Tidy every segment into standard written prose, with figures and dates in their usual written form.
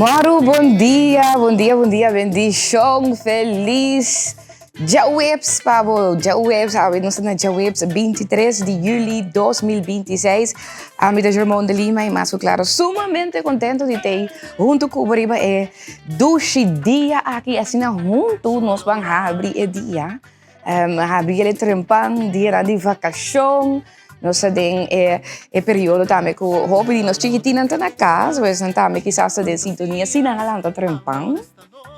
Maru, bon dia, bon dia, bon dia, bendishon, felis djaweps pa bo, djaweps, awe nos ta na djaweps 23 di juli 2026, ami ta Jermon de Lima y mas ku klaro sumamente kontento di tei huntu ku bo riba e dushi dia aki, asina huntu nos ban habri e dia. Habri el trempan dianan di vakashon. Nos ta den e e periodo tambe ku hopi di nos chikitinnan ta na kas, pues nan tambe kisas ta den sintonia si nan a lanta trempan.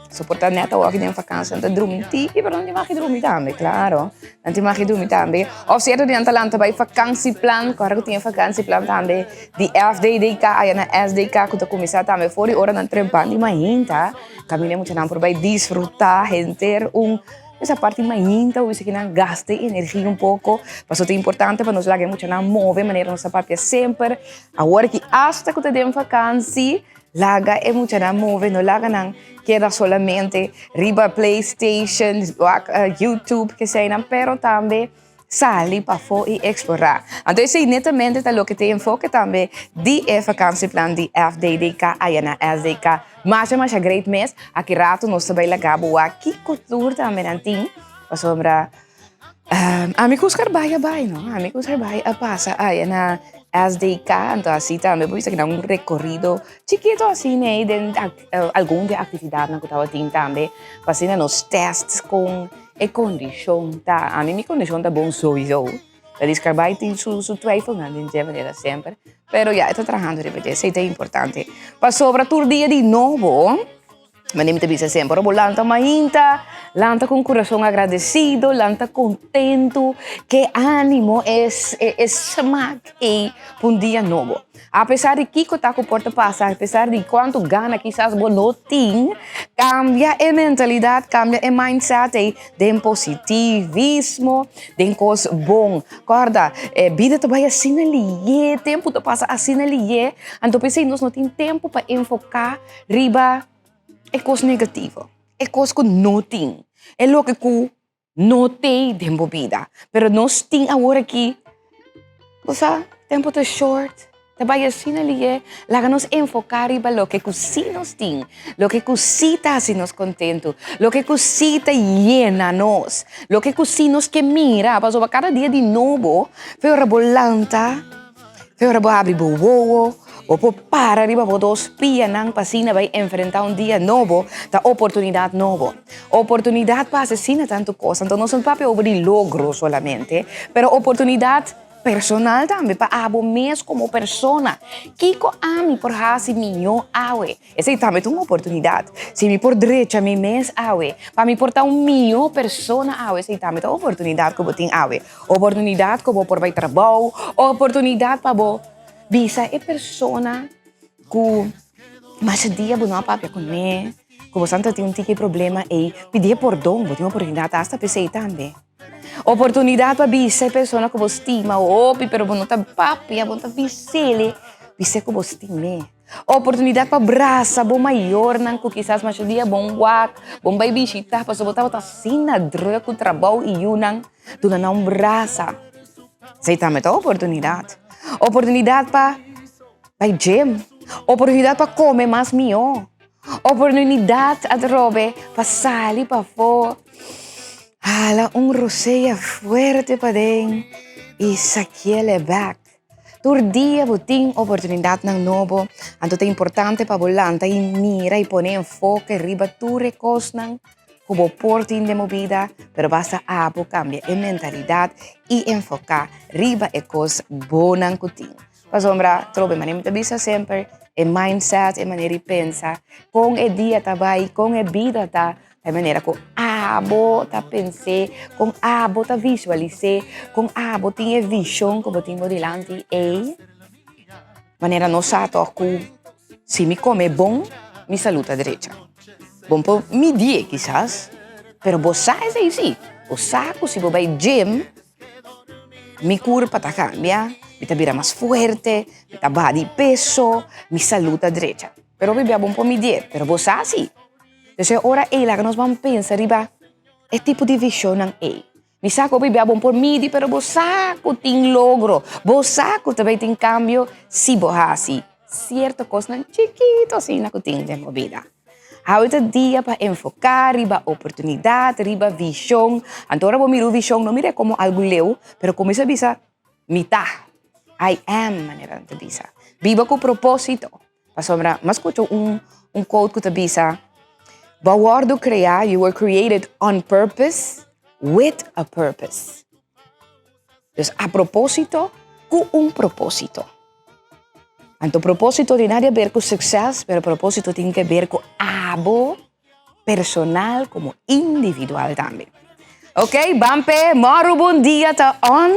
So por ta nèt awor den vakansia nan ta drumi tiki, pero nan tin mag di drumi tambe, klaro. Nan tin mag di drumi tambe. Òf sierto di nan ta lanta bai vakansieplan, ku ora ku tin e vakansieplan tambe di FDDK aya na SDK ku ta kuminsá tambe for di ora nan trempan di mainta, kaminda e muchanan por bai disfrutá henter un. Esa parti mainta bo bisa kinan gasta e energia un poco, pasobra ta importante pa nos laga e muchanan move manera nos ta papia semper. Awor aki asta ku ta den vakansi, laga e muchanan move, no laga nan keda solamente riba playstation, wak youtube, keseinan, pero tambe sali pafó i eksplorá. Anto esei netamente ta loke ta e enfoke tambe di e vakansieplan di FDDK aya na SDK. Masha masha great mes. Aki rato nos ta bai laga bo wak kiko tur tambe nan tin pasobra ami ku Oscar bai a bai no, ami ku Oscar bai a pasa aya na SDK anto asi tambe bo bisa ki nan un rekorido chikito asina ei den algun di e aktividatnan ku tabatin tambe pa asina nos tèst kon E kondishon ta, ami mi kondishon ta bon souiso. Ta di Scarbay tin su su twijfelnan den dje manera semper, pero ya e ta trahando riba dje, esei ta importante. Pasobra tur dia di nobo, manera mi ta bisa semper, ora bo lanta mainta, lanta ku un kurason agradesido, lanta kontentu, ke animo e e smak ei pa un dia nobo. Apesar di kiko ta ku por ta pasa, apesar di kuantu gana kisas bo no tin, kambia e mentalidat, kambia e mindset ei den positivismo, den kos bon. Kòrda, e bida ta bai asina liye, tempu ta pasa asina liye, anto p'esei nos no tin tempu pa enfoká riba e kos negativo, e kos ku no tin, e loke ku No t'ei den bo bida, pero nos tin awor aki, bo sa, tempu ta short, ta bai asina liye, laga nos enfoká riba loke ku sí nos tin, loke ku sí ta hasi nos kontentu, loke ku sí ta yena nos, loke ku sí nos ke mira, pasobra kada dia di nobo, fe ora bo lanta, Fe ora bo habri bo wowo, bo por para riba bo dos pianan pa asina bai enfrentá un dia nobo, ta oportunidat nobo. Oportunidat pa hasi asina tantu kos. Anto nos no papia over di logro solamente, pero oportunidat personal tambe pa abo mes komo persona. Kiko ami por hasi mihó awe? Esei tambe ta un oportunidat. Si mi por drecha mi mes awe, pa mi por ta un mihó persona awe, esei tambe ta un oportunidat ku bo tin awe. Oportunidat ku bo por bai trabou, oportunidat pa bo bisa e persona ku masha dia bo no a papia kuné, ku bo sa ta tin un tiki problema ei, pidié pordon, bo tin oportunidat asta p'esei tambe. Oportunidat pa bisa e persona ku bo stima hopi pero bo no ta papia, bo no ta bis'é, bis'é ku bo stim'é. Oportunidat pa brasa bo mayornan ku kisas masha dia bon wak, bon bai bishita pasobra bo tabata asina druk ku trabou i yunan, duna nan un brasa. Esei tambe ta oportunidat. Oportunidat pa bai gym, oportunidat pa kome mas mihó, oportunidat atrobe pa sali pafó, hala un rosea fuerte paden i sakiel e bèk. Tur dia bo tin oportunidatnan nobo, anto ta importante pa bo lanta i mira i pone enfoke riba tur e kosnan ku bo por tin den bo bida, pero basta abo kambia e mentalidat i enfoká riba e kos bonan ku tin. Pasobra trobe manera mi ta bisa semper, e mindset, e manera di pensa, kon e dia ta bai, kon e bida ta, E manera ku abo ta pens'é, kon abo ta visualis'é, kon abo tin e vishon ku bo tin bo dilanti ei. Manera nos sa tòg ku si mi kome bon, mi salú ta drecha. Bon por midié kisas, pero bo sa esei sí. Bo sa ku si bo bai gym, mi kurpa ta kambia, mi ta bira mas fuerte, mi ta baha di peso, mi salú ta drecha. Pero hopi bia bon por midié, pero bo sa sí. Entonces e ora ei laga nos ban pensa riba e tipo di visionnan ei. Mi sa ku hopi bia bon por midi, pero bo sa ku tin logro, bo sa ku ta bai tin kambio si bo hasi. sierto kosnan chikito asina ku tin den bo bida. Awe ta dia pa enfoká riba oportunidat, riba vishon. Anto ora bo mira un vishon, no mir'é komo algu leu, pero kuminsá bisa, Mi ta, I am, manera nan ta bisa. Biba ku propósito. Pasobra mi a skucha un un quote ku ta bisa, Bo a wòrdu kreá, you were created on purpose, with a purpose. Dus a propósito ku un propósito. Anto propósito tin nada di aber ku sukses, pero propósito tin ke ber ku abo personal komo individual tambe. Ok, ban p'e mòru bon dia ta on.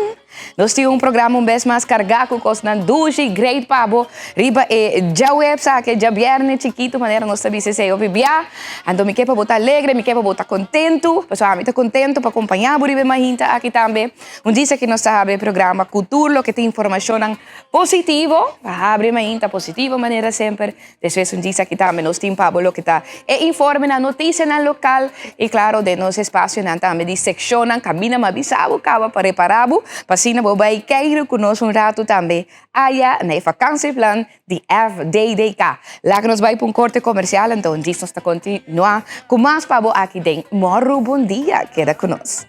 Nos tin un programa un bes mas kargá ku kosnan dushi, great pa bo riba e djaweps aki, djabièrnè chikitu manera nos ta bisa esei hopi bia. Anto mi ke pa bo ta alegre, mi ke pa bo ta kontentu, pasobra ami ta kontentu pa kompañá bo riba e mahinta aki tambe. Un disa ki nos ta habri e programa ku tur loke ta informashonnan positivo, pa habri e mahinta positivo manera semper. Despues un disa aki tambe nos tin pa bo loke ta e informenan, noticianan local y claro den nos espacionan tambe di seccionnan caminda ma bisa bo caba pa repara bo pa asina bo bay keiru cu nos un rato tambe aya na e vakantieplan di FDDK. Laga nos bay pa un corte comercial anto un disa nos ta continua cu mas pa bo aki den Morro Bon Dia. Keda cu nos.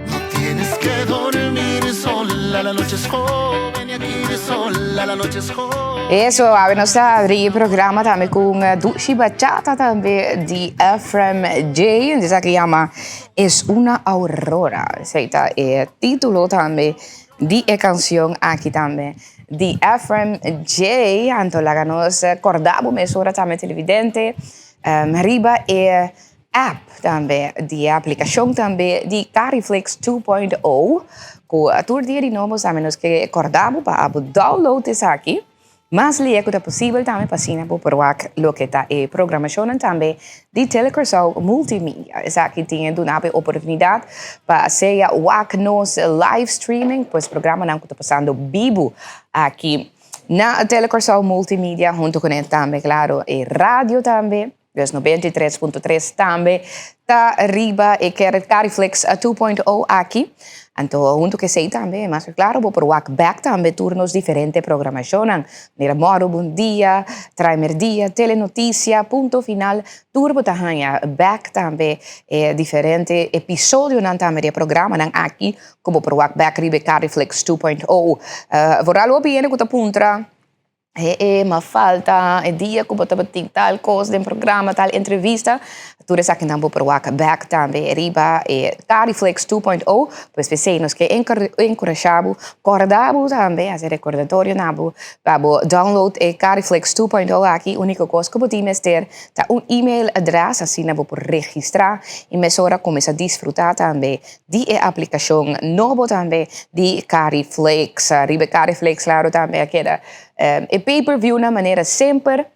No tienes que dormir sola, la noche es joven y aquí sola, la noche es joven. Eso, awe nos ta abri e programa tambe ku un dushi bachata tambe di Efrem J. Esaki yama Es una aurora. Esei ta e título tambe di e kanshon aki tambe di Efrem J. Anto laga nos kòrda bo mesora tambe televidente riba e App tambe di e aplikashon tambe di Cariflix 2.0 ku tur dia di nobo sa nos ke kòrda bo pa abo download esaki mas lia ku ta posibel tambe pa asina bo por wak loke ta e programashonnan tambe di Telecuraçao Multimedia. Esaki tin e duna bo e oportunidat pa sea wak nos live streaming pues programanan ku ta pasando bibu aki na Telecuraçao Multimedia huntu kuné tambe klaro e radio tambe. Dus 93.3 tambe ta riba e Cariflex 2.0 aki. Anto hunto ku esei tambe, mas ku klaro bo por wak bek tambe tur nos diferente programashonnan. Manera Mòru Bon Dia, Trae Merdia, Telenotisia, Punto Final, tur bo ta haña bek tambe e diferente episodionan tambe di e programanan aki ku bo por wak bek riba e Cariflex 2.0. Vooral hopi hende ku ta puntra. E e ma falta e dia ku bo tabatin tal kos den programa, tal entrevista. Tur esakinan bo por wak bèk tambe riba e Cariflex 2.0. Pues p'esei nos ke enkurashá bo, kòrda bo tambe, hasi rekordatorio na bo pa bo download e Cariflex 2.0 aki. Úniko kos ku bo tin mester ta un email adrès, asina bo por registrá i mesora kuminsá disfrutá tambe di e aplikashon nobo tambe di Cariflex. Riba e Cariflex klaro tambe a keda e pay per view na manera semper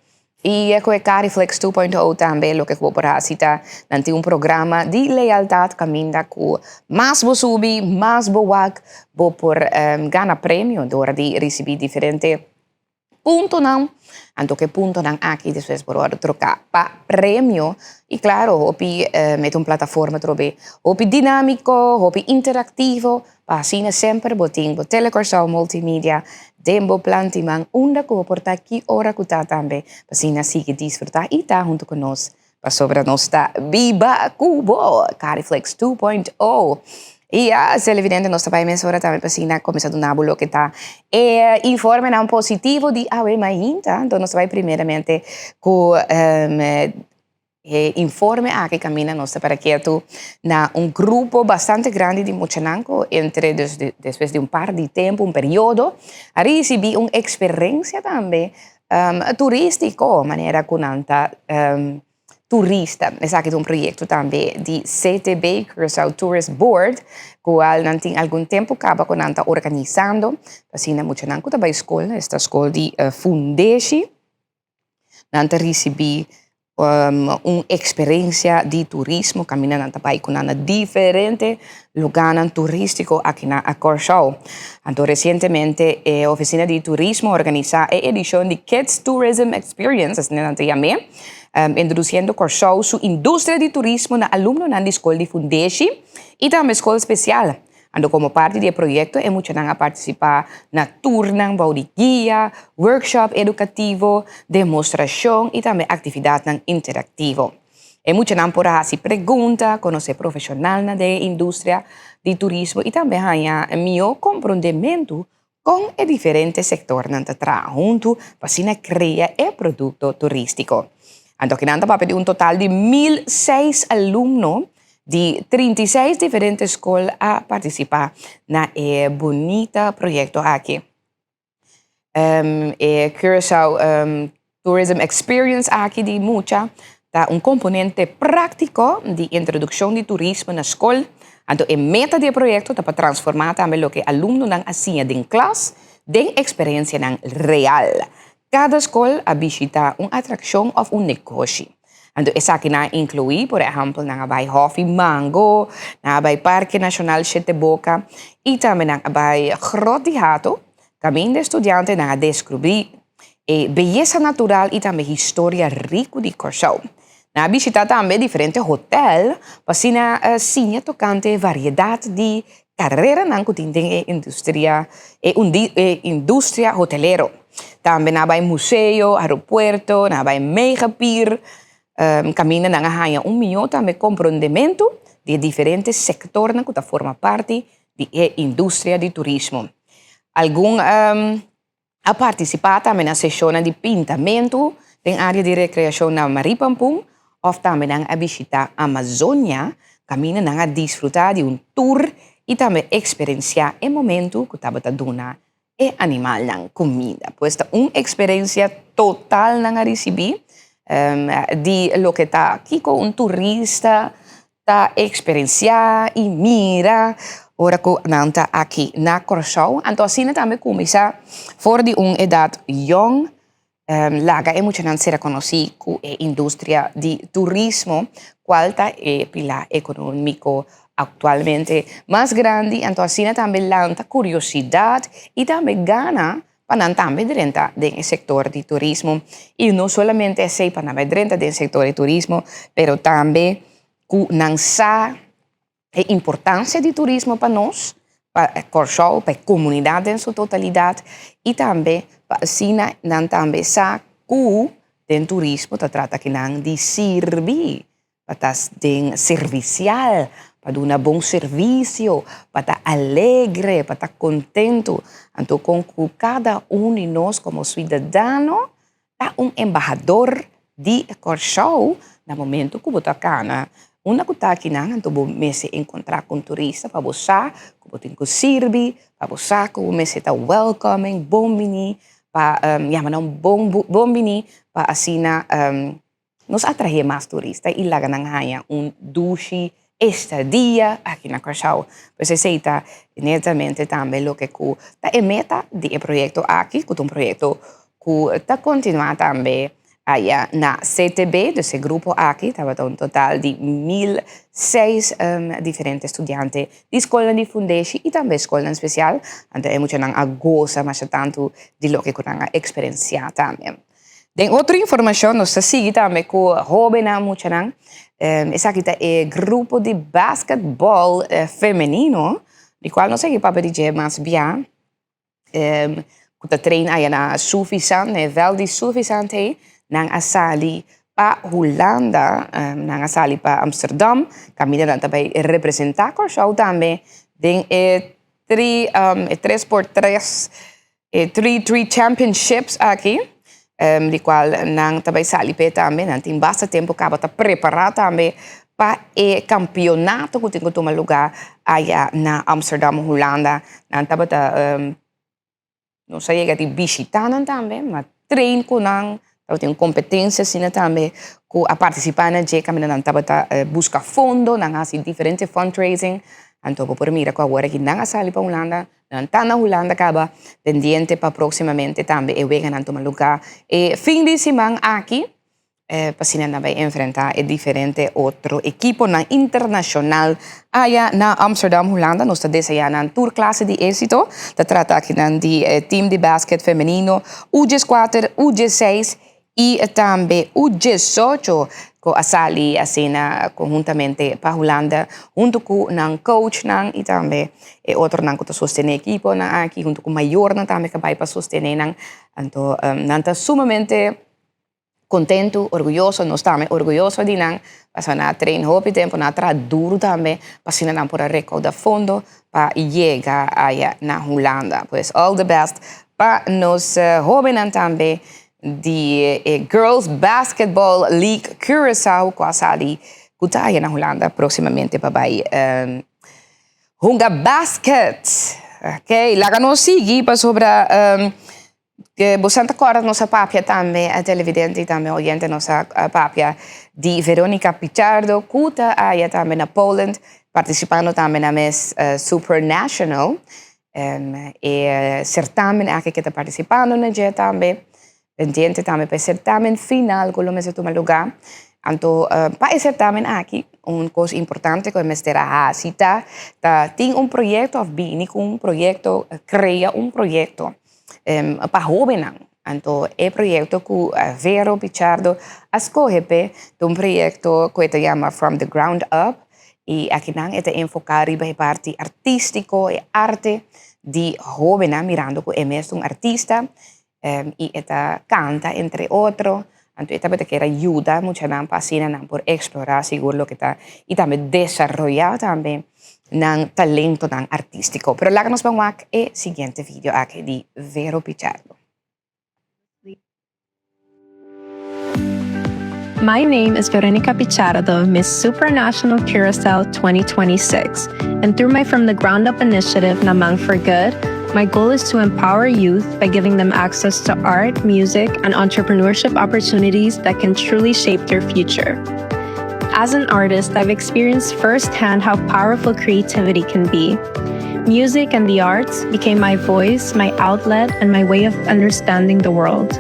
i ku e Cariflex 2.0 tambe loke ku bo por hasi ta nan tin un programa di lealtat kaminda ku mas bo subi mas bo wak bo por gana premio dor di risibí diferente puntonan, anto ku e puntonan aki despues por wòrdu troká pa premio i klaro hopi mete un plataforma atrobe hopi dinámiko, hopi interaktivo pa asina semper bo tin bo Tele Kòrsou Multimedia den bo plan di man unda ku bo por ta ki ora ku ta tambe pa asina sigui disfrutá i ta huntu ku nos Pasobra nos ta biba ku bo! Cariflex 2.0. I ya, televidente, nos ta bai mesora tambe pa asina kuminsá duna bo loke ta e informenan positivo di awe mainta. Anto nos ta bai primeramente ku e informe aki kaminda nos ta para ketu na un grupo bastante grandi di muchanan ku entre despues di un par di tempu, un periodo, a risibí un eksperensia tambe Turístiko, manera ku nan ta turista. Esaki ta un proyekto tambe di CTB, Curaçao Tourist Board, kual nan tin algun tempu kaba ku nan ta organisando. Asina muchanan ku ta bai skol, esta skol di Fundeshi, nan ta risibí un eksperensia di turismo kaminda nan ta bai ku nan na diferente lugánan turístiko aki na Kòrsou. Anto resientemente e ofisina di turismo a organisá e edishon di Kids Tourism Experience, asina nan ta yam'é, introdusiendo Kòrsou su industria di turismo na alumnonan di skol di fundeshi i tambe skol spesial. Anto komo parti di e proyekto e muchanan a partisipá na tournan bou di guia, workshop edukativo, demostrashon i tambe aktividatnan interaktivo. E muchanan por a hasi pregunta, konosé profeshonalnan den e industria di turismo i tambe haña mihó komprondementu kon e diferente sektornan ta traha huntu pa asina krea e produkto turístiko. Anto kinan ta papia di un total di 1006 alumno di 36 diferente skol a partisipá na e bunita proyekto aki. E Curaçao Tourism Experience aki di mucha ta un komponente práktiko di introdukshon di turismo na skol. Anto e meta di e proyekto ta pa transformá tambe loke alumnonan a siña den klas den eksperensianan real. Kada skol a bishitá un atrakshon òf un negoshi. Anto esakinan a inkluí, por ehèmpel, nan a bai Hòfi Mango, nan a bai Parke Nashonal Shete Boka i tambe nan a bai Grot di Hato, kaminda e studiantenan a deskubrí e beyesa natural i tambe historia riku di Kòrsou. Nan a bishitá tambe diferente hotèl pa asina siña tokante e variedat di kareranan ku tin den e industria e e industria hotelero. Tambe nan a bai museo, aeropuerto, nan a bai Megapier, kaminda nan a haña un mihó tambe komprondementu di e diferente sektornan ku ta forma parti di e industria di turismo. Algun a partisipá tambe na seshonnan di pintamentu den área di rekreashon na Marie Pampun òf tambe nan a bishitá Amazonia kaminda nan a disfrutá di un tur i tambe eksperensiá e momentu ku tabata duna e animalnan kuminda. Pues ta un eksperensia total nan a risibí di loke ta kiko un turista ta eksperensiá i mira ora ku nan ta aki na Kòrsou. Anto asina tambe kuminsá for di un edat yòn laga e muchanan sera konosí ku e industria di turismo kual ta e pilá ekonómiko aktualmente mas grandi. Anto asina tambe lanta kuriosidat i tambe gana pa nan tambe drenta den e sektor di turismo i no solamente esei pa nan bai drenta den sektor di turismo pero tambe ku nan sa e importansia di turismo pa nos pa Kòrsou pa e komunidat den su totalidat i tambe pa asina nan tambe sa ku den turismo ta trata kinan di sirbi pa ta den servisial, pa duna bon servisio, pa ta alegre, pa ta kontentu. Anto kon ku kada un di nos komo suidadano ta un embahador di Kòrsou na momento ku bo ta kana unda ku ta akinan anto bo mester enkontrá ku un turista pa bo sa ku bo tin ku sirbi, pa bo sa ku bo mester ta welcoming, bon bini, pa yama nan bon bon bini pa asina Nos atraé mas turista i laga nan haña un dushi estadia aki na Kòrsou. Pues esei ta netamente tambe loke ku ta e meta di e proyekto aki, ku ta un proyekto ku ta kontinuá tambe aya na CTB. Dus e grupo aki tabata un total di 1006 diferente studiante di skolnan di fundeshi i tambe skolnan spesial. Anto e muchanan a gosa masha tantu di loke ku nan a eksperensiá tambe. Den otro informashon nos ta sigui tambe ku hóbennan, muchanan. Esaki ta e grupo di basketbòl femenino, di kual nos a yega papia di dje mas bia, ku ta train aya na Suffisant, na e vèlt di Suffisant ei. Nan a sali pa Hulanda, nan a sali pa Amsterdam, kaminda nan ta bai representá Kòrsou tambe den e tri, e tres por tres E Tri Tri Championships aki, di cual nan ta bay sali p'e tambe, nan tin basta tempo caba ta prepara tambe pa e campeonato cu tin cu tuma lugar aya na Amsterdam, Hulanda. Nan tabata, nos a yega di bishita nan tambe, ma train cu nan, tabatin un competencia asina tambe cu a participa na dje caminda nan tabata busca fondo, nan a haci diferente fundraising, anto bo por mira cu awor aki nan a sali pa Hulanda. Nan ta na Hulanda kaba pendiente pa próksimamente tambe e weganan tuma lugá e fin di siman aki pa asina nan bai enfrentá e diferente otro ekiponan internashonal aya na Amsterdam, Hulanda. Nos ta deseá nan tur klase di éksito. Ta trata akinan di e tim di basket femenino U dieskuater, U diesseis i tambe U diesocho. Ku a sali asina konhuntamente pa Hulanda huntu ku nan coachnan i tambe e otronan ku ta sostené ekiponan aki huntu ku mayornan tambe ku a bai pa sostené nan. Anto nan ta sumamente kontentu, orguyoso, nos tambe orguyoso di nan pasobra nan a train hopi tempu, nan a traha duru tambe pa asina nan por a rekouda fondo pa yega aya na Hulanda. Pues all the best pa nos hobennan tambe di e Girls Basketball League Curaçao ku a sali ku ta aya na Hulanda próksimamente pa bai hunga basket. Ok, laga nos sigui pasobra bosan ta kòrda nos a papia tambe televidente i tambe oyente nos a papia di Veronica Pichardo ku ta aya tambe na Poland partisipando tambe na mes Supernational. E certamen aki ke ta participando na dje tambe, pendiente tambe pa e certamen final ku lo mester tuma luga. Anto pa e certamen aki un kos importante ku e mester a hasi ta, ta tin un proyekto òf bini ku un proyekto, krea un proyekto pa hóbennan. Anto e proyekto ku Vero Pichardo a skohe p'e ta un proyekto ku e ta yama From the Ground Up i akinan e ta enfoká riba e parti artístiko, e arte di hóbennan mirando ku e mes ta un artista i e ta kanta entre otro. Anto e tabata kier a yuda muchanan pa asina nan por eksplorá sigur loke ta i tambe desaroyá tambe nan talentonan artístiko. Pero laga nos ban wak e siguiente video aki di Vero Pichardo. My name is Veronica Pichardo, Miss Supranational Curacao 2026, and through my From the Ground Up initiative, Namang for Good, my goal is to empower youth by giving them access to art, music, and entrepreneurship opportunities that can truly shape their future. As an artist, I've experienced firsthand how powerful creativity can be. Music and the arts became my voice, my outlet, and my way of understanding the world.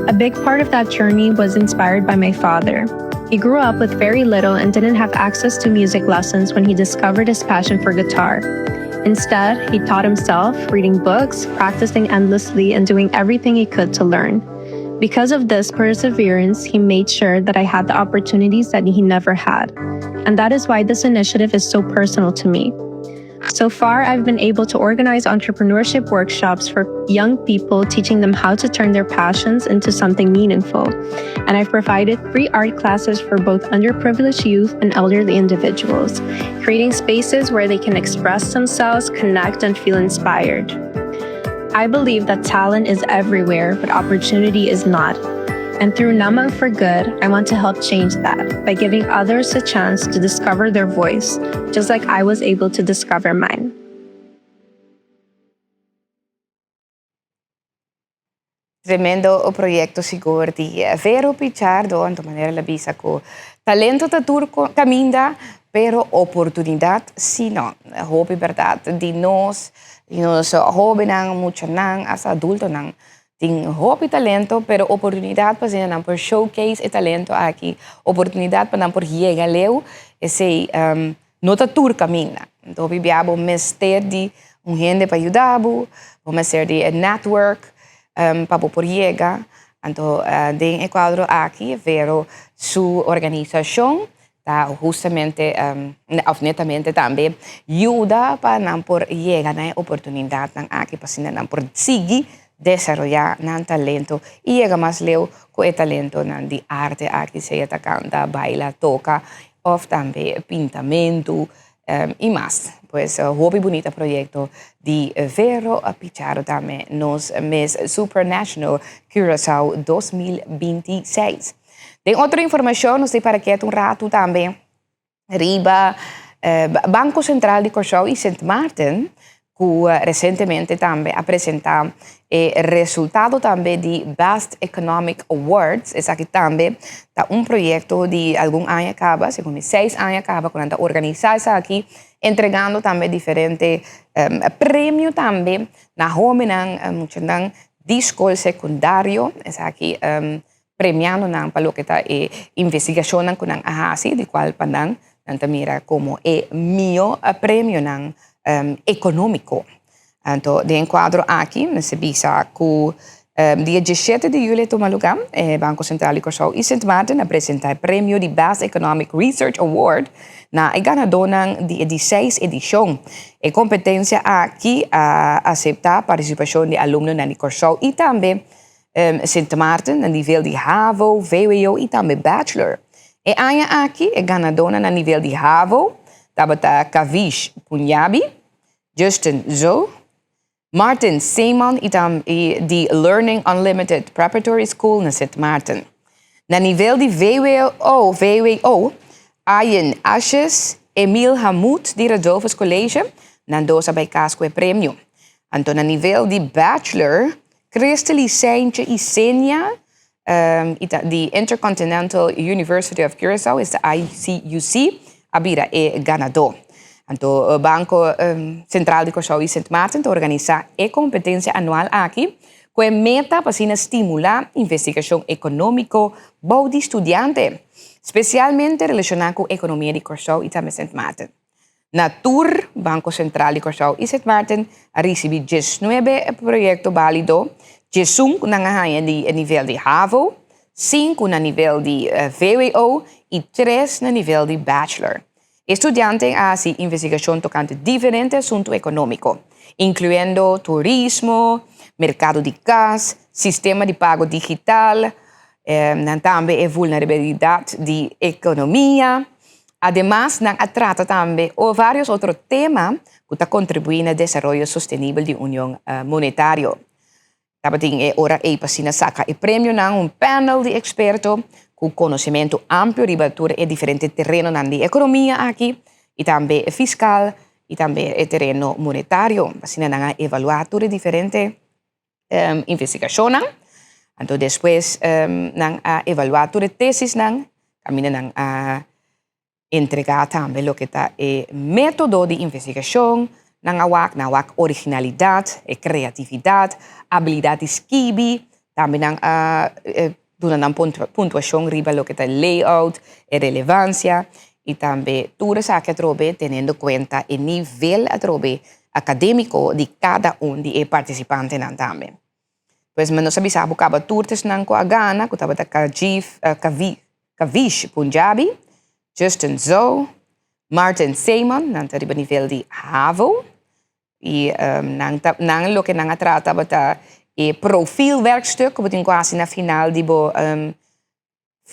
A big part of that journey was inspired by my father. He grew up with very little and didn't have access to music lessons when he discovered his passion for guitar. Instead, he taught himself, reading books, practicing endlessly, and doing everything he could to learn. Because of this perseverance, he made sure that I had the opportunities that he never had. And that is why this initiative is so personal to me. So far, I've been able to organize entrepreneurship workshops for young people, teaching them how to turn their passions into something meaningful. And I've provided free art classes for both underprivileged youth and elderly individuals, creating spaces where they can express themselves, connect, and feel inspired. I believe that talent is everywhere, but opportunity is not. And through Namang for Good, I want to help change that by giving others a chance to discover their voice, just like I was able to discover mine. Tremendo proyecto sigur di Vero Pichardo, anto manera el a bisa cu talento ta tur caminda, pero oportunidad si no. Hopi berdad di nos, di nos hobennan, muchanan, hasta adultonan tin hopi talento, pero oportunidad pa asina nan por showcase e talento aki, oportunidad pa nan por yega leu, esey no ta tur caminda. Anto hopi bia bo mester di un hende pa yuda bo, bo mester di e network pa bo por yega. Anto den e cuadro aki Vero su organisacion ta hustamente of netamente tambe yuda pa nan por yega na e oportunidadnan aki pa asina nan por sigui desaroya nan talento y yega mas leu cu e talentonan di arte aki, sea ta canta, baila, toca of tambe pintamentu y mas. Pues hopi bunita proyecto di Vero Picharo tambe nos Miss Supranational Curaçao 2026. Den otro informacion nos ta para ketu un ratu tambe riba Banco Central di Kòrsou i Sint Maarten ku resientemente tambe a presentá e resultado tambe di Best Economic Awards. Esaki tambe ta un proyekto di algun aña kaba, segun mi seis aña kaba ku nan ta organisá esaki, entregando tambe diferente premio tambe na hóbennan, muchanan di skol sekundario. Esaki premiando nan pa loke ta e investigacionnan cu nan a haci, di cual pa nan, nan ta mira como e mio premionan economico. Anto den e cuadro aki mester bisa cu Dia 17 di yüli a tuma lugá, e Banko Sentral di Kòrsou i Sint Maarten a presentá e premio di Best Economic Research Award na e ganadónan di e di seis edishon. E kompetensia aki a aseptá partisipashon di alumnonan di Kòrsou i tambe Sint Maarten na nivel di havo, vwo i tambe bachelor. E aña aki e ganadónan na nivel di havo tabata Kavish Punjabi, Justin Zhou, Martin Seeman i tambe di Learning Unlimited Preparatory School na Sint Maarten. Na nivel di vwo, vwo, Ayen Asjes, Emil Hamut di Radulphus College, nan dos a bai kas ku e premio. Anto na nivel di bachelor, Christely Seintje Isenia i ta di Intercontinental University of Curaçao, esta ICUC, a bira e ganadó. Anto Banko Sentral di Kòrsou i Sint Maarten ta organisá e kompetensia anual aki ku e meta pa asina stimulá investigashon ekonómiko bou di studiante, spesialmente relashoná ku ekonomia di Kòrsou i tambe Sint Maarten. Na tur, Banko Sentral di Kòrsou i Sint Maarten a risibí diesnuebe proyekto bálido, diesun ku nan a haña di e nivel di havo, sinku na nivel di vwo i tres na nivel di bachelor. E studianten a hasi investigashon tokante diferente asuntu ekonómiko, inkluyendo turismo, merkado di kas, sistema di pago digital, nan tambe e vulnerabilidat di ekonomia. Ademas, nan a trata tambe varios otro tema ku ta kontribuí na desaroyo sostenibel di Union Monetario. Tabatin e ora ei pa asina saka e premionan un panel di eksperto ku konosementu amplio riba tur e diferente terenonan di ekonomia aki i tambe e fiskal i tambe e tereno monetario. Asina nan a evaluá tur e diferente investigashonnan. Anto despues nan a evaluá tur e tesisnan, kaminda nan a entregá tambe loke ta e método di investigashon, nan a wak, nan a wak originalidat, e kreatividat, abilidat di skibi, tambe nan a duna nan puntuashon riba loke ta e layout, e relevansia i tambe tur esaki atrobe teniendo kuenta e nivel atrobe akadémiko di kada un di e partisipantenan tambe. Pues mi no sa bisa bo kaba tur esnan ku a gana ku tabata Kajif Kavi Kavish Punjabi, Justin Zhou, Martin Seeman, nan ta riba nivel di havo i nan ta nan loke nan a trata tabata e profielwerkstuk ku bo tin ku hasi na final di bo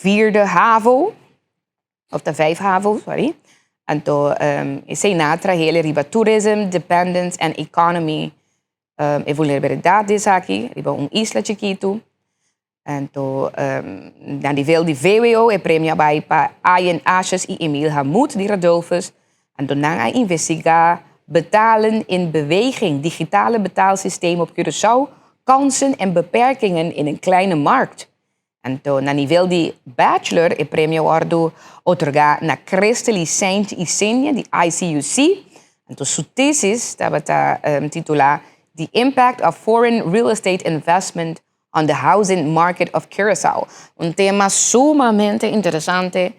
vierde havo of ta vijf havo sorry anto esei nan a trahel riba tourism dependence and economy e vulnerabilidad di esaki riba un isla chikitu anto na nivel di vwo e premio a bai pa Ayen Asjes y Emil Hamut di Radulphus anto nan a investiga betalen in beweging digitale betaalsysteem op Curaçao kansen en beperkingen in een kleine markt. Anto na nivel di bachelor e premio wòrdu otorgá na Christely Saint Isenia di ICUC. Anto su tesis tabata titulá The Impact of Foreign Real Estate Investment on the Housing Market of Curaçao. Un tema sumamente interesante.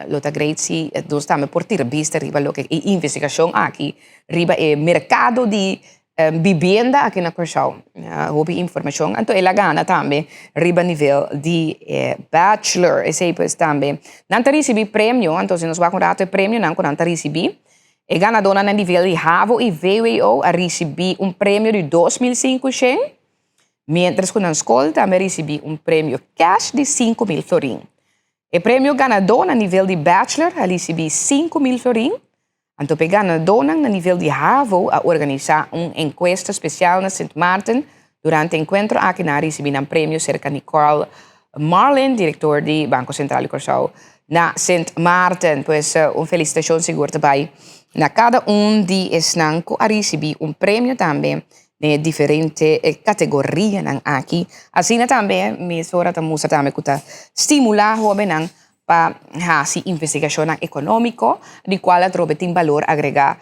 Lo ta great si nos tambe por tira bista riba loke e investigashon aki riba e merkado di bibienda aki na Kòrsou. Hopi informashon. Anto el a gana tambe riba nivel di e bachelor. Esei pues tambe. Nan ta risibí premio, anto si nos wak un rato e premionan ku nan ta risibí, e ganadónan na nivel di havo i vwo a risibí un premio di 2500, miéntras ku nan skol tambe a risibí un premio kèsh di 5000 florin. E premio ganadó na nivel di bachelor a risibí 5000 florin, anto p'e ganadónan na nivel di havo a organisá un enkuesta spesial na Sint Maarten. Durante e enkuentro aki nan a risibí nan premio serka Nicole Marlin, direktor di Banko Sentral di Kòrsou na Sint Maarten. Pues un felisitashon sigur ta bai na kada un di esnan ku a risibí un premio tambe den e diferente kategorianan aki. Asina tambe mesora ta mustra tambe ku ta stimulá hóbennan pa hasi investigashonnan ekonómiko di kual atrobe tin balor agregá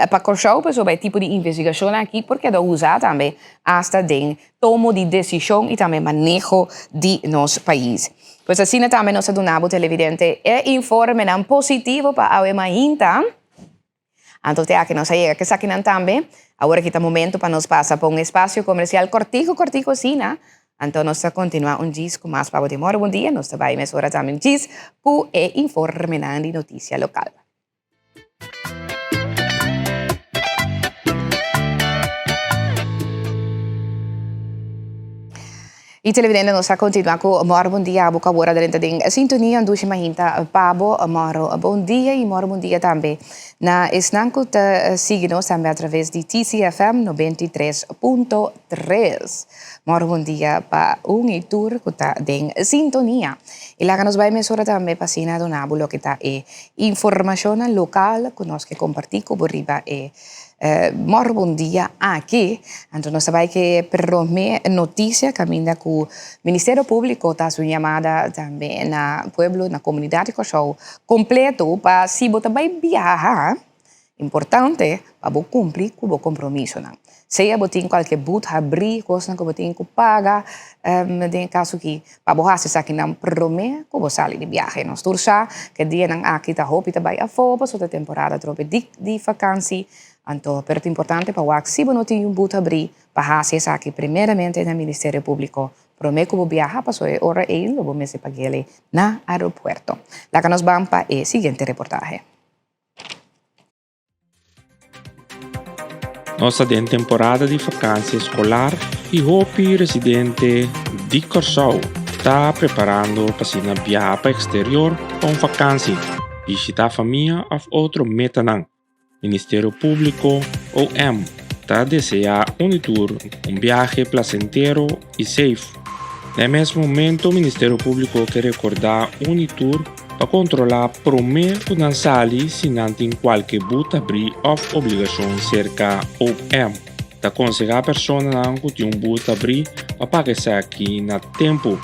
pa Kòrsou pasobra e tipo di investigashonnan aki por keda usá tambe asta den tomo di desishon i tambe maneho di nos pais. Pues asina tambe nos a duna bo televidente e informenan positivo pa awe mainta. Anto te aki nos a yega ku esakinan tambe. Awor aki ta momento pa nos pasa pa un espasio komersial kòrtiku kòrtiku asina. Anto nos ta kontinuá un djis ku mas pa bo. Di moro bon dia, nos ta bai mesora tambe un djis ku e informenan di notisia lokal. Y televidente nos a continua cu Moro Bon Dia abo cu awor a drenta den sintonia un dushi mahinta pa bo Moro Bon Dia y Moro Bon Dia tambe na esnan cu ta sigui nos tambe a traves di TCFM 93.3. Moro Bon Dia pa un y tur cu ta den sintonia. Y laga nos bay mesora tambe pa asina duna bo loke ta e informacionnan local cu nos ke comparti cu bo riba e Mor bon dia aki. Anto nos ta bai ke prome noticia kaminda ku Ministerio Públiko ta hasi un yamada tambe na pueblo, na komunidat di Kòrsou kompleto pa si bo ta bai biaha, importante pa bo kumpli ku bo kompromisonan. Sea bo tin kualke but habrí, kosnan ku bo tin ku paga, den e kaso aki pa bo hasi esakinan prome ku bo sali di biahe. Nos tur sa ku e dianan aki ta hopi ta bai afó pasobra ta temporada atrobe dik di fakansi, anto pero ta importante pa wak si bo no tin un but habrí pa hasi esaki primeramente na Ministerio Públiko prome ku bo biaha pasobra e ora ei lo bo mester pag'el na aeropuerto. Laga nos ban pa e siguiente reportahe. Nos ta den temporada di vakantie eskolar i hopi residente di Kòrsou ta preparando pa asina biaha pa eksterior pa un vakantie, bishitá famia òf otro metanan. Ministerio Públiko, OM, ta deseá un i tur un biahe plasentero i safe. Na e mes momento Ministerio Públiko ke rekordá un i tur pa kontrolá promé ku nan sali si nan tin kualke but abrí òf obligashon serka OM. Ta konsehá personanan ku tin un but abrí pa paga esaki na tempu.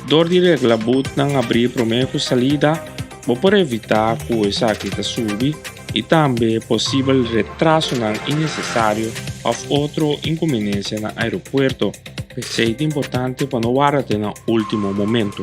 Dor di regla butnan abrí promé ku salida, bo por evitá ku esaki ta subi i tambe posibel retrasonan innesesario òf otro inkumbinensia na aeropuerto. P'esei ta importante pa no warda te na último momento.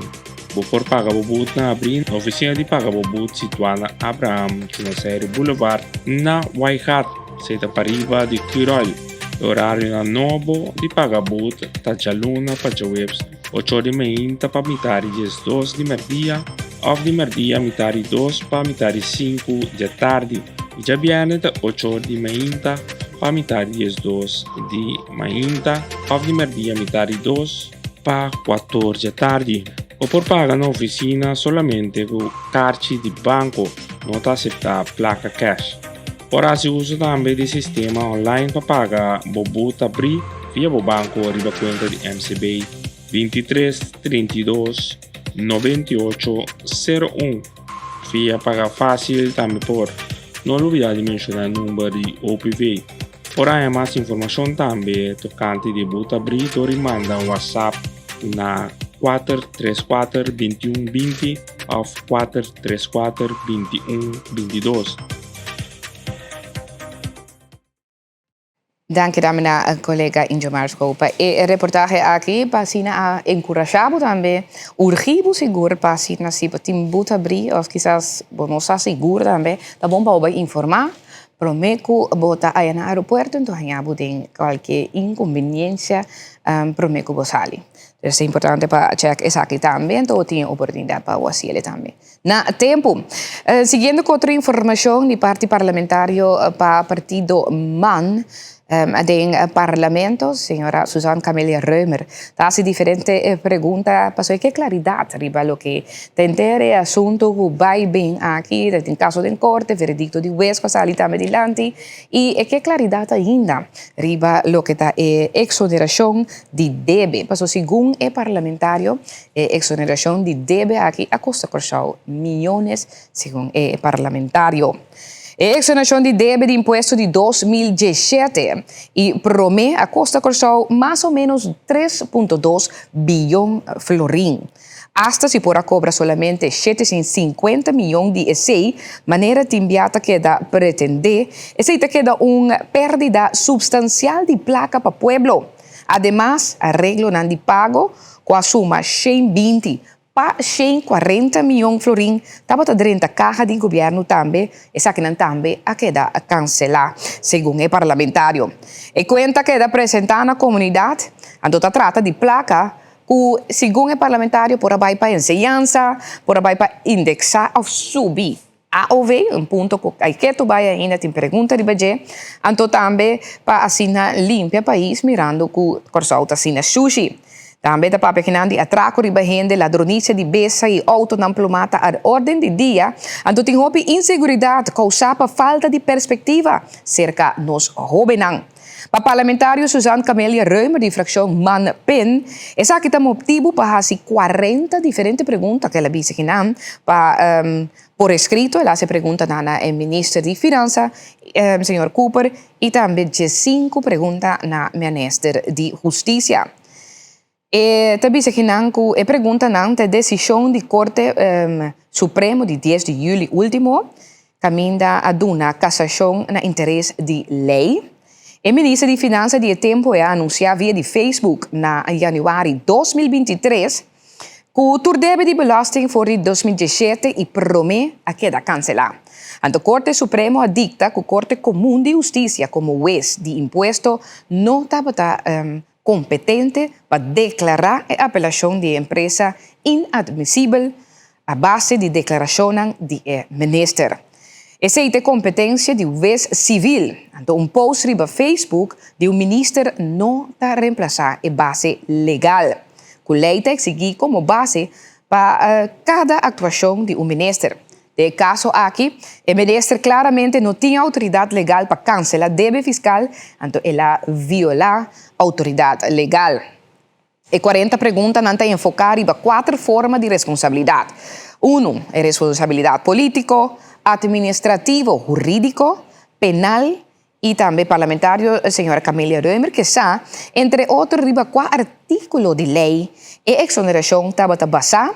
Bo por paga bo but na abrí na oficina di paga bo but situá na Abraham Chumaceiro Boulevard na Waaigat, esei ta pariba di Curoil. E orarionan nobo di paga but ta djaluna pa djaweps ocho di meinta pa mitar di diesdos di merdia òf di merdia mitar di dos pa mitar di sinku djatardi i djabièrnè ta ocho di meinta pa mitar di diesdos di mainta òf di merdia mitar di dos Pa kuator djatardi. Bo por paga na oficina solamente ku karchi di banko, no ta aseptá plaka cash. Por hasi uso tambe di sistema online pa paga bo but abrí via bo banko riba kuenta di MCB 23 32 98 01. Via Paga Fácil tambe por. No lubidá di menshoná number di OPV. Por haña mas informashon tambe tokante di bo ta bri dor di manda un WhatsApp na 434 21 20 òf 434 21 22. Danki tambe na kolega Injomar Schouw pa e reportahe aki pa asina a enkurashá bo tambe, urgí bo sigur pa asina si bo tin bo ta bri òf kisas bo no sa sigur tambe, ta bon pa bo bai informá promé ku bo ta aya na aeropuerto enton haña bo den kualke inkonbiniensia promé ku bo sali. Entonces ta importante pa chèk esaki tambe enton bo tin e oportunidat pa bo hasiel tambe. Na tempu. Siguiendo ku otro informashon di parti parlamentario pa partido man den parlamento, señora Suzanne Camelia Römer ta hasi diferente pregunta pasobra e ke klaridat riba loke ta henter e asuntu ku bai bin aki, ta tin kaso den korte, veredikto di hues ku a sali tambe dilanti i e ke klaridat ainda riba loke ta e eksonerashon di debe pasobra segun e parlamentario E exoneracion di debe aki a costa Corsou miyones, segun e parlamentario. E exoneracion di debe di impuesto di 2017 y prome a costa Corsou mas o menos 3.2 biyon florin. Hasta si por a cobra solamente 750 miyon di esey, manera tin bia ta keda pretende, esey ta keda un perdida substancial di placa pa pueblo. Ademas, areglonan di pago ku a suma 120. Pa 140 mion florin tabata drenta kaha di gobièrnu tambe, esakinan tambe a keda kanselá, segun e parlamentario. E kuenta keda presentá na komunidat, anto ta trata di plaka ku segun e parlamentario por a bai pa enseñansa, por a bai pa indeksá òf subi AOV, un punto ku ai ketu bai ainda tin pregunta riba dje, anto tambe pa asina limpia pais mirando ku Kòrsou ta asina shushi. Tambe ta papia kinan di atrako riba hende, ladronisia di besa i outonan plumá ta ad orden di dia, anto tin hopi inseguridat kousá pa falta di perspektiva serka nos hóbennan. Pa parlamentario Suzanne Camelia Römer di frakshon Man Pen, esaki ta motibu pa hasi 40 diferente pregunta ku el a bisa kinan pa por eskrito. El a hasi preguntanan na e minister di Finansa, señor Cooper, i tambe 15 pregunta na minister di Hustisia. E ta bisa kinan ku e preguntanan ta e desishon di Korte Supremo di 10 di yüli último, kaminda a duna kasashon na interes di lei. E minister di Finansa di e tempu e a anunsiá via di Facebook na yanüari 2023 ku tur debe di belasting for di 2017 i promé a keda kanselá. Anto Korte Supremo a dikta ku Korte Komun di Hustisia komo wes di impuesto no tabata kompetente pa deklará e apelashon di e empresa inadmisibel a base di deklarashonnan di e minister. Esei ta e kompetensia di wes sivil, anto un post riba Facebook di un minister no ta remplasá e base legal ku lei ta eksigí komo base pa kada aktuashon di un minister. Den e kaso aki, e minister klaramente no tin outoridat legal pa kansela debe fiskal, anto el a violá outoridat legal. E 40 preguntanan ta enfoká riba kuater forma di responsabilidat. Unu, e responsabilidat polítiko, atministrativo, hurídiko, penal i tambe parlamentario señora Camelia Römer ke sa, entre otro riba kua artíkulo di lei e eksonerashon tabata basá,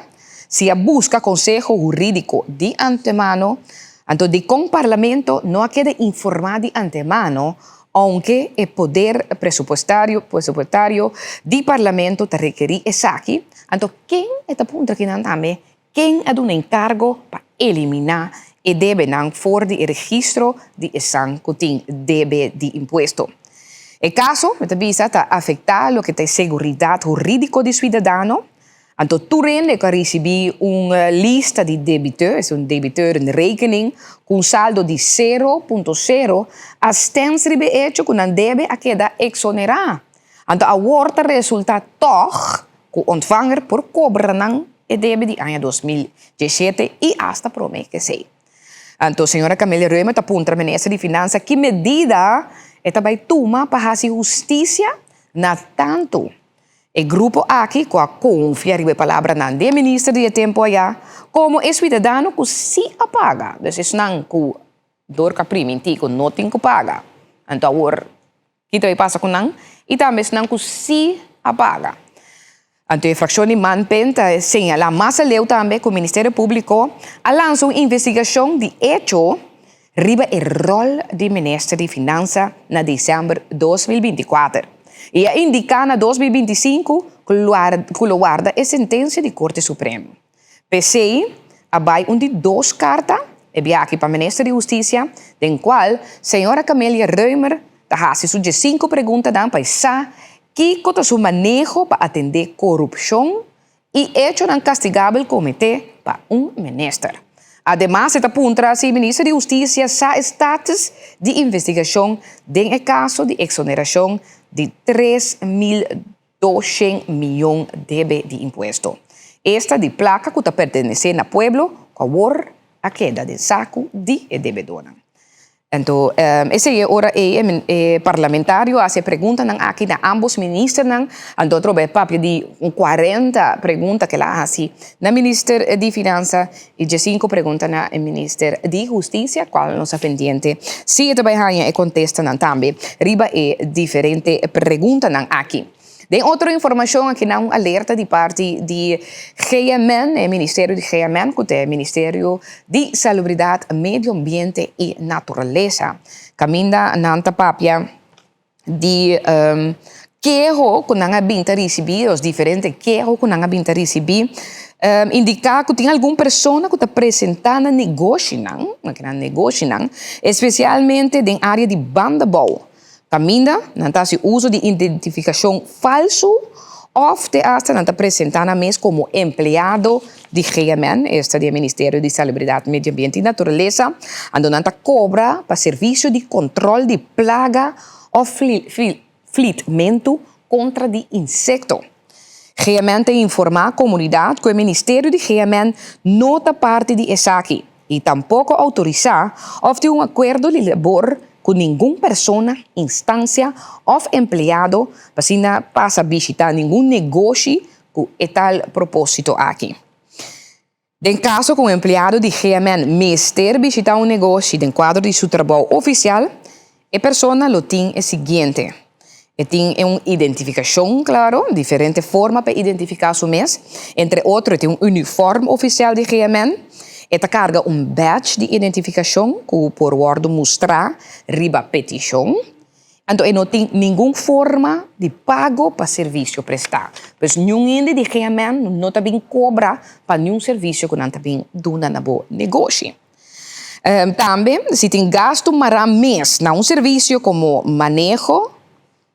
si a buska konseho hurídiko di antemano, anto dikon parlamento no a keda informá di antemano ounke e poder presupuestario presupuestario di parlamento ta rekerí esaki, anto ken e ta puntra kinan tambe Ken a duna enkargo pa eliminá e debenan for di e registro di esan ku tin debe di impuesto? E kaso, mi ta bisa, ta afektá loke ta e seguridat hurídiko di suidadano. Anto tur hende ku a risibí un lista di debiteur, es un debiteurenrekening, ku un saldo di 0.0, a stèns riba e echo ku nan debe a keda eksonerá. Anto awor ta resultá tòg ku ontvanger por kobra nan e debe di aña 2017 i asta promé ku esei. Anto señora Camelia Römer ta puntra minister di Finansa ki medida e ta bai tuma pa hasi hustisia na tantu e grupo aki ku a konfia riba e palabranan di e minister di e tempu ayá komo e suidadano ku si a paga, dus esnan ku dor ku a primintí ku no tin ku paga. Anto awor Ki ta bay pasa ku nan i tambe esnan ku si a paga. Anto e frakshon di Manpen ta señalá mas aleu tambe ku Ministerio Públiko a lansa un investigashon di echo riba e ròl di Minister di Finansa na desèmber 2024 i a indiká na 2025 ku lo warda e sentensia di Korte Supremo. P'esei a bai un di dos karta, e biaha aki pa Minister di Hustisia, den kual señora Camelia Römer ta hasi su 15 preguntanan pa e sa kiko ta su maneho pa atendé korupshon i echonan kastigabel kometé pa un minister. Ademas e ta puntra si Minister di Hustisia sa e status di investigashon den e kaso di eksonerashon di 3200 miyon debe di impuesto. Esta di plaka ku ta pertenesé na pueblo ku awor a keda den saku di e debedónan. Anto esei e ora ei e parlamentario a hasi e preguntanan aki na ámbos ministernan, anto atrobe e papia di un 40 pregunta ku el a hasi na minister di Finansa i 15 pregunta na e minister di Hustisia, kual nos a pendiente si e ta bai haña e kontestanan tambe riba e diferente preguntanan aki. Den otro informashon aki nan un alerta di parti di GMN, e ministerio di GMN ku ta e Ministerio di Salubridat, Medio Ambiente i Naturalesa. Kaminda nan ta papia di keho ku nan a bin ta risibí, los diferente keho ku nan a bin ta risibí. Indiká ku tin algun persona ku ta presentá na negoshinan, na kinan negoshinan, espesialmente den área di Bandabou, kaminda nan ta hasi uso di identifikashon falsu òf te asta nan ta presentá nan mes komo empleado di GMN, esta di e Ministerio di Salubridat, Medio Ambiente i Naturalesa, anto nan ta kobra pa servisio di kontròl di plaga òf flitmentu kontra di insekto. GMN ta informá komunidat ku e Ministerio di GMN no ta parti di esaki i tampoko outorisá òf tin un akuerdo di labor ku ningun persona, instansia òf empleado pa asina pasa bishitá ningun negoshi ku e tal propósito aki. Den kaso ku un empleado di GMN mester bishitá un negoshi den kuadro di su trabou ofisial, e persona lo tin e siguiente, E tin un identifikashon klaro, diferente forma pa identifiká su mes, entre otro e tin un unifòrm ofisial di GMN, e ta karga un badge di identifikashon ku por wòrdu mustrá riba petishon. Anto e no tin ningun forma di pago pa servisio prestá. Pues niun hende di GMN no ta bin kobra pa niun servisio ku nan ta bin duna na bo negoshi. Tambe si tin gastu mará mes na un servisio komo maneho,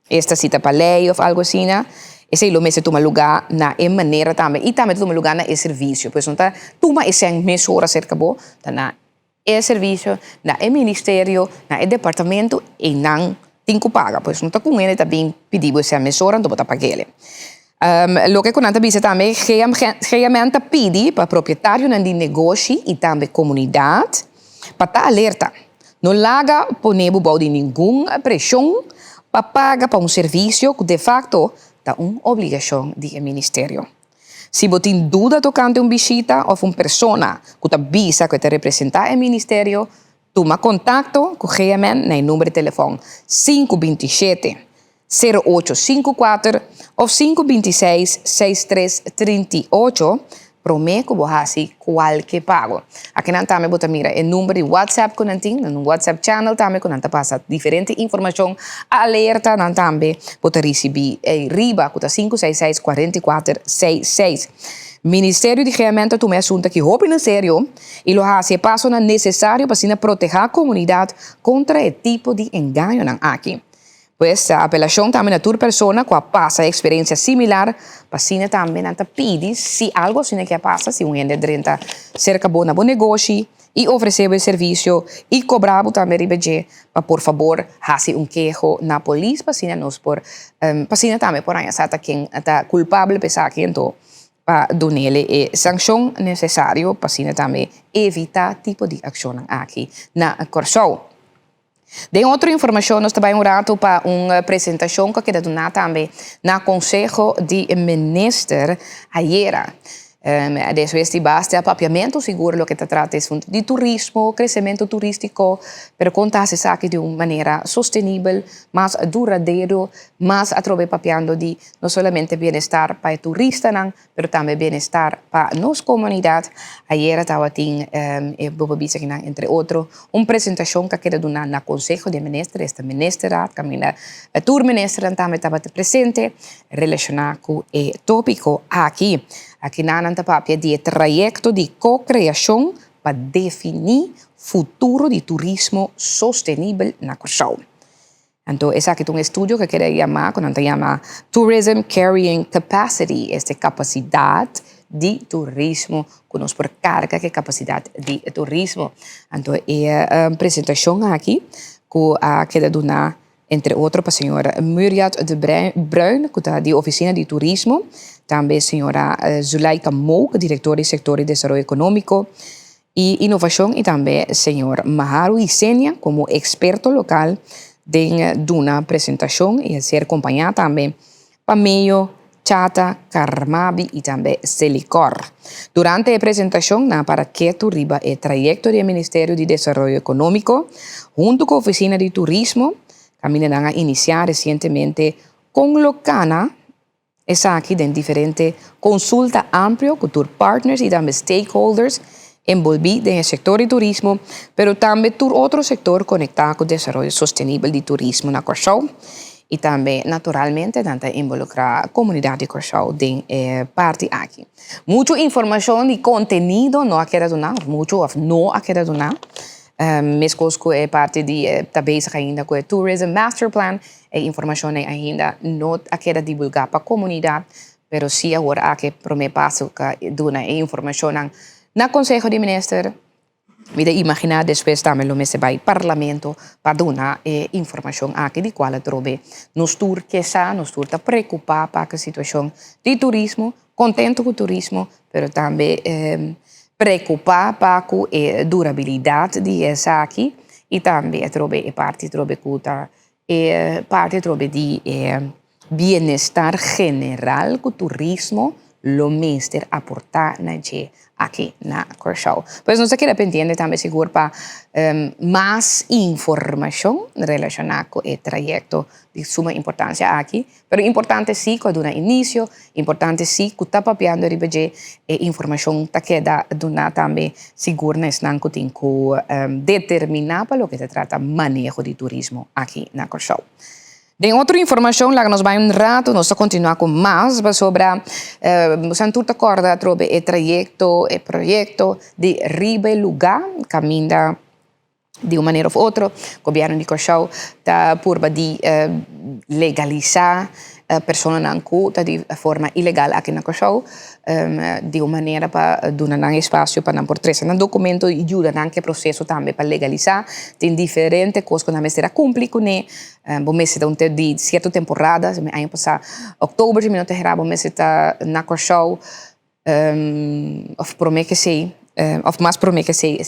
esta si ta pa lei òf algu asina, esei lo mester tuma lugá na e manera tambe i tambe ta tuma lugá na e servisio. Pues no ta tuma e sèn mesora serka bo, ta na E servicio na e ministerio, na e departamento y nan tin cu paga. Pues no ta cu un hende ta bin pidi bo esei mesora anto bo ta pag'ele. Loke cu nan ta bisa tambe, GMN ta pidi pa propietarionan di negoshi y tambe comunidad pa ta alerta. No laga pone bo bou di ningun presion pa paga pa un servicio cu de facto ta un obligacion di e ministerio. Si bo tin duda tokante un bishita òf un persona ku ta bisa ku e ta representá e ministerio, tuma kontakto ku GMN na e number di telefòn 527, 0854 òf 526, 6338 promé ku bo hasi kualke pago. Akinan tambe bo ta mira e number di WhatsApp ku nan tin, nan un WhatsApp channel tambe ku nan ta pasa diferente informashon Alerta nan tambe bo ta risibí ei riba ku ta sinku seis seis kuarenta i kuater seis seis. Ministerio di GMN ta tuma e asuntu aki hopi na serio i lo hasi e pasonan nesesario pa asina protehá komunidat kontra e tipo di engañonan aki. Pues apelashon tambe na tur persona ku a pasa e eksperensia similar pa asina tambe nan ta pidi si algu asina ke a pasa, si un hende a drenta serka bo na bo negoshi, i ofresé bo e servisio i kobra bo tambe riba dje pa por fabor hasi un keho na polis pa asina nos por pa asina tambe por haña sa ta ken ta kulpabel pa esaki anto pa dunele e sankshon nesesario pa asina tambe evitá tipo di akshonnan aki na Kòrsou. Den otro informashon nos ta bai un ratu pa un presentashon ku a keda duná tambe na Konseho di Minister ayera. Despues di basta papiamentu sigur loke ta trata e asuntu di turismo, kresementu turístiko, pero kon ta hasi esaki di un manera sostenibel, mas duradero, mas atrobe papiando di no solamente bienestar pa e turistanan, pero tambe bienestar pa nos komunidat. Ayera tabatin e bobo bisa kinan entre otro un presentashon ku a keda duna na Konseho di Minister, esta Ministerraad, kaminda tur ministernan tambe tabata presente relashoná ku e tópiko aki. Akinan nan ta papia di e trayekto di ko-kreashon pa definí futuro di turismo sostenibel na Kòrsou. Anto esaki ta un estudio ku keda yamá, ku nan ta yama Tourism Carrying Capacity, este kapasidat di turismo, ku nos por karga ku e kapasidat di turismo. Anto e presentashon aki ku a keda duná entre otro pa señor Muriat de Bruin ku ta di Ofisina di Turismo, tambe señora Zulaika Mook, direktor di Sektor di Desaroyo Ekonómiko, i inovashon i tambe señor Maharu Isenia komo eksperto lokal den duna presentashon i a ser kompañá tambe pa medio Chata, Carmabi i tambe Selikor. Durante e presentashon nan a para ketu riba e trayekto di e Ministerio di Desaroyo Ekonómiko huntu ku Ofisina di Turismo kaminda nan a inisiá resientemente kon lo kana Esaki den diferente konsulta amplio ku tur partners i tambe stakeholders enbolbí den e sektor di turismo, pero tambe tur otro sektor konektá ku desaroyo sostenibel di turismo na Kòrsou. I tambe naturalmente nan ta involukrá komunidat di Kòrsou den e parti aki. Muchu informashon di kontenido no a keda duná, òf muchu òf no a keda duná. Meskos ku e parti di ta bezig ainda ku e Tourism Master Plan, e informashon ei ainda no a keda divulgá pa komunidat, pero si awor aki promé paso ka duna e informashonnan na Konseho di Minister. Mi ta imaginá despues tambe lo mester bai Parlamento pa duna e informashon aki di kual atrobe nos tur ke sa, nos tur ta preokupá pa ku situashon di turismo, kontentu ku turismo, pero tambe preokupá pa ku e durabilidat di esaki i tambe atrobe e parti atrobe ku ta e parti atrobe di e bienestar general ku turismo lo mester aportá na dje aki na Kòrsou. Pues nos ta keda pendiente tambe sigur pa mas informashon relashoná ku e trayekto di suma importansia aki. Pero importante sí ku a duna inisio, importante sí ku ta papiando riba dje, e informashon ta keda duná tambe sigur na esnan ku tin ku determiná pa loke ta trata maneho di turismo aki na Kòrsou. Den otro informashon laga nos bai un ratu, nos ta kontinuá ku mas pasobra boso tur ta kòrda atrobe e trayekto, e proyekto di Riba e Lugá kaminda di un manera of otro gobièrnu di Kòrsou ta purba di legalisá personanan ku ta di forma ilegal aki na Kòrsou di un manera pa duna nan espasio pa nan por trese nan dokumento i yuda nan ku e proseso tambe pa legalisá. Tin diferente kos ku nan mester a kumpli kuné. Bo mester ta un di sierto temporada, aña pasá òktober si mi no ta hera bo mester ta na Kòrsou òf promé ke esei òf mas promé ke esei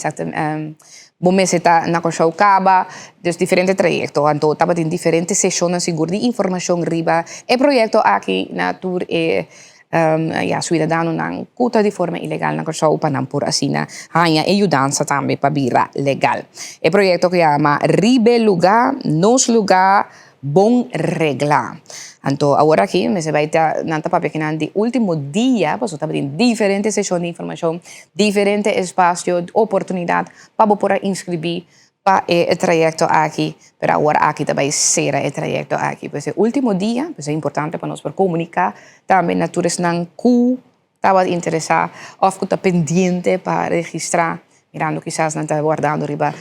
bo mester ta na Kòrsou kaba, dus diferente trayekto. Anto tabatin diferente seshonnan sigur di informashon riba e proyekto aki na tur e ya suidadanonan ku ta di forma ilegal na Kòrsou pa nan por asina haña e yudansa tambe pa bira legal. E proyekto ku yama Riba e Lugá, Nos Lugá, Bon Reglá. Anto awor aki mester bai ta nan ta papia kinan di último dia pasobra tabatin diferente seshon di informashon, diferente espasio, oportunidat pa bo por a inskribí pa e trayekto aki, pero awor aki ta bai sera e trayekto aki. Pues e ultimo dia, pues e importante pa nos por komuniká tambe na tur esnan ku tabata interesá òf ku ta pendiente pa registrá, mirando kisas nan ta wardando riba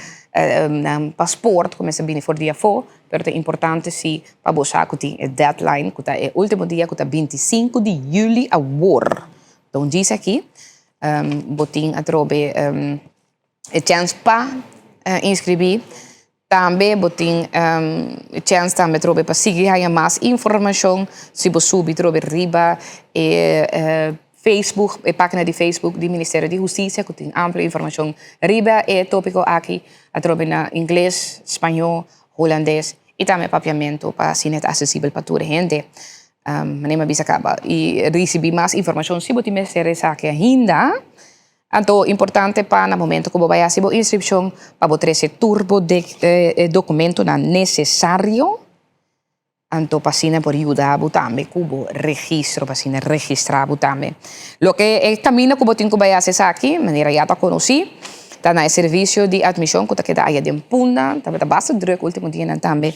nan pasport ku mester bini for di afó, pero ta importante si pa bo sa ku tin e deadline ku ta e ultimo dia ku ta 25 di yüli awor. Don djis aki bo tin atrobe E chèns pa inskribí. Tambe bo tin e chèns tambe atrobe pa sigui haña mas informashon si bo subi atrobe riba e Facebook, e página di Facebook di Ministerio di Hustisia ku tin amplio informashon riba e tópiko aki atrobe na ingles, spañó, hulandes i tambe papiamentu pa asina e ta asesibel pa tur hende. Manera mi a bisa kaba i risibí mas informashon si bo tin mester esaki ainda. Anto importante pa na momento ku bo bai hasi bo inskripshon pa bo trese tur bo dokumentonan nesesario, anto pa asina por yuda bo tambe ku bo registro, pa asina registrá bo tambe. Loke e kaminda ku bo tin ku bai hasi esaki, manera ya ta konosí, ta na e servisio di atmishon ku ta keda aya den Punda, tabata basta drùk último dianan tambe,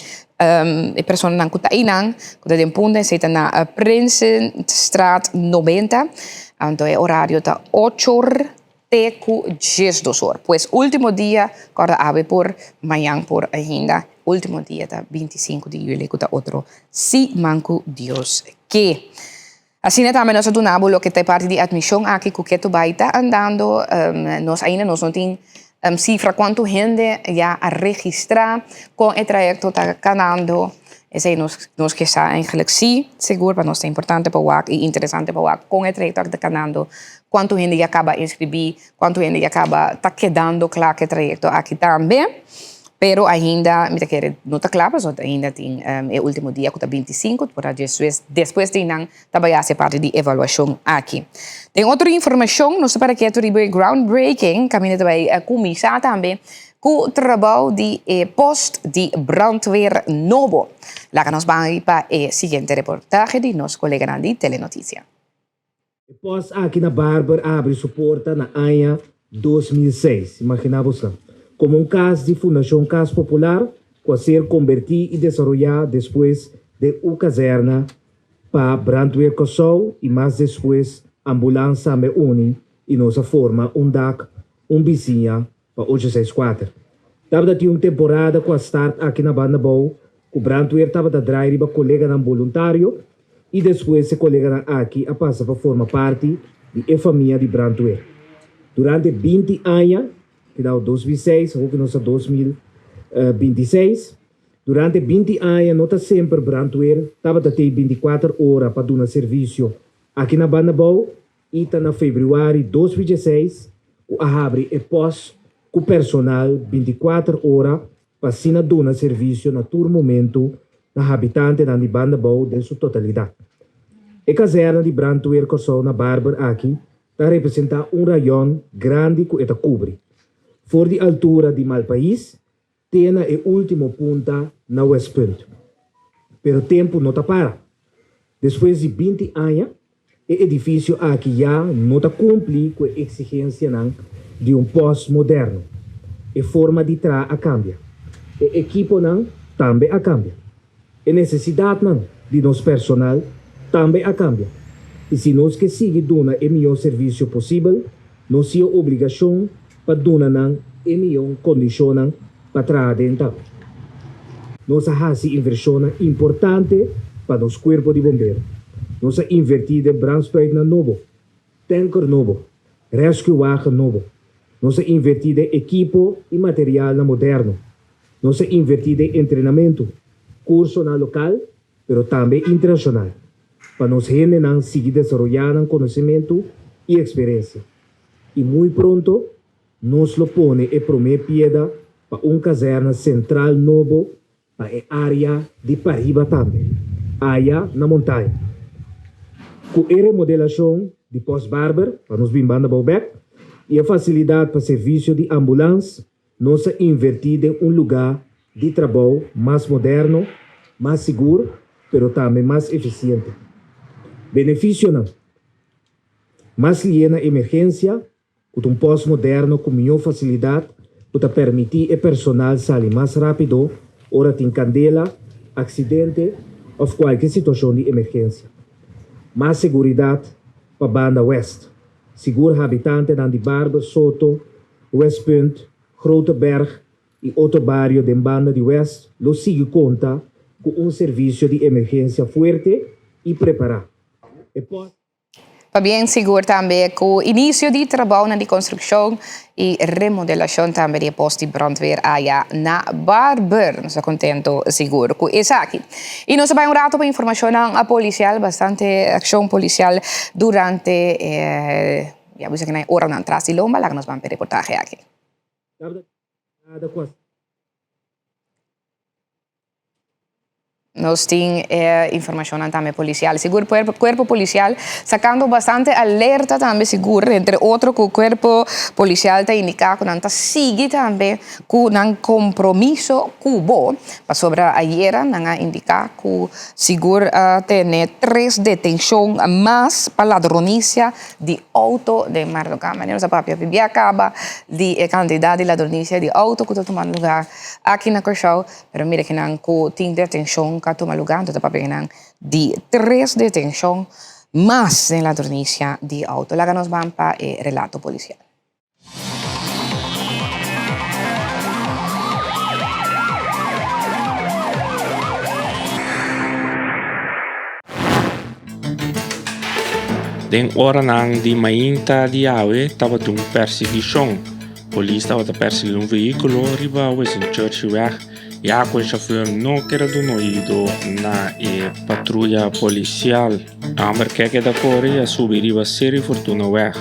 e personanan ku ta einan, ku ta den Punda, esei ta na Prinsenstraat 90, anto e orario ta ocho or te ku diesdos or. Pues último dia kòrda awe por mañan por ainda, último dia ta 25 di yüli ku ta otro siman ku Dios ke. Asina tambe nos a duna bo loke ta e parti di atmishon aki ku ketu bai ta andando. Nos ainda nos no tin sifra kuantu hende ya a registrá kon e trayekto ta kanando. Esei nos nos ke sa eigenlijk sí sigur pa nos ta importante pa wak i interesante pa wak kon e trayekto aki ta kanando, kuantu hende ya kaba inskribí, kuantu hende ya kaba ta kedando kla ku e trayekto aki tambe. Pero ainda mi ta kere no ta kla pasobra ainda tin e ultimo dia ku ta 25 por a despues despues di nan ta bai hasi e parti di evaluashon aki. Den otro informashon nos ta para ketu riba e ground breaking kaminda ta bai kuminsá tambe ku trabou di e post di brandweer nobo. Laga nos bai pa e siguiente reportahe di nos koleganan di Telenotisia. E pòst aki na Barber a habri su porta na aña 2006, imaginá bosnan, komo un kas di Fundashon Kas Popular ku a ser kombertí i desaroyá despues den un kazèrna pa Brandweer Kòrsou i mas despues ambulans tambe uni i nos a forma un dak, un bisiña pa ocho seis kuater. Tabata tin un temporada ku a start aki na Banda Bou ku brandweer tabata drai riba koleganan boluntario i despues e koleganan aki a pasa pa forma parti di e famia di brandweer. Durante 20 aña, keda 2006, awor ku nos ta 2026, durante 20 aña no ta semper brandweer tabata tei 24 ora pa duna servisio aki na Banda Bou i ta na febrüari 2016 ku a habri e pòst ku personal 24 ora pa asina duna servisio na tur momentu na habitantenan di Banda Bou den su totalidat. E kazèrna di Brandweer Kòrsou na Barber aki ta representá un rayon grandi ku e ta kubri, for di altura di Malpais te na e último punta na Westpunt. Pero tempu no ta para. Despues di 20 aña, e edifisio aki ya no ta kumpli ku e eksigensianan di un pòst moderno. E forma di traha a kambia. E ekiponan tambe a kambia. E nesesidatnan di nos personal tambe a kambia. I si nos ke sigui duna e mihó servisio posibel, nos tin e obligashon pa duna nan e mihó kondishonnan pa traha aden tambe. Nos a hasi invershonnan importante pa nos kuerpo di bombero. Nos a invertí den brandspuitnan nobo, tanker nobo, rescue wagen nobo. Nos a invertí den ekipo i materialnan moderno. Nos a invertí den entrenamentu, kursonan lokal pero tambe internashonal, pa nos hendenan sigui desaroyá nan konosementu i eksperensia. I muy pronto nos lo pone e promé pieda pa un kazèrna sentral nobo pa e área di pariba tambe, aya na montaña. Ku e remodelashon di Pòst Barber, pa nos bin banda bou bèk, i e fasilidat pa servisio di ambulans, nos a invertí den un lugá di trabou mas moderno, mas sigur, pero tambe mas efisiente. Benefisionan, Mas lié na emergensia, ku ta un pòst moderno ku mihó fasilidat ku ta permití e personal sali mas rápido ora tin kandela, aksidente òf kualke situashon di emergensia. Mas seguridat pa banda wèst, sigur habitantenan di Barber, Soto, Westpunt, Grote Berg i otro bario den banda di wèst lo sigui konta ku un servisio di emergensia fuerte i prepará. E pòst. Pabien sigur tambe ku inisio di trabounan di konstrukshon i remodelashon tambe di e post di brandweer aya na Barber. Nos ta kontentu sigur ku esaki. I nos a bai un rato pa informashonnan polisial, bastante akshon polisial durante e ya bisa ku nan e oranan tras di lomba. Laga nos ban pa e reportahe aki. Nos tin e informacionnan tambe policial. Sigur cuerpo policial sacando bastante alerta tambe sigur, entre otro cu cuerpo policial ta indica cu nan ta sigui tambe cu nan compromiso cu bo, pasobra ayera nan a indica cu sigur a tene tres detencion mas pa ladronicia di auto den Marduka. Manera nos a papia bia caba di e cantidad di ladronicia di auto cu ta tumando lugar aki na Kòrsou. Pero mira kinan ku tin detenshon ka tuma lugá, anto ta papia kinan di tres detenshon mas den ladronisia di outo. Laga nos ban pa e relato polisial. Den oranan di mainta di awe tabatin un persiguishon. Polis tabata persiguí un vehíkulo riba Winston Churchillweg ya ku e shofùr no kere duna oido na e patruya polisial. Hòmber ke keda kore i a subi riba Seri Fortunaweg.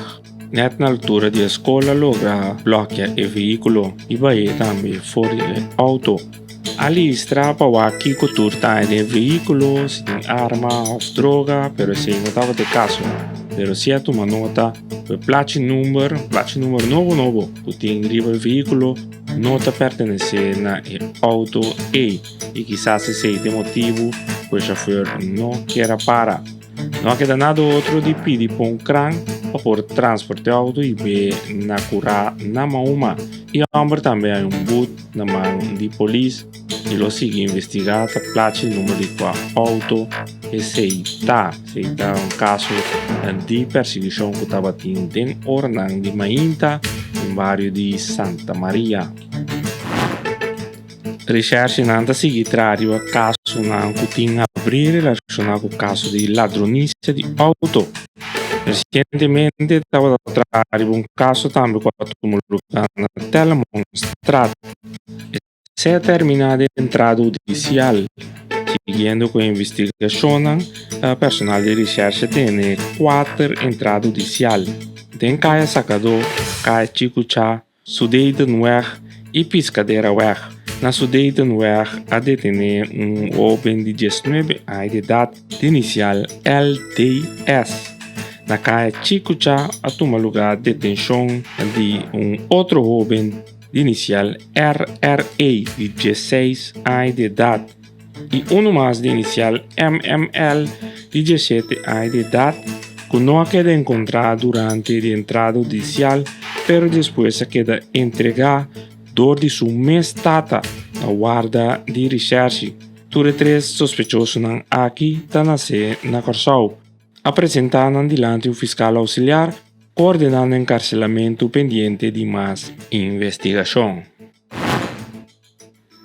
Nèt na altura di e skol a logra blòkia e vehíkulo i bah'é tambe for di e outo. A listra pa wak kiko tur ta den e vehíkulo, si tin arma òf droga, pero esei no tabata e kaso. Pero si a tuma nota ku e plachi number, plachi number nobo nobo ku tin riba e vehíkulo no ta pertenesé na e outo ei i kisas esei ta e motibu ku e shofùr no kier a para. No a keda nada otro di pidi pa un kran. pa por transport'é outo i be na kurá na Mahuma. E hòmber tambe hay un but na man di polis i lo sigui investigá ta plachi number di kua outo esei ta. Esei ta un kaso di persiguishon ku tabatin den oranan di mainta den bario di Santa Maria. Reshershenan ta sigui traha riba kasonan ku tin habrí relashoná ku kaso di ladronisia di outo. Resientemente tabata traha riba un kaso tambe ku a tuma lugá na Telemonstraat. Esei a terminá den entrada hudisial. Siguiendo ku e investigashonnan, personal di reshershe tene kuater entrada hudisial den Kaya Sakadó, Kaya Chikuchá, Sudetenweg i Piscaderaweg. Na Sudetenweg a detené un hóben di diesnuebe aña di edat di inisial LDS. Na Kaya Chikucha a tuma lugá detenshon di un otro hóben di inisial RRE di diesseis aña di edat i unu mas di inisial MML di diesshete aña di edat ku no a keda enkontrá durante di entrada hudisial pero despues a keda entregá dor di su mes tata na warda di rishèrshi. Tur e tres sospechosonan aki ta nasé na Kòrsou. A presentá nan dilanti un fiskal ousiliar ku ordená nan enkarselamentu pendiente di mas investigashon.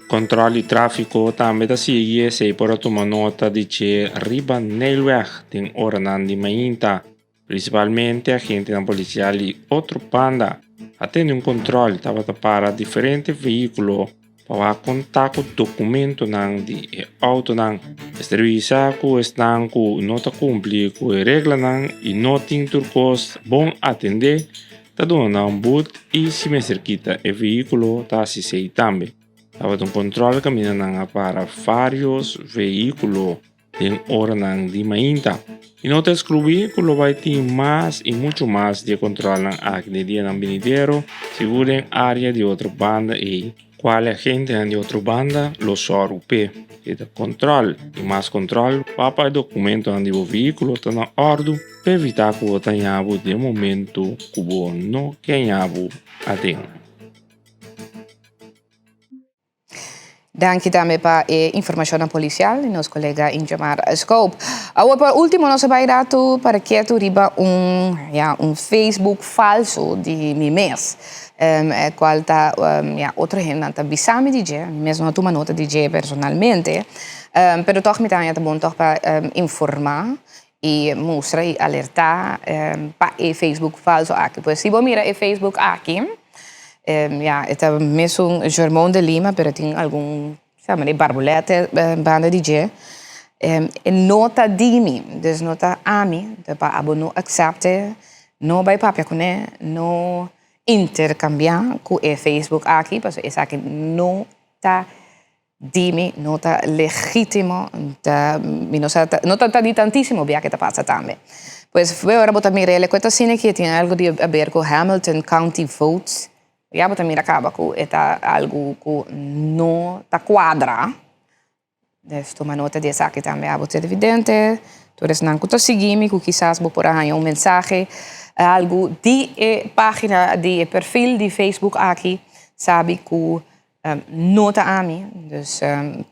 Control di trafico tambe ta sigui esey por a tuma nota di che riba Nijlweg den oranan di mainta. Principalmente agentenan policial di otro banda a tene un control tabata para diferente vehiculo pa wak con ta cu documentonan di e autonan. Mester bisa cu esnan cu no ta cumpli cu e reglanan y no tin tur cos bon atende ta duna nan un but y si mester kita e vehiculo ta haci esey tambe. Tabata un control caminda nan a para varios vehiculo den oranan di mainta. Y no ta exclui cu lo bay tin mas y mucho mas di e controlnan aki den dianan binidero, sigur den area di otro banda ey. Cual e agentenan di otro banda lo sòru p'e. E ta control y mas control pa pa e documentonan di bo vehiculo ta na ordu pa evita cu bo ta haña bo den momento cu bo no ke haña bo aden. Danki tambe pa e informacionnan policial di nos colega Ingemar Scope. Awor por ultimo nos a bay rato para ketu riba un, ja, un Facebook falso di mi mes. E cual ta, ja, otro hendenan ta bisa mi di dje, mi mes no a tuma nota di dje personalmente, pero tog mi ta haña ta bon tog pa informa y mustra y alerta pa e Facebook falso aki. Pues si bo mira e Facebook aki, ja, e ta mesun Germon de Lima, pero tin algun, sa manera barbulete banda di dje. E no ta di mi, dus no ta ami, pa abo no accepte, no bai papia kuné, no intercambia ku e Facebook aki, pasobra esaki no ta di mi, no ta legítimo, ta, mi no sa, no ta di tantísimo bia ke ta pasa tambe. Pues ora bo ta mira el e ku ta asina ke tin algo di haber ku Hamilton County Votes, ya bo ta mira kaba ku e ta algu ku no ta kuadra. Dus tuma nota di esaki tambe abo televidente, tur esnan ku ta sigui mi ku kisas bo por a haña un mensahe, algu di e página, di e perfil di Facebook aki, sabi ku no ta ami, dus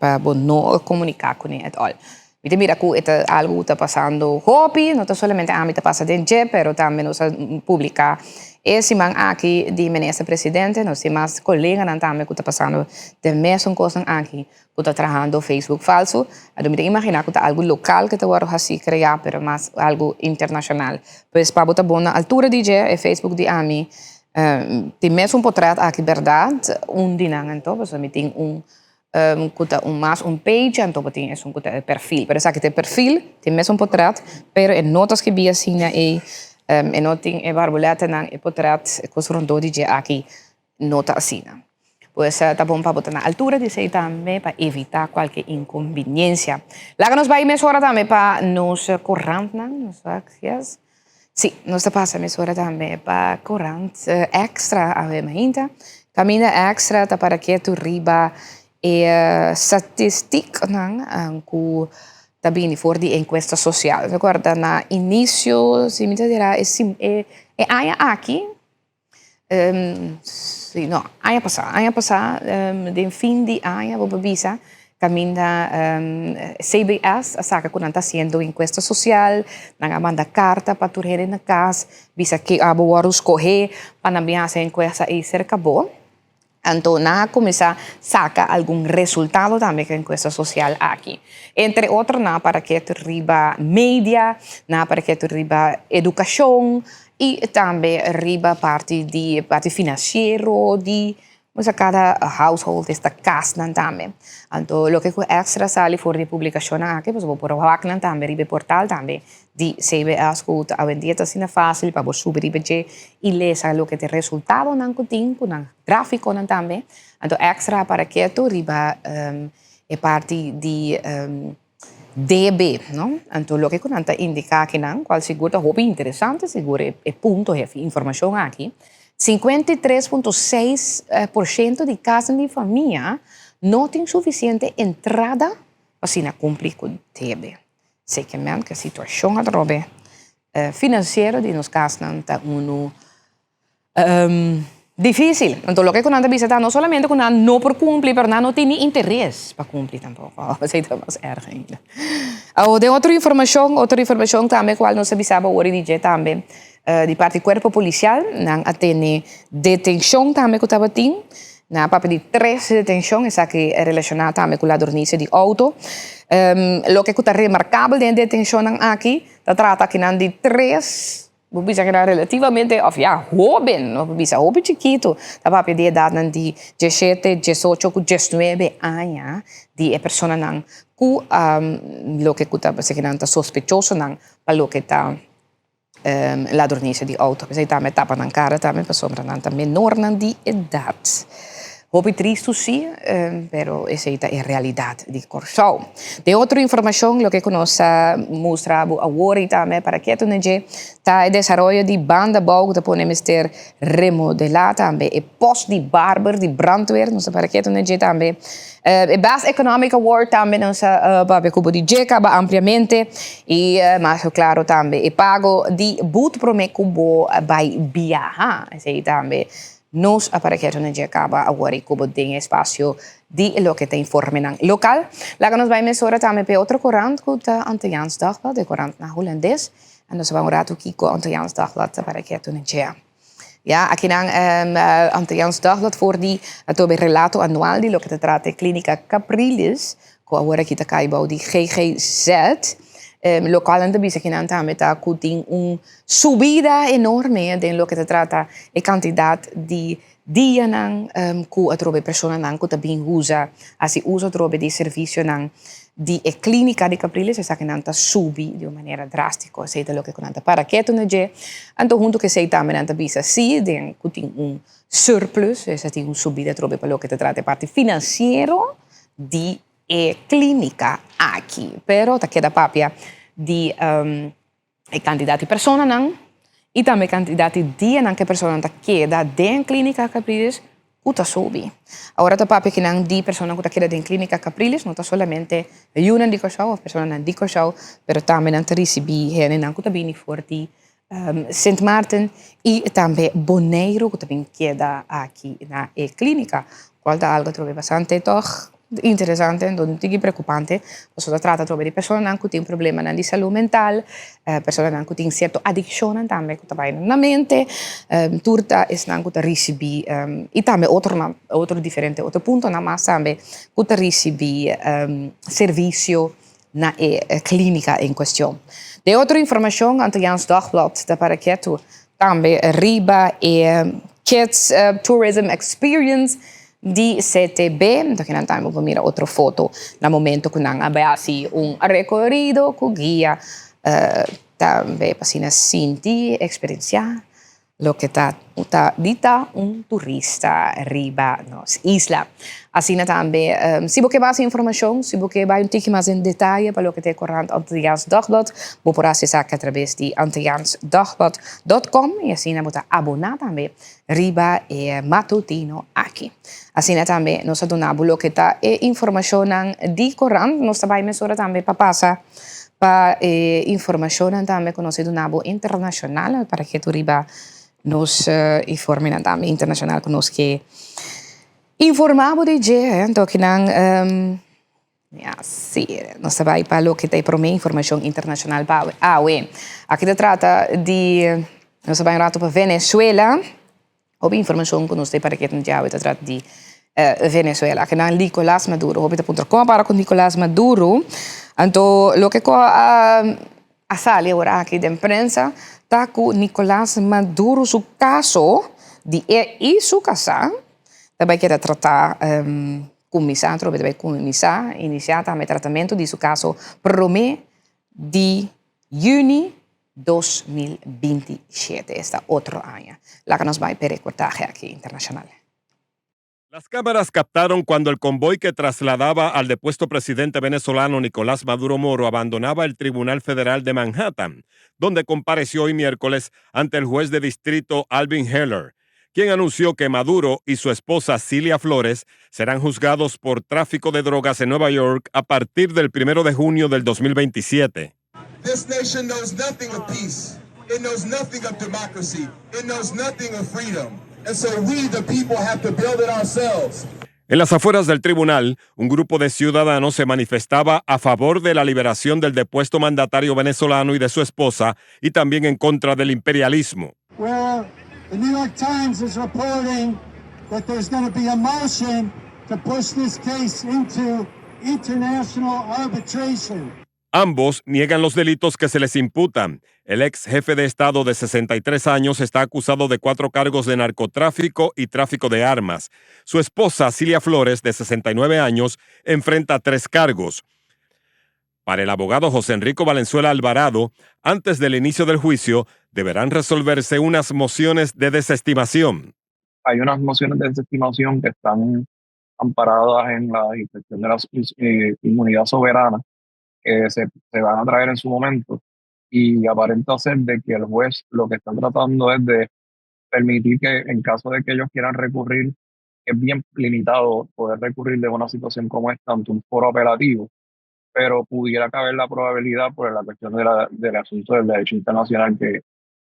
pa bo no komuniká kuné at all. Mi ta mira ku e ta algu ku ta pasando hopi, no ta solamente ami ta pasa den dje, pero tambe nos a publiká e siman aki di Minister Presidente, nos tin mas koleganan tambe ku ta pasando den mesun kosnan aki ku ta trahando Facebook falsu. Anto mi ta imaginá ku ta algu lokal ku ta wòrdu hasí, kreá, pero mas algu internashonal. Pues pa bo ta bon na altura di dje, e Facebook di ami tin mesun potrèt aki bèrdat, un di nan anto, pasobra mi tin un ku ta un mas un page anto bo tin esun ku ta e perfil pero esaki ta e perfil tin mesun potret pero e no ta skibí asina ei e no tin e barbulètènan e potret e kos rondó di dje aki no ta asina pues ta bon pa bo ta na altura di esei tambe pa evitá kualke inkonbiniensia laga nos bai mesora tambe pa nos korantnan nos wak yes si nos ta pasa mesora tambe pa korant extra awe mainta kaminda extra ta para ketu riba e statistiknan ku. Ta bini for di enkuesta sosial. Mi kòrda na inisio, si mi ta dira e e e aña aki, si no, aña pasá, aña pasá den fin di aña bo por bisa kaminda CBS a saka ku nan ta hasiendo enkuesta sosial, nan a manda karta pa tur hende na kas bisa ke abo wòrdu skohé pa nan bin hasi e enkuesta ei serka bo. Anto nan a kuminsá saka algun resultado tambe ku e enkuesta sosial aki. Entre otro nan a para ketu riba media, nan a para ketu riba edukashon i tambe riba parti di parti finansiero di kada household esta kasnan tambe. Anto loke ku èkstra sali for di e publikashonnan aki pasobra bo por wak nan tambe riba e portal tambe di CBS ku ta awendia ta asina fásil pa bo subi riba dje i lesa loke ta e resultadonan ku tin ku nan gráfikonan tambe. Anto èkstra para ketu riba e parti di DB, no? Anto loke ku nan ta indiká akinan, kual sigur ta hopi interesante sigur e punto hefi informashon aki, 53.6% di kasnan di famia no tin sufisiente entrada pa asina kumpli ku debe. Sekemen ku e situashon atrobe finansiero di nos kasnan ta unu difísil. Anto loke ku nan ta bisa ta no solamente ku nan no por kumpli pero nan no tin ni interes pa kumpli tampoko. Esei ta mas erg ainda. Awor den otro informashon, otro informashon tambe kual nos a bisa bo ora di dje tambe di parti kuerpo polisial nan a tene detenshon tambe ku tabatin. Nan a papia di tres detenshon, esaki relashoná tambe ku ladronisia di outo. Loke ku ta remarkabel den e detenshonnan aki ta trata akinan di tres, bo bisa kinan relativamente òf ya hóben, bo por bisa hopi chikitu, ta papia di edatnan di diesshete, diesocho ku diesnuebe aña di e personanan ku loke ku ta bisa kinan ta sospechosonan pa loke ta Ladronisia di auto. P'esei tambe tapa nan kara tambe pasobra nan ta menornan di edat. Hopi tristu si, pero esei ta e realidat di Kòrsou. Den otro informashon loke ku nos a mustra bo awor i tambe para ketu na dje ta e desaroyo di banda bou ku ta pone mester remodelá tambe e pòst di barber di brandweer nos ta para ketu na dje tambe. E Best Economic Award tambe nos a papia ku bo di dje kaba ampliamente i mas ku klaro tambe e pago di but promé ku bo bai biaha. Esei tambe nos a para ketu na dje kaba awor i ku bo den e espasio di loke ta informenan lokal. Laga nos bai mesora tambe pa e otro korant ku ta Antilliaans Dagblad, e korant na hulandes. Nos a bai un ratu kiko Antilliaans Dagblad ta para ketu na dje. Ya, akinan Antilliaans Dagblad for di atrobe relato anual di loke ta trata e Klinika Capriles, ku awor aki ta kai bou di GGZ. Lokual nan ta bisa akinan tambe ta ku tin un subida enorme den loke ta trata e kantidat di dianan ku atrobe personanan ku ta bin usa, hasi uso atrobe di servisionan di e klínika di Capriles, esakinan ta subi di un manera drástiko. Esei ta loke ku nan ta para ketu na dje. Anto huntu ku esei tambe nan ta bisa sí den ku tin un surplus, esa tin un subida atrobe pa loke ta trata e parti finansiero di e klínika aki. Pero ta keda papia di E kantidat di personanan i tambe e kantidat di dianan ku e personanan ta keda den Klínika Capriles ku ta subi. Awor ta papia kinan di personanan ku ta keda den Klínika Capriles no ta solamente yunan di Kòrsou òf personanan di Kòrsou, pero tambe nan ta risibí hendenan ku ta bini for di Sint Maarten i tambe Boneiru ku ta bin keda aki na e klínika, kual ta algu atrobe bastante tòg. Interesante, enton un tiki preocupante, pasobra ta trata atrobe di personanan cu tin problemanan di salud mental, personanan cu tin cierto adiccionnan tambe cu ta bay na mente, tur ta esnan cu ta ricibi y tambe otronan, otro diferente otro puntonan mas tambe cu ta ricibi servicio na e clinica en cuestion. Den otro informacion, Antilliaans Dagblad ta para ketu tambe riba e Kids Tourism Experience di CTB. Enton kinan tambe bo por mira otro foto na momento ku nan a bai hasi un rekorido ku guia tambe pa asina sinti, eksperensiá. Loke ta ta di ta un turista riba nos isla. Asina tambe si bo ke mas informashon, si bo ke bai un tiki mas den detaye pa loke ta e korant Antilliaans Dagblad, bo por hasi esaki atrabes di antilliaansdagblad dot com i asina bo ta aboná tambe riba e matutino aki. Asina tambe nos a duna bo loke ta e informashonnan di korant. Nos ta bai mesora tambe pa pasa Pa e informashonnan tambe ku nos a duna bo internashonal para ke tur riba nos informenan tambe internashonal ku nos ke informá bo di dje. Anto kinan ya si nos ta bai pa loke ta e promé informashon internashonal pa awe. Aki ta trata di nos ta bai un ratu pa Venezuela. Hopi informacion cu nos ta para keten djawe ta trata di Venezuela. Akinan Nicolas Maduro. Hopi ta puntra con a para cu Nicolas Maduro. Anto loke cu a sali awor aki den prensa ta cu Nicolas Maduro su caso di e y su casa ta bay keda trata cuminsa atrobe ta bay cuminsa inicia tambe tratamento di su caso prome di juni 2027, esta otro aña. Laga nos bai p'e reportahe aki internacional. Las cámaras captaron cuando el convoy que trasladaba al depuesto presidente venezolano Nicolás Maduro Moro abandonaba el Tribunal Federal de Manhattan, donde compareció hoy miércoles ante el juez de distrito Alvin Heller, quien anunció que Maduro y su esposa Cilia Flores serán juzgados por tráfico de drogas en Nueva York a partir del 1 de junio del 2027. This nation knows nothing of peace. It knows nothing of democracy. It knows nothing of freedom. And so we, the people, have to build it ourselves. En las afueras del tribunal, un grupo de ciudadanos se manifestaba a favor de la liberación del depuesto mandatario venezolano y de su esposa y también en contra del imperialismo. Where the New York Times is reporting that there's going to be a motion to push this case into international arbitration. Ambos niegan los delitos que se les imputan. El ex jefe de Estado de 63 años está acusado de cuatro cargos de narcotráfico y tráfico de armas. Su esposa, Cilia Flores, de 69 años, enfrenta tres cargos. Para el abogado José Enrico Valenzuela Alvarado, antes del inicio del juicio, deberán resolverse unas mociones de desestimación. Hay unas mociones de desestimación que están amparadas en la inspección de la eh, inmunidad soberana que se, se van a traer en su momento y aparenta ser de que el juez lo que está tratando es de permitir que en caso de que ellos quieran recurrir, es bien limitado poder recurrir de una situación como esta ante un foro apelativo, pero pudiera caber la probabilidad por la cuestión de la, del asunto del derecho internacional que,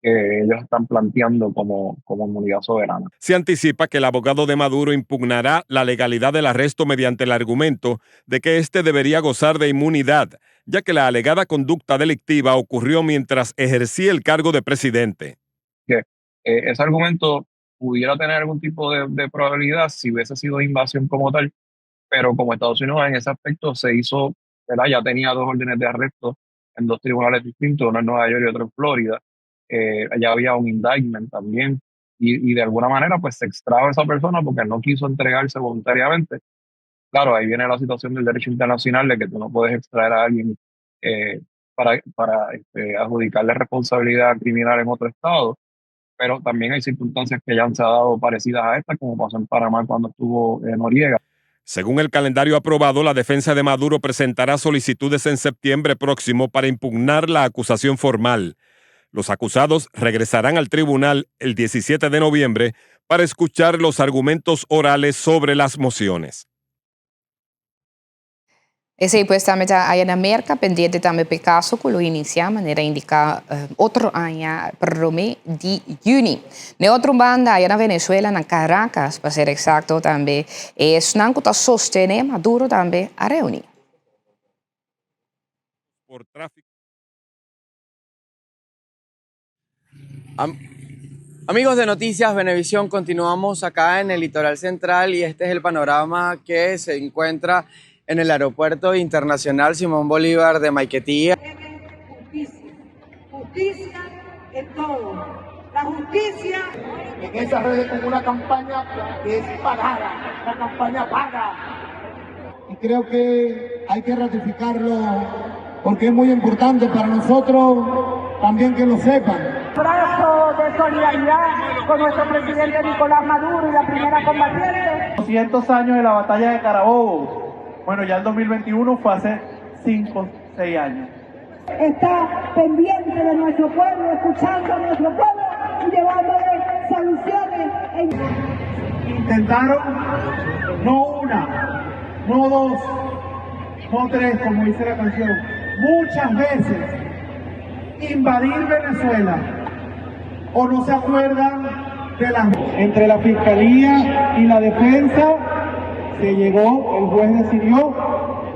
que ellos están planteando como, como inmunidad soberana. Se anticipa que el abogado de Maduro impugnará la legalidad del arresto mediante el argumento de que éste debería gozar de inmunidad, ya que la alegada conducta delictiva ocurrió mientras ejercía el cargo de presidente. Que eh, ese argumento pudiera tener algún tipo de, de probabilidad si hubiese sido invasión como tal, pero como Estados Unidos en ese aspecto se hizo, ¿verdad? Ya tenía dos órdenes de arresto en dos tribunales distintos, uno en Nueva York y otro en Florida. Eh, ya había un indictment también y, y de alguna manera pues se extrajo a esa persona porque no quiso entregarse voluntariamente. Claro, ahí viene la situación del derecho internacional de que tú no puedes extraer a alguien eh, para, para este, adjudicarle responsabilidad criminal en otro estado, pero también hay circunstancias que ya han se dado parecidas a esta, como pasó en Panamá cuando estuvo en Noriega. Según el calendario aprobado, la defensa de Maduro presentará solicitudes en septiembre próximo para impugnar la acusación formal. Los acusados regresarán al tribunal el 17 de noviembre para escuchar los argumentos orales sobre las mociones. Esei pues tambe ta aya na Merca, pendiente tambe p'e caso cu lo inicia manera indica otro aña prome di juni. N'e otro banda aya na Venezuela, na Caracas pa ser exacto, tambe esnan cu ta sostene Maduro tambe a reuni. Por tráfico. Amigos de Noticias Venevisión, continuamos acá en el litoral central y este es el panorama que se encuentra en el Aeropuerto Internacional Simón Bolívar de Maiquetía. Justicia, justicia en todo. La justicia. En esas redes con una campaña que es pagada, una campaña paga. Y creo que hay que ratificarlo porque es muy importante para nosotros también que lo sepan. Brazo de solidaridad con nuestro presidente Nicolás Maduro y la primera combatiente. 200 años de la batalla de Carabobo. Bueno, ya el 2021 fue hace 5, 6 años. Está pendiente de nuestro pueblo, escuchando a nuestro pueblo y llevándole soluciones. Intentaron no una, no dos, no tres, como dice la canción, muchas veces invadir Venezuela. O no se acuerdan de la... Entre la Fiscalía y la defensa se llegó, el juez decidió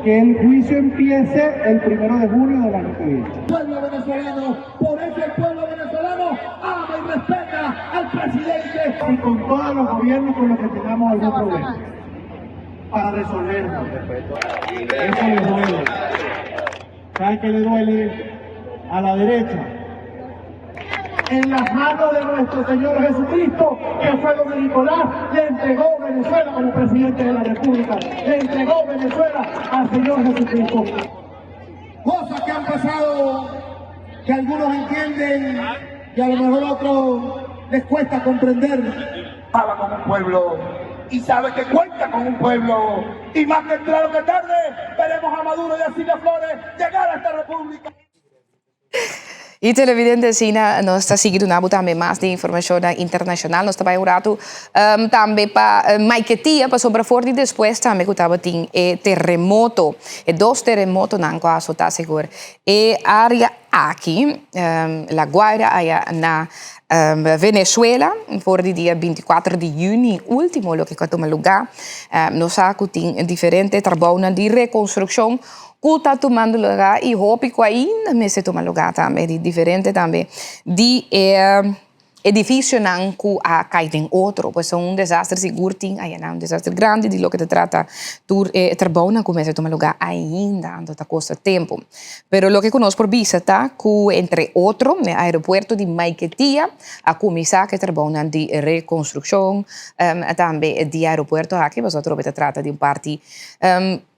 que el juicio empiece el 1 de junio del año que viene. Pueblo venezolano, por eso el pueblo venezolano ama y respeta al presidente. Y con todos los gobiernos con los que tengamos algún problema, para resolverlo. Eso le duele. ¿Sabe qué le duele a la derecha? En las manos de nuestro Señor Jesucristo, que fue donde Nicolás le entregó Venezuela como presidente de la República. Le entregó Venezuela al Señor Jesucristo. Cosas que han pasado que algunos entienden y a lo mejor otros les cuesta comprender. Habla con un pueblo y sabe que cuenta con un pueblo. Y más temprano que tarde veremos a Maduro y a Cilia Flores llegar a esta república. Y televidente, asina nos ta sigui duna bo tambe mas di informacionnan internacional. Nos ta bay un rato tambe pa Maiquetia, pasobra for di despues tambe cu tabatin e terremoto, e dos terremotonan cu a azota sigur e area aki, La Guaira aya na Venezuela, for di dia binticuatro di juni ultimo loke cu a tuma lugar. Nos sa cu tin diferente trabounan di reconstruccion Ku ta tumando lugá i hopi ku ainda mester tuma lugá tambe di diferente tambe di e edifisionan ku a kai den otro. Pues un desaster sigur tin ayanan, un desaster grandi di loke ta trata tur e trabounan ku mester tuma lugá ainda, anto ta kosta tempu. Pero loke ku nos por bisa ta ku entre otro e aeropuerto di Maiquetía a kuminsá ku e trabounan di rekonstrukshon tambe di e aeropuerto aki, pasobra atrobe ta trata di un parti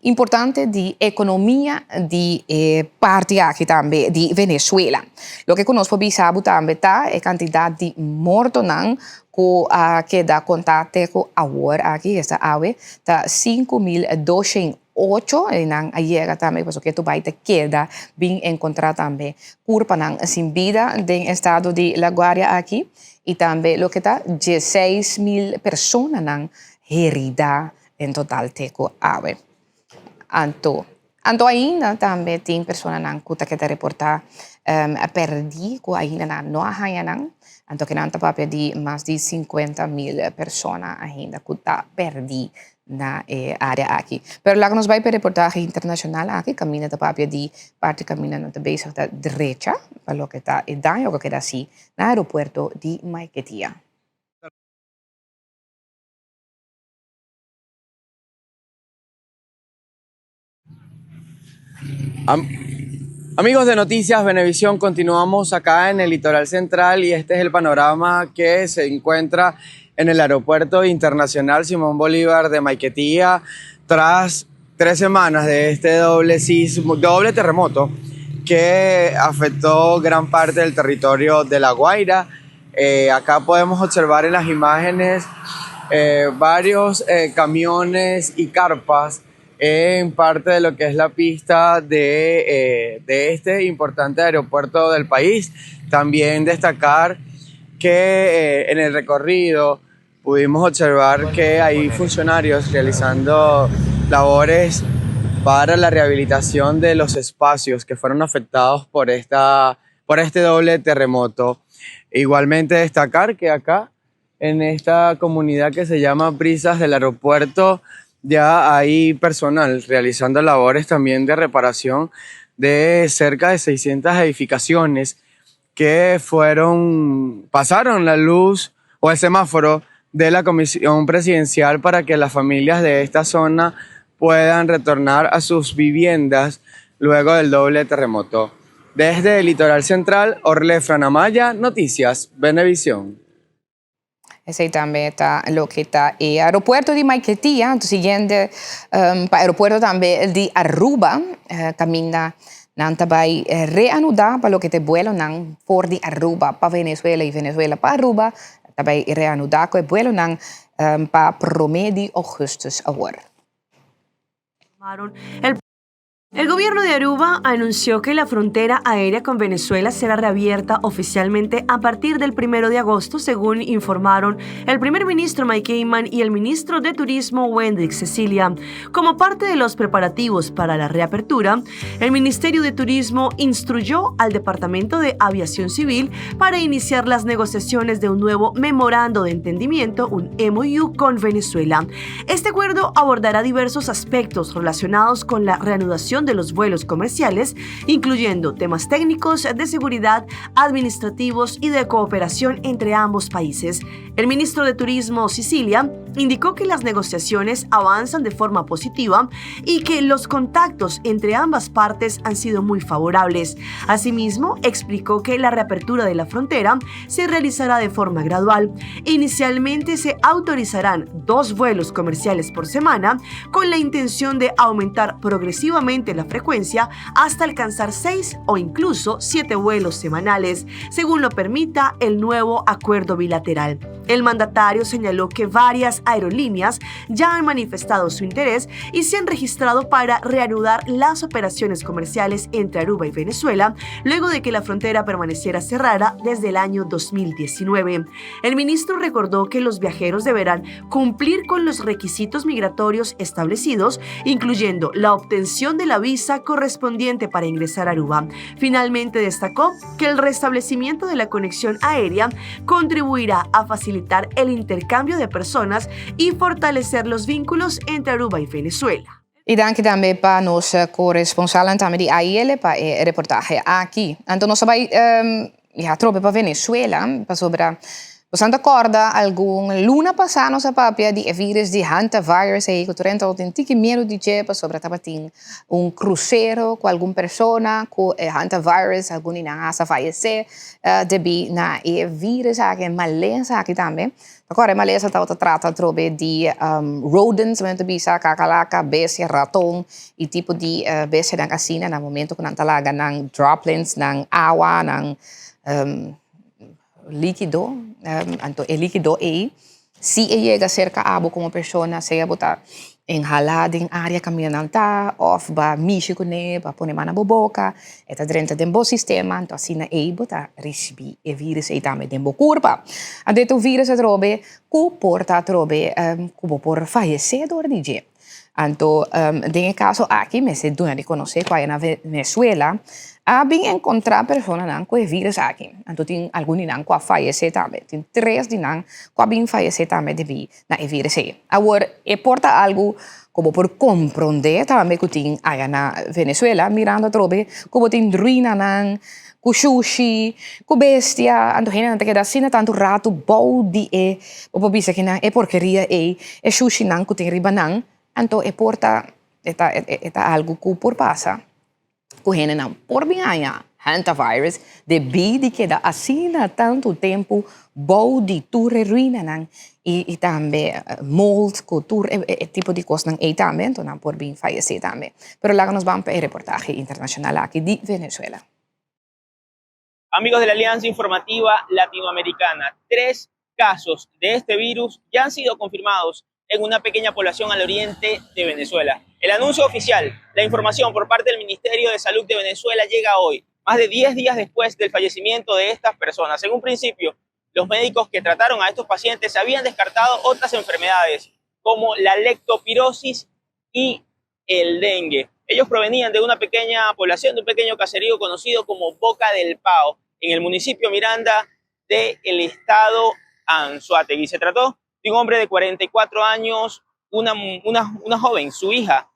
Importante di economia di e parti aki tambe di Venezuela. Loke cu nos por bisa bo tambe ta e cantidad di mortonan cu a keda conta te cu awor aki, esta awe, ta 5208 y nan a yega tambe pasobra ketu bay ta keda bin encontra tambe curpanan sin bida den estado di La Guardia aki y tambe loke ta 16000 personanan herida En total te ku awe. Anto, anto ainda tambe tin personanan ku ta keda reportá pèrdí ku ainda nan no a haña nan. Anto kinan ta papia di mas di 50.000 persona ainda ku ta pèrdí na e área aki. Pero laga nos bai pa e reportahe internashonal aki kaminda ta papia di parti kaminda nan ta bezig ta drecha pa loke ta e daño ku a keda hasi na aeropuerto di Maiquetía. Amigos de Noticias Venevisión, continuamos acá en el litoral central y este es el panorama que se encuentra en el Aeropuerto Internacional Simón Bolívar de Maiquetía tras 3 semanas de este doble sismo, doble terremoto que afectó gran parte del territorio de La Guaira. Acá podemos observar en las imágenes varios camiones y carpas en parte de lo que es la pista de este importante aeropuerto del país. También destacar que en el recorrido pudimos observar que hay funcionarios realizando labores para la rehabilitación de los espacios que fueron afectados por este doble terremoto. Igualmente destacar que acá, en esta comunidad que se llama Brisas del Aeropuerto, ya hay personal realizando labores también de reparación de cerca de 600 edificaciones que pasaron la luz o el semáforo de la Comisión Presidencial para que las familias de esta zona puedan retornar a sus viviendas luego del doble terremoto. Desde el Litoral Central, Orle Franamaya, Noticias, Venevisión. Esey tambe ta loke ta e aeropuerto di Maiquetía, anto siguiente pa aeropuerto tambe di Aruba, caminda. Nan ta bai reanudá pa loke ta e buelonan for di Aruba pa Venezuela i Venezuela pa Aruba ta bai reanudá ku e buelonan pa promé di ougùstùs awor. El gobierno de Aruba anunció que la frontera aérea con Venezuela será reabierta oficialmente a partir del primero de agosto, según informaron el primer ministro Mike Eman y el ministro de Turismo Wendrick Cecilia. Como parte de los preparativos para la reapertura, el Ministerio de Turismo instruyó al Departamento de Aviación Civil para iniciar las negociaciones de un nuevo memorando de entendimiento, un MOU, con Venezuela. Este acuerdo abordará diversos aspectos relacionados con la reanudación de los vuelos comerciales, incluyendo temas técnicos, de seguridad, administrativos y de cooperación entre ambos países. El ministro de Turismo, Sicilia, indicó que las negociaciones avanzan de forma positiva y que los contactos entre ambas partes han sido muy favorables. Asimismo, explicó que la reapertura de la frontera se realizará de forma gradual. Inicialmente se autorizarán dos vuelos comerciales por semana con la intención de aumentar progresivamente la frecuencia hasta alcanzar seis o incluso siete vuelos semanales, según lo permita el nuevo acuerdo bilateral. El mandatario señaló que varias aerolíneas ya han manifestado su interés y se han registrado para reanudar las operaciones comerciales entre Aruba y Venezuela, luego de que la frontera permaneciera cerrada desde el año 2019. El ministro recordó que los viajeros deberán cumplir con los requisitos migratorios establecidos, incluyendo la obtención de la visa correspondiente para ingresar a Aruba. Finalmente destacó que el restablecimiento de la conexión aérea contribuirá a facilitar el intercambio de personas y fortalecer los vínculos entre Aruba y Venezuela. I danki tambe pa nos koresponsalnan tambe di AIL pa e reportahe aki. Anto nos a bai ya atrobe pa Venezuela pasobra bo san ta kòrda algun luna pasá nos a papia di e virus di hantavirus ei ku tur hende tabata tin tiki miedu di dje pasobra tabatin un krusero ku algun persona ku e hantavirus algun di nan hasta fayesé debí na e virus aki e malesa aki tambe. Ta kòrda e malesa tabata trata atrobe di rodents, men ta bisa kakalaka, bestia, raton i tipo di bestianan asina na momento ku nan ta laga nan droplets, nan awa, nan likido. Anto e likido ei si e yega serka abo komo persona, sea bo ta inhalá den área kaminda nan ta òf bo a mishi kuné, bo a pone man na bo boka, e ta drenta den bo sistema, anto asina ei bo ta risibí e vírùs ei tambe den bo kurpa. Anto e ta un vírùs atrobe ku por ta atrobe ku bo por fayesé dor di dje. Anto den e kaso aki mester duna di konosé ku aya na Venezuela a bin enkontrá personanan ku e vírùs aki. Anto tin algun di nan ku a fayesé tambe. Tin tres di nan ku a bin fayesé tambe debí na e vírùs ei. Awor e por ta algu ku bo por komprondé tambe ku tin aya na Venezuela mirando atrobe ku bo tin ruinanan ku shushi, ku bestia, anto hendenan ta keda asina tantu ratu bou di e, bo por bisa kinan, e porkeria ei, e shushinan ku tin riba nan, anto e por ta, e ta, e ta algu ku por pasa, ku hendenan por bin haña hantavirus debí di keda asina tantu tempu bou di tur e ruinanan i tambe mold ku tur e tipo di kosnan ei tambe, anto nan por bin fayesé tambe. Pero laga nos ban pa e reportahe internashonal aki di Venezuela. Amigos de la Alianza Informativa Latinoamericana, tres casos de este virus ya han sido confirmados en una pequeña población al oriente de Venezuela. El anuncio oficial, la información por parte del Ministerio de Salud de Venezuela llega hoy, más de 10 días después del fallecimiento de estas personas. En un principio, los médicos que trataron a estos pacientes habían descartado otras enfermedades como la leptospirosis y el dengue. Ellos provenían de una pequeña población, de un pequeño caserío conocido como Boca del Pao, en el municipio Miranda del estado Anzoátegui. Se trató de un hombre de 44 años, una, una, una joven, su hija,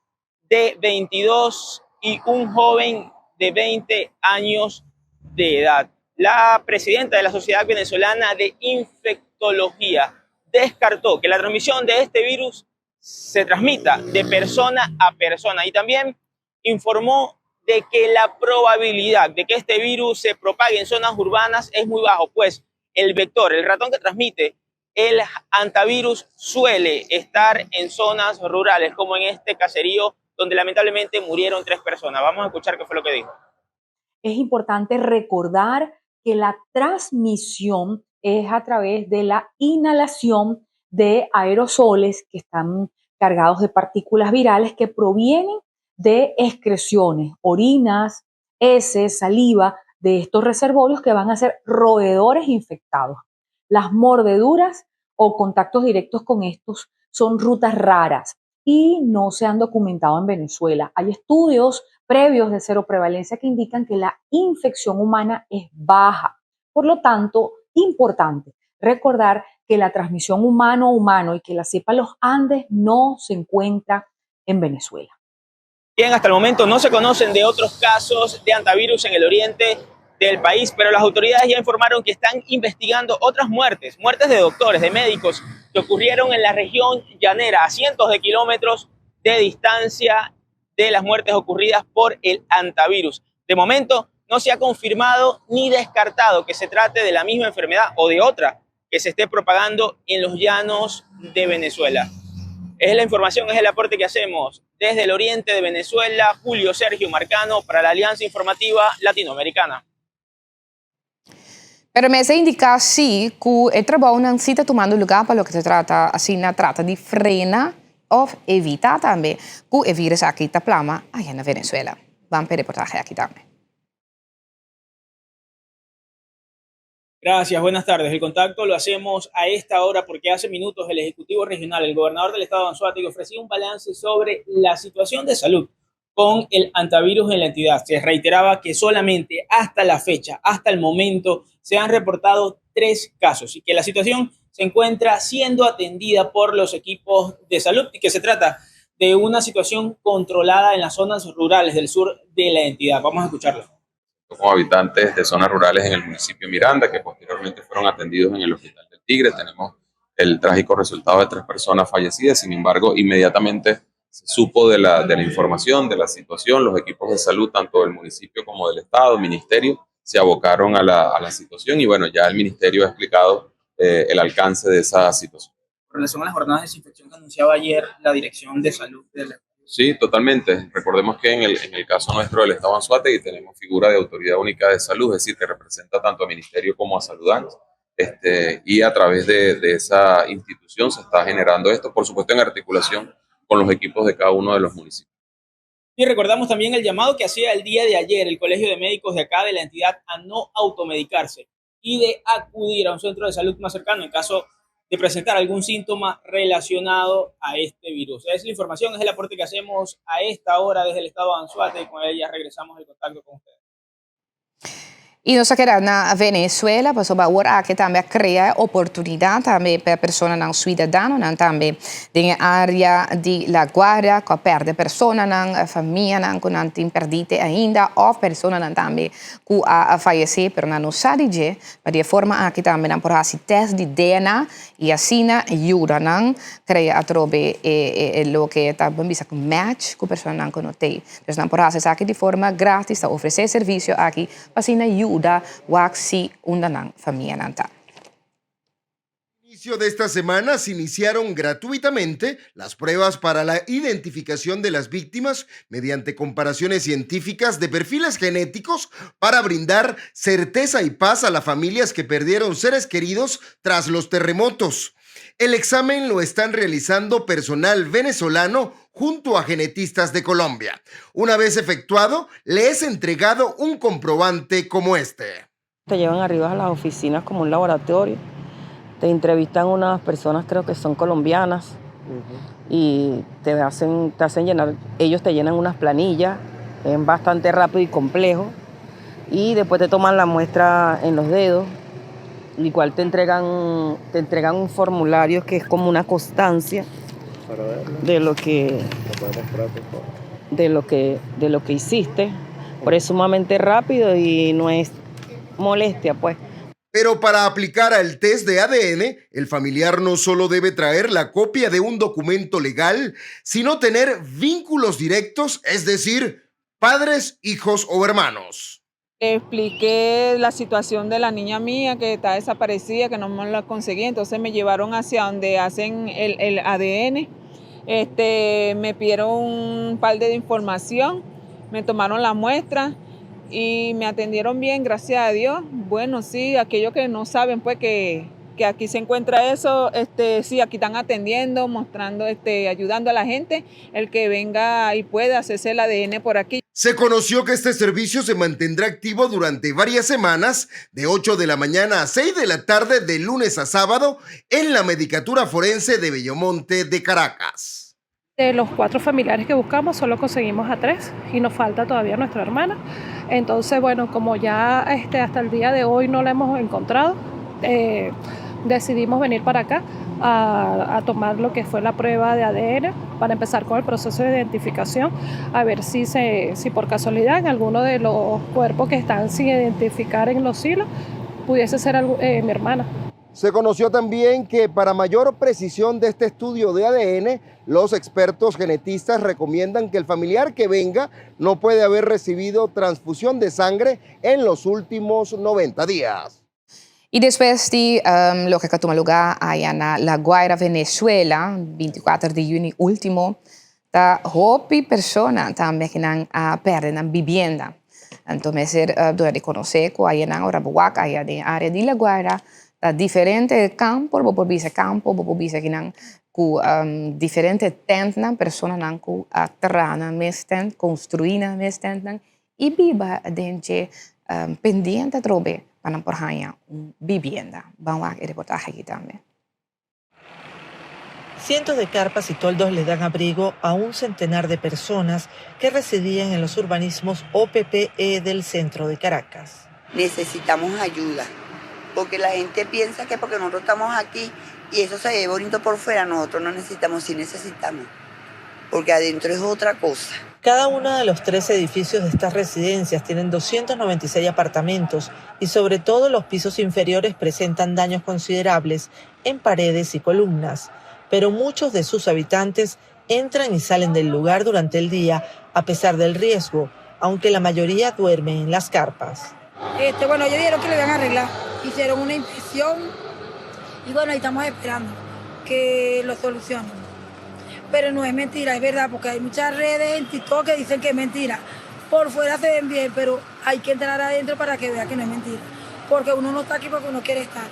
de 22 y un joven de 20 años de edad. La presidenta de la Sociedad Venezolana de Infectología descartó que la transmisión de este virus se transmita de persona a persona y también informó de que la probabilidad de que este virus se propague en zonas urbanas es muy bajo, pues el vector, el ratón que transmite el antivirus suele estar en zonas rurales, como en este caserío donde lamentablemente murieron tres personas. Vamos a escuchar qué fue lo que dijo. Es importante recordar que la transmisión es a través de la inhalación de aerosoles que están cargados de partículas virales que provienen de excreciones, orinas, heces, saliva de estos reservorios que van a ser roedores infectados. Las mordeduras o contactos directos con estos son rutas raras y no se han documentado en Venezuela. Hay estudios previos de seroprevalencia que indican que la infección humana es baja. Por lo tanto, importante recordar que la transmisión humano-humano y que la cepa Los Andes no se encuentra en Venezuela. Bien, hasta el momento no se conocen de otros casos de hantavirus en el oriente del país, pero las autoridades ya informaron que están investigando otras muertes, muertes de doctores, de médicos, que ocurrieron en la región llanera, a cientos de kilómetros de distancia de las muertes ocurridas por el hantavirus. De momento, no se ha confirmado ni descartado que se trate de la misma enfermedad o de otra que se esté propagando en los llanos de Venezuela. Es la información, es el aporte que hacemos desde el oriente de Venezuela, Julio Sergio Marcano para la Alianza Informativa Latinoamericana. Pero mester indiká sí ku e trabounan sí ta tumando lugá pa loke ta trata asina trata di frena òf evitá tambe ku e vírus aki ta plama aya na Venezuela. Ban p'e reportahe aki tambe. Gracias, buenas tardes. El contacto lo hacemos a esta hora porque hace minutos el Ejecutivo Regional, el gobernador del estado de Anzoátegui, ofrecía un balance sobre la situación de salud con el hantavirus en la entidad. Se reiteraba que solamente hasta la fecha, hasta el momento, se han reportado 3 casos y que la situación se encuentra siendo atendida por los equipos de salud y que se trata de una situación controlada en las zonas rurales del sur de la entidad. Vamos a escucharlo. Como habitantes de zonas rurales en el municipio Miranda, que posteriormente fueron atendidos en el Hospital del Tigre. Tenemos el trágico resultado de 3 personas fallecidas. Sin embargo, inmediatamente se supo de la información, de la situación. Los equipos de salud, tanto del municipio como del Estado, ministerio, se abocaron a la situación y ya el ministerio ha explicado el alcance de esa situación. Con relación a las jornadas de desinfección que anunciaba ayer la Dirección de Salud de la Sí, totalmente. Recordemos que en el caso nuestro del Estado Anzoátegui tenemos figura de Autoridad Única de Salud, es decir, que representa tanto a Ministerio como a Saludans, y a través de esa institución se está generando esto, por supuesto en articulación con los equipos de cada uno de los municipios. Y recordamos también el llamado que hacía el día de ayer el Colegio de Médicos de acá de la entidad a no automedicarse y de acudir a un centro de salud más cercano en caso de presentar algún síntoma relacionado a este virus. Es la información, es el aporte que hacemos a esta hora desde el estado de Anzoátegui y con ella regresamos al contacto con ustedes. I nos a keda na Venezuela, pasobra awor aki tambe a krea oportunidat tambe pa personanan siudadanonan tambe den e área di La Guaira ku a pèrdè personanan, famianan ku nan tin pèrdí te ainda òf personanan tambe ku a fayesé pero nan no sa di dje. Pa di e forma aki tambe nan por hasi tèst di DNA i asina yuda nan krea atrobe e loke ta bisa ku match ku personanan ku no tei. Dus nan por hasi esaki di forma gratis, ta ofresé e servisio aki pa asina yuda wak si unda nan famianan ta. Inicio de esta semana se iniciaron gratuitamente las pruebas para la identificación de las víctimas mediante comparaciones científicas de perfiles genéticos para brindar certeza y paz a las familias que perdieron seres queridos tras los terremotos. El examen lo están realizando personal venezolano junto a genetistas de Colombia. Una vez efectuado, le es entregado un comprobante como este. Te llevan arriba a las oficinas como un laboratorio. Te entrevistan unas personas, creo que son colombianas, y te hacen, te hacen llenar, ellos te llenan unas planillas, es bastante rápido y complejo, y después te toman la muestra en los dedos, igual te entregan un formulario que es como una constancia Para verlo. de lo que, Lo puedes mostrar, por favor. de lo que, de lo que hiciste, pero es sumamente rápido y no es molestia, pues. Pero para aplicar al test de ADN, el familiar no solo debe traer la copia de un documento legal, sino tener vínculos directos, es decir, padres, hijos o hermanos. Le expliqué la situación de la niña mía que está desaparecida, que no me la conseguí, entonces me llevaron hacia donde hacen el ADN. Me pidieron un par de información, me tomaron la muestra. Y me atendieron bien, gracias a Dios. Bueno, sí, aquellos que no saben, pues que, que aquí se encuentra eso, este, sí, aquí están atendiendo, mostrando, este, ayudando a la gente, el que venga y pueda hacerse el ADN por aquí. Se conoció que este servicio se mantendrá activo durante varias semanas, de 8 de la mañana a 6 de la tarde, de lunes a sábado, en la Medicatura Forense de Bellomonte de Caracas. De los cuatro familiares que buscamos, solo conseguimos a tres y nos falta todavía nuestra hermana. Entonces, bueno, como ya este, hasta el día de hoy no la hemos encontrado, eh, decidimos venir para acá a, a tomar lo que fue la prueba de ADN para empezar con el proceso de identificación, a ver si, se, si por casualidad en alguno de los cuerpos que están sin identificar en los hilos pudiese ser algo, eh, mi hermana. Se conoció también que para mayor precisión de este estudio de ADN, los expertos genetistas recomiendan que el familiar que venga no puede haber recibido transfusión de sangre en los últimos 90 días. I despues di loke ku a tuma lugá aya na La Guaira, Venezuela, bintikuater di yüni último, ta hopi persona tambe ku nan a pèrdè nan bibienda. Anto mester duna di konosé ku aya nan ora bo wak aya den e área di La Guaira ta diferente kampo, bo por bisa kampo, bo por bisa kinan ku diferente tèntnan, personanan ku a traha nan mes tènt, konstruí nan mes tèntnan I biba den dje pendiente atrobe pa nan por haña un bibienda. Ban wak e reportahe aki tambe. Cientos de carpas y toldos le dan abrigo a un centenar de personas que residían en los urbanismos OPPE del centro de Caracas. Necesitamos ayuda, porque la gente piensa que porque nosotros estamos aquí y eso se ve bonito por fuera, nosotros no necesitamos, sí necesitamos, porque adentro es otra cosa. Cada uno de los tres edificios de estas residencias tienen 296 apartamentos y sobre todo los pisos inferiores presentan daños considerables en paredes y columnas, pero muchos de sus habitantes entran y salen del lugar durante el día a pesar del riesgo, aunque la mayoría duerme en las carpas. Este, bueno, ellos dijeron que le iban a arreglar. Hicieron una inspección y bueno, ahí estamos esperando que lo solucionen. Pero no es mentira, es verdad, porque hay muchas redes en TikTok que dicen que es mentira. Por fuera se ven bien, pero hay que entrar adentro para que vea que no es mentira. Porque uno no está aquí porque uno quiere estar.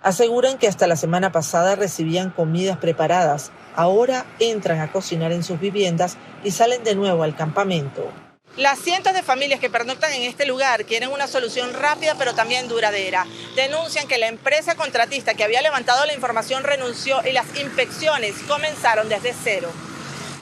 Aseguran que hasta la semana pasada recibían comidas preparadas. Ahora entran a cocinar en sus viviendas y salen de nuevo al campamento. Las cientos de familias que pernoctan en este lugar quieren una solución rápida pero también duradera. Denuncian que la empresa contratista que había levantado la información renunció y las inspecciones comenzaron desde cero.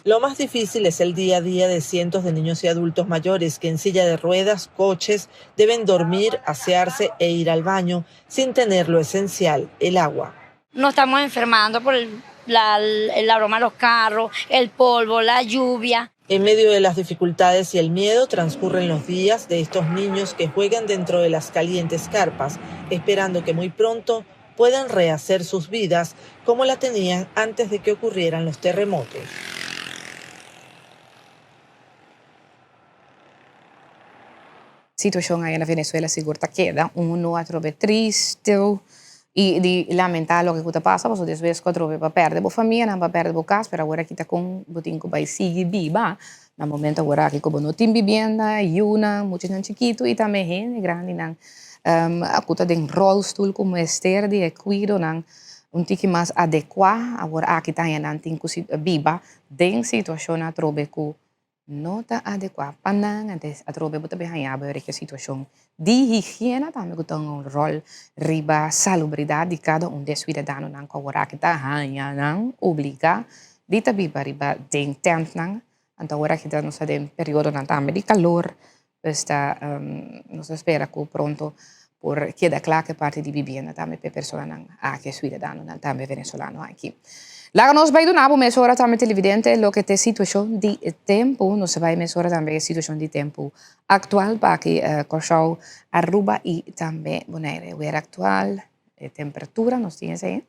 Lo más difícil es el día a día de cientos de niños y adultos mayores que en silla de ruedas, coches, deben dormir, asearse e ir al baño sin tener lo esencial, el agua. Nos estamos enfermando por el, la, el aroma de los carros, el polvo, la lluvia. En medio de las dificultades y el miedo transcurren los días de estos niños que juegan dentro de las calientes carpas, esperando que muy pronto puedan rehacer sus vidas como la tenían antes de que ocurrieran los terremotos. Situacion aya na Venezuela sigur ta keda uno atrobe triste y di lamenta loke cu ta pasa pasobra despues cu atrobe bo a perde bo famianan, bo a perde bo cas pero awor aki ta con bo tin cu bay sigui biba na momento awor aki cu bo no tin bibienda, yunan, muchanan chikito y tambe hende grandinan cu ta den rolstoel cu mester di e cuidonan un tiki mas adecua awor aki ta haña nan tin cu biba den situacion atrobe cu No ta adekuá pa nan, antes atrobe bo ta bin haña bo riba e situashon di higiena tambe ku ta un ròl riba salubridat di kada un di e suidadanonan ku aworaki ta haña nan obligá di ta biba riba den tèntnan. Anto aworaki ta nos ta den periodonan tambe di kalor, pues ta nos ta spera ku pronto por keda kla ku e parti di bibienda tambe pa e personanan aki, e suidadanonan tambe venezolano aki. Laga nos bai duna bo mesora tambe televidente loke ta e situashon di tempu. Nos ta bai mesora tambe e situashon di tempu aktual pa aki Kòrsou, Aruba i tambe Bonaire. Wer aktual, e temperatura nos tin esei.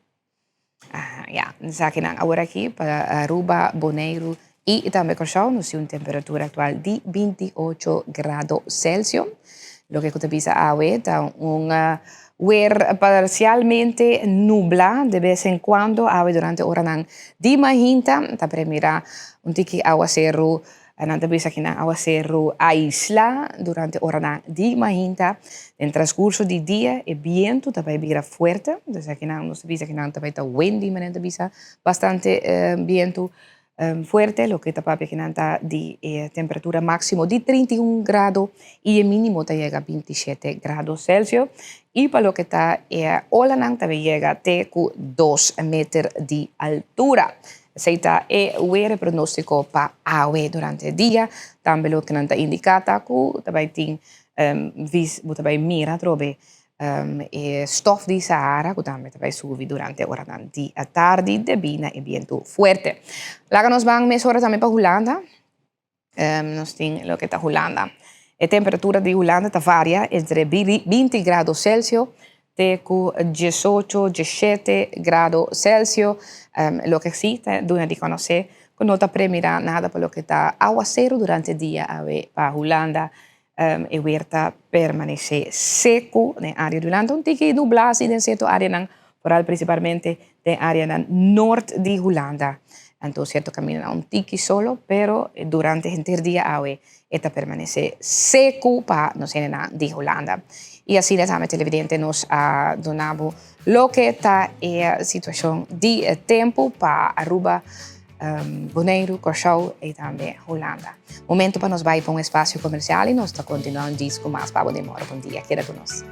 Aha, ya, esakinan awor aki pa Aruba, Boneiru i tambe Kòrsou nos tin un temperatura aktual di 28 grado Celsius. Loke ku ta bisa awe ta un wer parsialmente nubla de bes en kuando awe durante oranan di mainta ta premira un tiki awaseru. Nan ta bisa ku nan awaseru aislá durante oranan di mainta. Den transkurso di dia e bientu ta bai bira fuerte. Dus akinan nos ta bisa ku nan ta bai ta windy, manera nan ta bisa bastante bientu fuerte, loke ta papia ku nan ta di e temperatura máksimo di 31 grado i e mínimo ta yega 27 grado Celsius. I pa loke ta e olanan ta bai yega te ku 2 meter di altura. Esei ta e were pronóstiko pa awe durante e dia. Tambe loke nan ta indiká ta ku ta bai tin vis bo ta bai mira atrobe e stof di Sahara ku tambe ta bai subi durante oranan di atardi debí na e bientu fuerte. Laga nos ban mesora tambe pa Hulanda. Nos tin loke ta Hulanda. E temperatura di Hulanda ta varia entre 20 grado Celsius te ku 18, 17 grado Celsius. Loke si ta duna di konosé ku no ta premirá nada pa loke ta awaseru durante dia awe pa Hulanda. E weer ta permanesé seku den área di Hulanda. Un tiki nublá si den sierto áreanan, foral prinsipalmente den áreanan nort di Hulanda. Anto sierto kamindanan un tiki solo, pero durante henter dia awe e ta permanesé seku pa nos hendenan di Hulanda. I asina tambe televidente nos a duna bo loke ta e situashon di tempu pa Aruba. Boneiru, Kòrsou i tambe Hulanda. Momento pa nos bai pa un espasio komersial i nos ta kontinuá un djis ku mas pa bo den mòrdu. Bon dia, keda ku nos.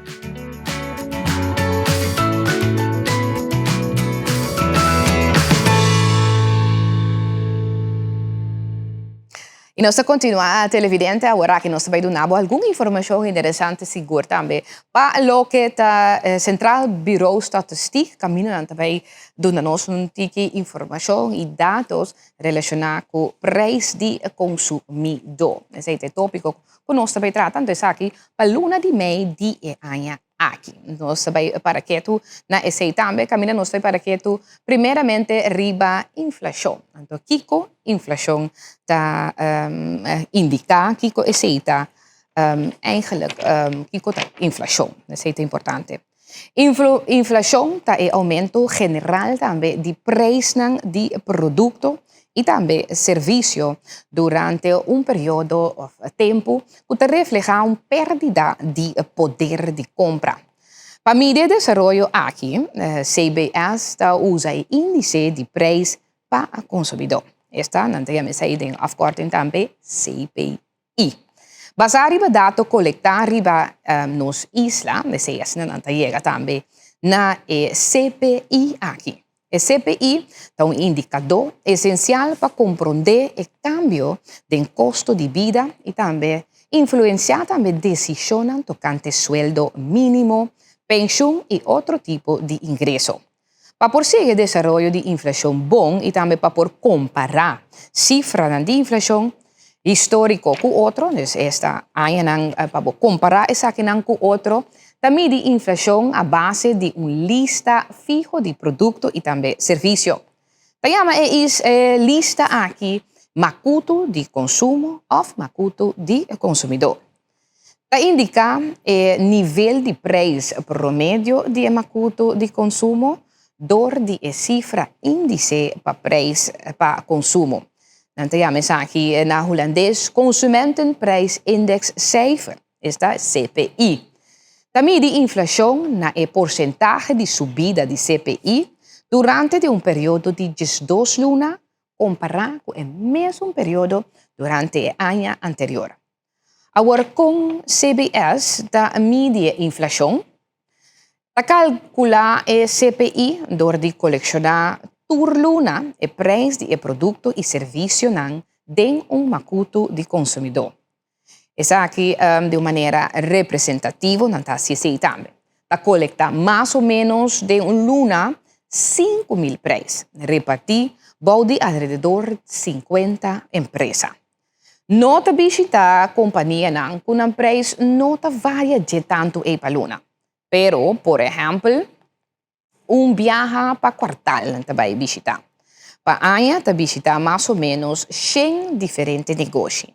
I nos ta kontinuá, televidente, aworaki nos ta bai duna bo algun informashon interesante sigur tambe pa loke ta Centraal Bureau Statistiek. Kamindanan ta bai duna nos un tiki informashon i datos relashoná ku preis di konsumidó. Esei ta e tópiko ku nos ta bai trata, anto esaki pa luna di mei di e aña aki. Nos ta bai para ketu na esei tambe, kaminda nos ta bai para ketu primeramente riba inflashon. Anto kiko inflashon ta indiká, kiko esei ta eigenlijk, kiko ta inflashon? Esei ta importante. Inflashon ta e oumento general tambe di preisnan di produkto i tambe servisio durante un periodo òf tempu ku ta reflehá un pèrdida di poder di kompra. Pa midi e desaroyo aki, CBS ta usa e índise di preis pa konsumidó. Esta nan ta yama esei den afkòrting tambe CPI. Basá riba dato kolektá riba nos isla, esei asina nan ta yega tambe na e CPI aki. E CPI ta un indikadó esensial pa komprondé e kambio den kosto di bida i tambe influensiá tambe desishonnan tokante sueldo mínimo, penshun i otro tipo di ingreso. Pa por sigui e desaroyo di inflashon bon i tambe pa por kompará sifranan di inflashon históriko ku otro, dus esta añanan pa bo kompará esakinan ku otro, ta midi inflashon a base di un lista fiho di produkto i tambe servisio. Ta yama e e lista aki makutu di konsumo òf makutu di konsumidó. Ta indiká e nivel di preis promedio di e makutu di konsumo dor di e sifra índise pa preis pa konsumo. Nan ta yama esaki na hulandes Consumentenprijsindexcijfer, esta CPI. Ta midi inflashon na e porsentahe di subida di CPI durante di un periodo di 12 luna kompará ku e mesun periodo durante e aña anterior. Awor kon CBS ta midi e inflashon? Ta kalkulá e CPI dor di kolekshoná tur luna e preis di e produkto i servisionan den un makutu di konsumidó. Esaki di un manera representativo nan ta hasi esei tambe. Ta kolektá mas o ménos den un luna 5000 preis, repartí bou di alrededor 50 empresa. No ta bishitá kompanianan ku nan preis no ta varia dje tantu ei pa luna. Pero, por ehèmpel, un biaha pa kuartal nan ta bai bishitá. Pa aña ta bishitá mas o ménos shen diferente negoshi.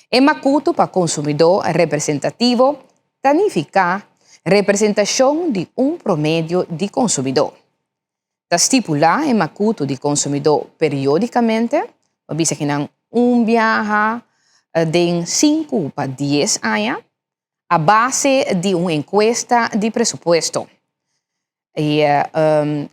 E makutu pa konsumidó representativo ta nifiká representashon di un promedio di konsumidó. Ta stipulá e makutu di konsumidó periódikamente, pa bisa kinan un biaha den sinku pa dies aña a base di un enkuesta di presupuesto. E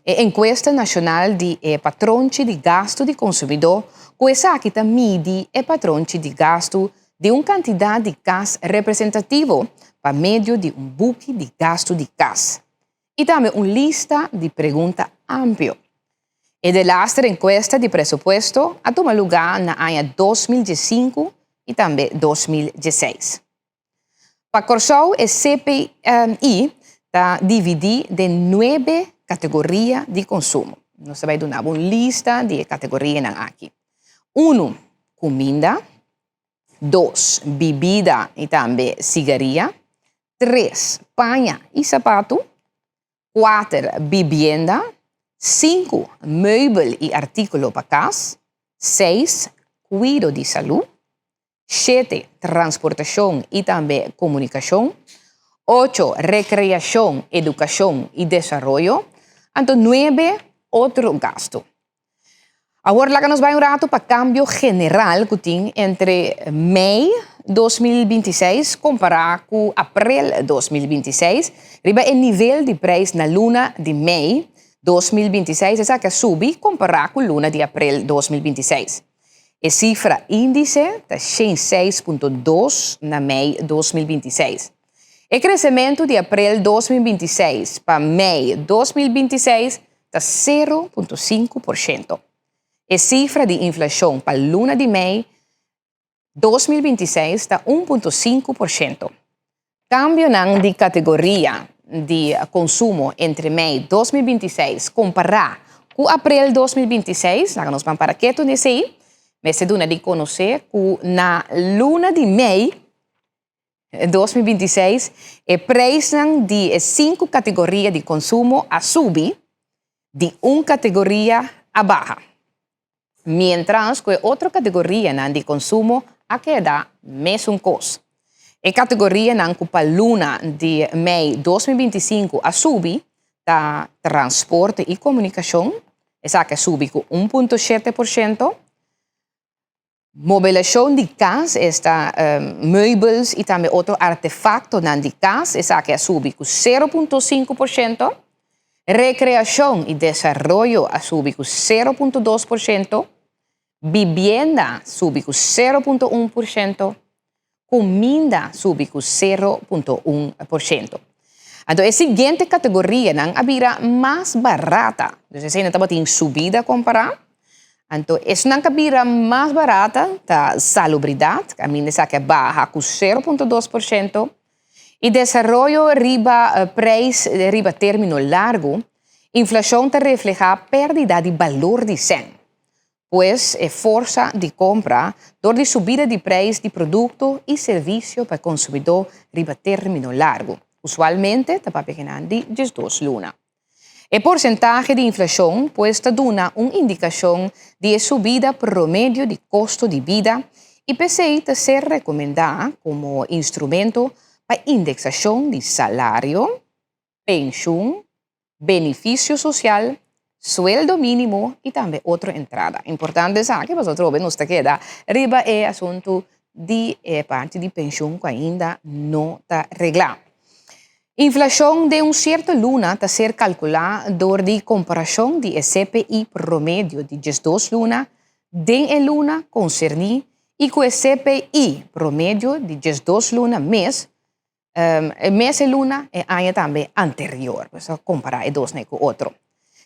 enkuesta nashonal di e patronchi di gastu di konsumidó ku esaki ta midi e patronchi di gastu di un kantidat di kas representativo pa medio di un buki di gastu di kas i tambe un lista di pregunta amplio. E delaster enkuesta di presupuesto a tuma lugá na aña 2015 i tambe 2016. Pa Kòrsou e CPI ta dividí den nuebe kategoria di konsumo. Nos ta bai duna bo un lista di e kategorianan aki. Unu, kuminda. Dos, bibida i tambe sigaria. Tres, paña i sapatu. Kuater, bibienda. Sinku, meubel i artíkulo pa kas. Seis, kuido di salú. Shete, transportashon i tambe komunikashon. Ocho, rekreashon, edukashon i desaroyo. Anto nuebe, otro gastu. Awor laga nos bai un ratu pa kambio general ku tin entre mei 2026 kompará ku aprel 2026 riba e nivel di preis na luna di mei 2026 esaki a subi kompará ku luna di aprel 2026. E sifra índise ta 106.2 na mei 2026. E kresementu di aprel 2026 pa mei 2026 ta 0.5%. E sifra di inflashon pa luna di mei 2026 ta 1.5%. Kambionan di kategoria di konsumo entre mei 2026 kompará ku aprel 2026, laga nos ban para ketu nesei, mester duna di konosé ku na luna di mei 2026 e preisnan di e sinku kategoria di konsumo a subi, di un kategoria a baha, miéntras ku e otro kategorianan di konsumo a keda mesun kos. E kategorianan ku pa luna di mei 2025 a subi ta transporte i komunikashon, esaki a subi ku 1.7%, Mobilashon di kas, esta meubels i tambe otro artefaktonan di kas, esaki a subi ku 0.5%. Rekreashon i desaroyo a subi ku 0.2%. Bibienda subi ku 0.1%. Kuminda subi ku 0.1%. Anto e siguiente kategorianan a bira mas barata. Dus esei no tabatin subida kompará. Anto esnan ku a bira mas barata ta salubridat, kaminda esaki a baha ku 0.2%, i desaroyo riba preis riba término largu, inflashon ta reflehá pèrdida di balor di sèn. Pues e forsa di kompra dor di subida di preis di produkto i servisio pa e konsumidó riba término largu, usualmente ta papia kinan di diesdos luna. E porsentahe di inflashon pues ta duna un indikashon di e subida promedio di kosto di bida i p'esei ta ser rekomendá komo instrumento pa indeksashon di salario, penshun, benefisio sosial, sueldo mínimo i tambe otro entrada. Importante esaki pasobra atrobe nos ta keda riba e asuntu di e parti di penshun ku ainda no ta reglá. Inflashon den un sierto luna ta ser kalkulá dor di komparashon di e CPI promedio di diesdos luna den e luna konserní i ku e CPI promedio di diesdos luna mes E mes e luna e aña tambe anterior, pues a kompará e dosnan ku otro.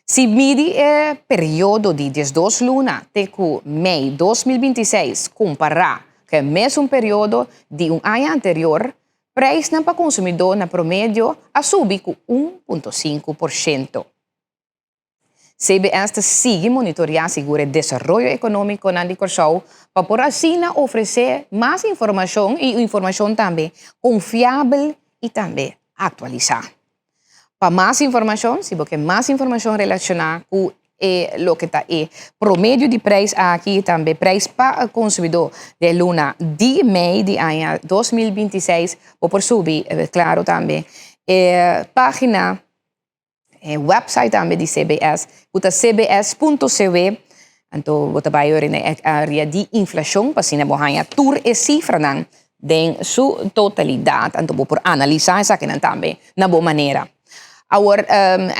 Si midi e periodo di 12 luna te ku mei 2026 kompará ku e mesun periodo di un aña anterior, preisnan pa konsumidó na promedio a subi ku 1.5%. CBS ta sigui monitoreá sigur e desaroyo ekonómikonan di Kòrsou pa por asina ofresé mas informashon i informashon tambe konfiabel i tambe aktualisá. Pa mas informashon, si bo ke mas informashon relashoná ku e loke ta e promedio di preis aki i tambe preis pa konsumidó den luna di mei di aña 2026, bo por subi klaro tambe e página. E website tambe di CBS ku ta cbs.cw. Anto bo ta bai ora na e área di inflashon pa asina bo haña tur e sifranan den su totalidat. Anto bo por analisá esakinan tambe na bo manera. Awor,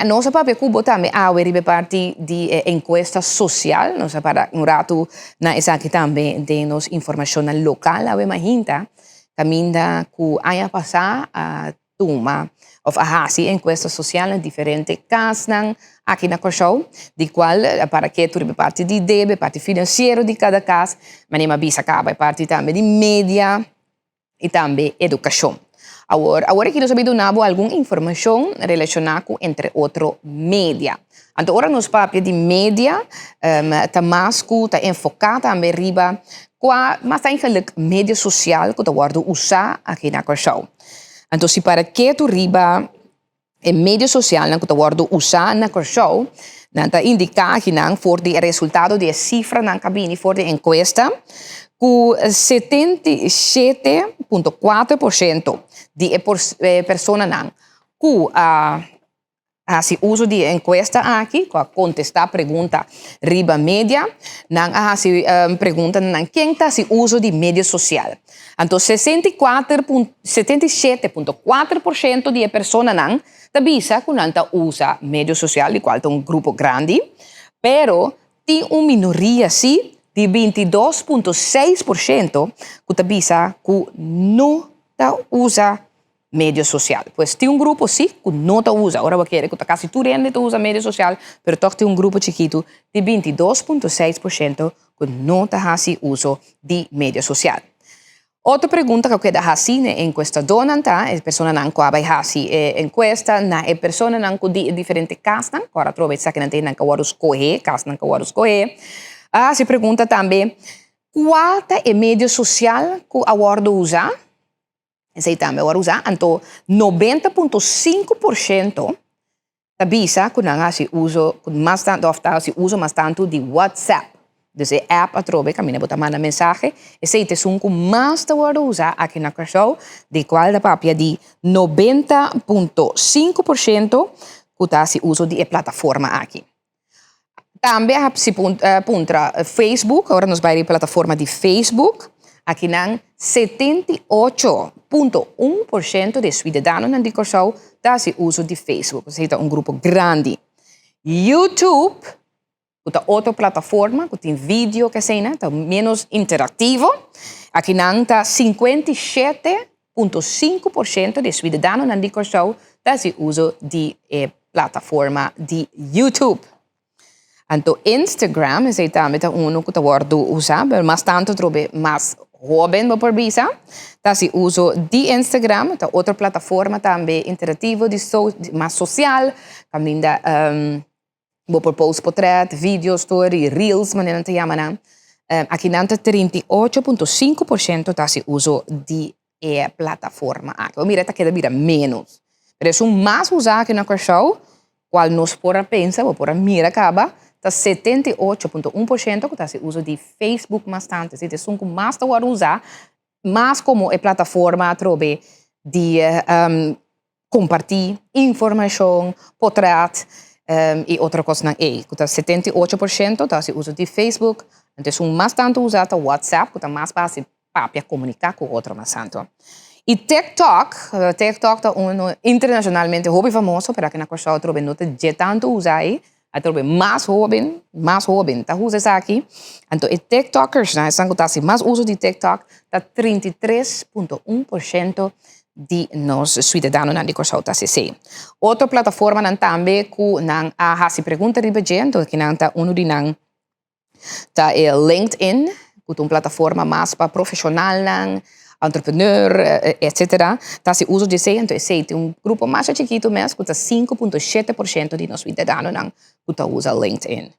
nos a papia ku bo tambe awe riba e parti di e enkuesta sosial. Nos a para un ratu na esaki tambe den nos informashonnan lokal awe mainta, kaminda ku aña pasá a tuma òf a hasi enkuesta sosial na diferente kasnan aki na Kòrsou, di kual a para ketu riba e parti di debe, e parti finansiero di kada kas, manera mi a bisa kaba e parti tambe di media i tambe edukashon. Awor, awor aki nos a bin duna bo algun informashon relashoná ku entre otro media. Anto ora nos papia di media ta mas ku ta enfoká tambe riba kua mas eigenlijk media sosial ku ta wòrdu usá aki na Kòrsou. Anto si para ketu riba e medio sosialnan ku ta wòrdu usá na Kòrsou, nan ta indiká akinan for di e resultado di e sifranan ku a bini for di e enkuesta ku 77.4% di e personanan ku a hasi uso di e enkuesta aki, ku a kontestá pregunta riba media, nan a hasi pregunta na nan ken ta hasi uso di medio sosial. Anto 64 77.4% di e personanan ta bisa ku nan ta usa medio sosial, di kual ta un grupo grandi, pero tin un minoria si di 22.6% ku ta bisa ku no ta usa medio sosial. Pues tin un grupo sí ku no ta usa, ora bo kere ku ta kasi tur hende ta usa medio sosial, pero tòg tin un grupo chikitu di 22.6% ku no ta hasi uso di medio sosial. Otro pregunta ku a keda hasi na e enkuestadónan ta, e personanan ku a bai hasi e enkuesta, na e personanan ku di e diferente kasnan, ku ora atrobe esakinan ta hendenan ku a wòrdu skohé, kasnan ku a wòrdu skohé, a hasi pregunta tambe, kua ta e medio sosial ku a wòrdu usa? Esei tambe a wòrdu usá. Anto 90.5% ta bisa ku nan a hasi uso ku mas tantu òf ta hasi uso mas tantu di WhatsApp. Dus e app atrobe kaminda bo ta manda mensahe, esei ta esun ku mas ta wòrdu usá aki na Kòrsou, di kual ta papia di 90.5% ku ta hasi uso di e plataforma aki. Tambe a hasi puntra Facebook, ora nos bai riba plataforma di Facebook, akinan 78.1% di e suidadanonan di Kòrsou ta hasi uso di Facebook, esei ta un grupo grandi. YouTube, ku ta otro plataforma ku tin video k'eseinan, ta ménos interaktivo, akinan ta 57.5% di e suidadanonan di Kòrsou ta hasi uso di e plataforma di YouTube. Anto Instagram, esei tambe ta unu ku ta wòrdu usá, pero mas tantu atrobe mas hóben bo por bisa, ta hasi uso di Instagram, ta otro plataforma tambe interativo di so mas sosial, kaminda bo por post potrèt, video, story, reels manera nan ta yama nan. Akinan ta 38.5% ta hasi uso di e plataforma aki. Bo mira ta keda bira menos. Pero esun mas usa aki na Kòrsou, kual nos por a pensa, bo por a mira kaba, ta 78.1% ku ta hasi uso di Facebook mas tantu. Esei ta esun ku mas ta wòrdu usa, mas komo e plataforma atrobe di kompartí informashon, potrèt i otro kosnan ei. Ku ta 78% ta hasi uso di Facebook, anto esun mas tantu usa ta WhatsApp ku ta mas fásil papia komuniká ku otro mas tantu. I TikTok, TikTok ta unu internashonalmente hopi famoso pero aki na Kòrsou atrobe no ta dje tantu usa ei, atrobe mas hóben, mas hóben ta usa esaki. Anto e tiktokersnan, esnan ku ta hasi mas uso di TikTok ta 33.1% di nos suidadanonan di Kòrsou ta hasi esei. Otro plataformanan tambe ku nan a hasi pregunta riba dje, anto kinan ta unu di nan ta e LinkedIn, ku ta un plataforma mas pa profeshonalnan, entrepreneur, etcetera, ta hasi uso di esei, anto esei tin un grupo masha chikitu mes ku ta 5.7% di nos suidadanonan ku ta usa LinkedIn.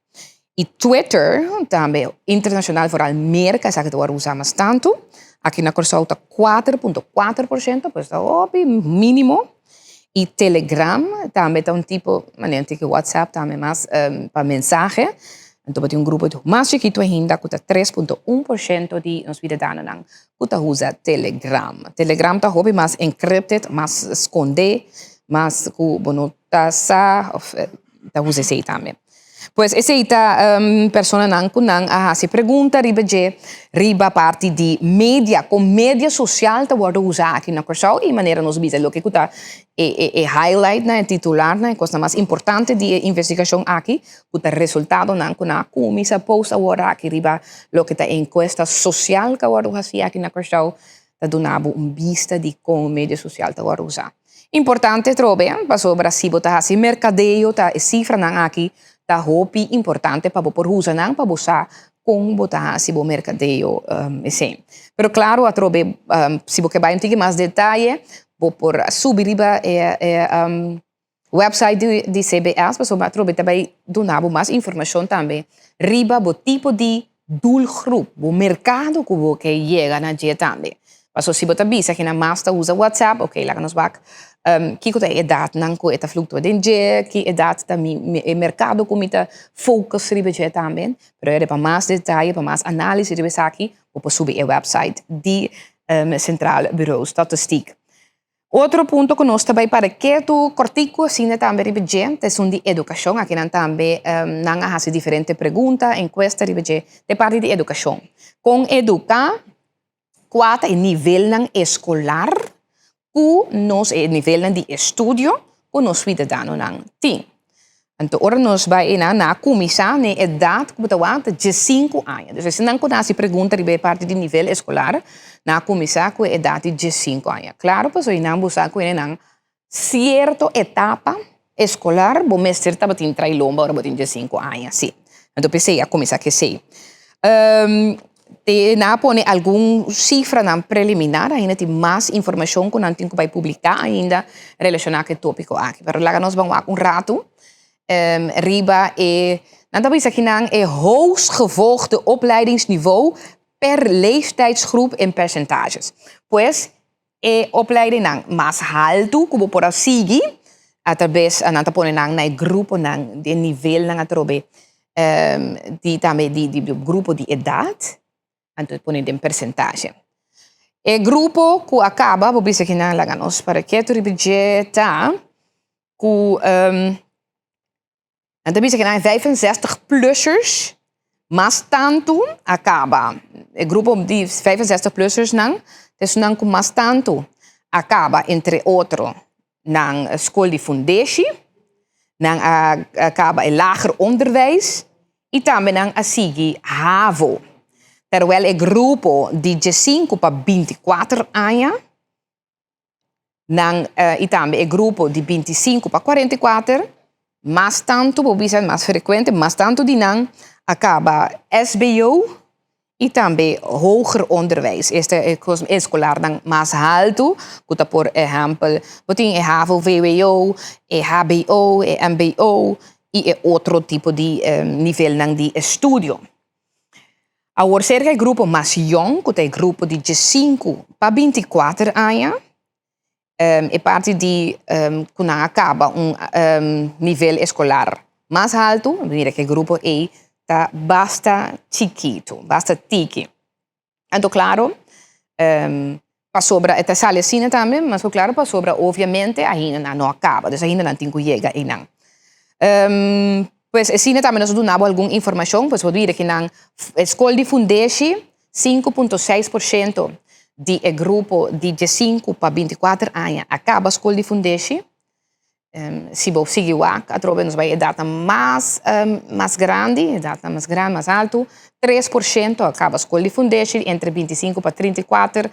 I Twitter, tambe internashonal, foral Merka, esaki ta wòrdu usá mas tantu, aki na Kòrsou ta 4.4%, pues ta hopi mínimo. I Telegram tambe ta un tipo, manera tiki WhatsApp tambe mas pa mensahe. Anto bo tin un grupo mas chikitu ainda ku ta 3.1% di nos bidadanonan ku ta usa Telegram. Telegram ta hopi mas encrypted, mas skondé, mas ku bo no ta sa òf ta usa esei tambe. Pues esei ta personanan ku nan a hasi pregunta riba dje riba parti di media, kon media sosial ta wòrdu usá aki na Kòrsou i manera nos bisa loke ku ta e e highlightnan, e titularnan, e kosnan mas importante di e investigashon aki ku ta resultadonan ku nan a kuminsá post awor aki riba loke ta e enkuesta sosial ku a wòrdu hasí aki na Kòrsou ta duna bo un bista di kon media sosial ta wòrdu usá. Importante trobe, pasobra si bo ta hasi merkadeo ta e sifranan aki ta hopi importante pa bo por usa nan pa bo sa kon bo ta hasi bo merkadeo esei. Pero klaro atrobe si bo ke bai un tiki mas detaye bo por subi riba e website di CBS pasobra atrobe ta bai duna bo mas informashon tambe riba bo tipo di doelgroep, bo merkado ku bo ke yega na dje tambe. Pasobra si bo ta bisa kinan mas ta usa WhatsApp, ok laga nos wak kiko ta e edatnan ku e ta fluktua den dje, ki edat ta mi e merkado ku mi ta focus riba dje tambe. Pero ere pa mas detaye, pa mas análisis riba esaki, bo por subi e website di Centraal Bureau Statistiek. Otro punto ku nos ta bai para ketu kòrtiku asina tambe riba dje ta esun di edukashon. Akinan tambe nan a hasi diferente pregunta, enkuesta riba dje den parti di edukashon. Kon eduká, kua ta e nivelnan eskolar ku nos, e nivelnan di estudio ku nos suidadanonan tin. Anto ora nos bai einan, nan a kuminsá na e edat ku bo ta wak ta diesinku aña. Dus esnan ku ta hasi pregunta riba e parti di nivel eskolar, nan a kuminsá ku e edat di diesinku aña. Klaro pasobra einan bo sa ku nan sierto etapa eskolar bo mester tabatin trai lomba ora bo tin diesinku aña, sí. Anto p'esei a kuminsá ku esei. Te nan a pone algun sifranan preliminar, ainda tin mas informashon ku nan tin ku bai publiká ainda relashoná ku e tópiko aki. Pero laga nos ban wak un ratu riba e, nan ta bisa kinan e hoogst gevolgde opleidingsniveau per leeftijdsgroep in percentages. Pues e opleidingnan mas haltu ku bo por a sigui atrabes nan ta pone nan na e gruponan di e nivelnan atrobe di tambe di di grupo di edat anto e pone den persentashe. E grupo ku a kaba bo bisa kinan laga nos para ketu riba dje ta ku Nan ta bisa ku nan e 65 plussers mas tantu a kaba. E grupo di 65 plussers nan ta esunnan ku mas tantu a kaba entre otro nan skol di fundeshi, nan a kaba e lager onderwijs i tambe nan a sigui havo. Terwel e grupo di diesinku pa binti kuater aña Nan i tambe e grupo di 25 pa 44, mas tantu, bo bisa mas frekuente, mas tantu di nan a kaba SBO i tambe hoger onderwijs. Esta e kos eskolarnan mas haltu, ku ta por ehèmpel, bo tin e havo vwo, e hbo, e mbo i e otro tipo di nivelnan di estudio. Awor serka e grupo mas yòn, ku ta e grupo di diesinku pa binti kuater aña, e parti di ku nan a kaba un nivel eskolar mas haltu, mira ku e grupo ei ta basta chikitu, basta tiki. Anto klaro, pasobra e ta sali asina tambe, mas ku klaro pasobra obviamente ainda nan no a kaba, dus ainda nan tin ku yega einan. Pues asina tambe nos a duna bo algun informashon, pues bo mira ki nan e skol di fundeshi 5.6% di e grupo di diesinku pa 24 aña a kaba skol di fundeshi. Si bo sigui wak atrobe nos bai edatnan mas mas grandi, edatnan mas grandi, mas altu, 3% a kaba skol di fundeshi entre 25 pa 34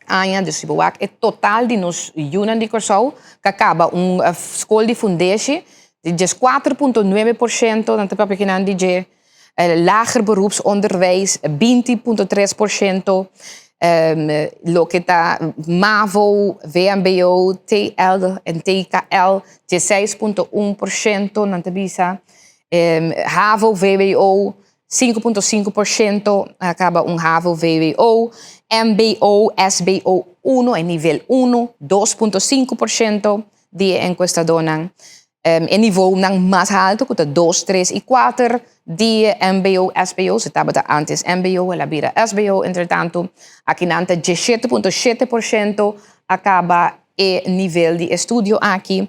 aña. Dus si bo wak e total di nos yunan di Kòrsou ku a kaba un skol di fundeshi di 14.9% nan ta papia kinan di dje lager beroepsonderwijs 20.3%, loke ta mavo, vmbo, TL en TKL 16.1% nan ta bisa, havo, vwo 5.5% a kaba un havo, vwo, mbo, sbo 1 e nivel 1 2.5% di e enkuestadónan. E nivounan mas haltu ku ta dos, tres i kuater di e mbo, sbo, si tabata ántes mbo el a bira sbo entretantu, akinan ta 17.7% a kaba e nivel di estudio aki.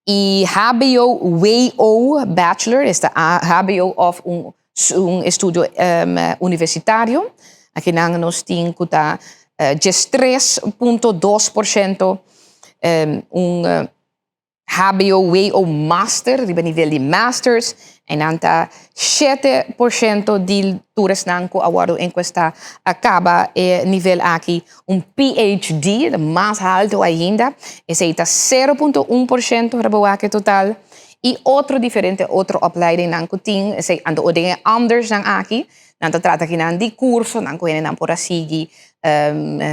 I hbo, WO, bachelor, esta hbo of un un estudio universitario. Akinan nos tin ku ta 13.2% un hbo, WO master riba nivel di masters. En nan ta 7% di tur esnan ku a wòrdu enkuestá a kaba e nivel aki. Un PhD, mas haltu ainda, esei ta 0.1% riba wak e total. I otro diferente otro opleidingnan ku tin, esei anto den e andersnan aki, nan ta trata kinan di kursonan ku hendenan por a sigui,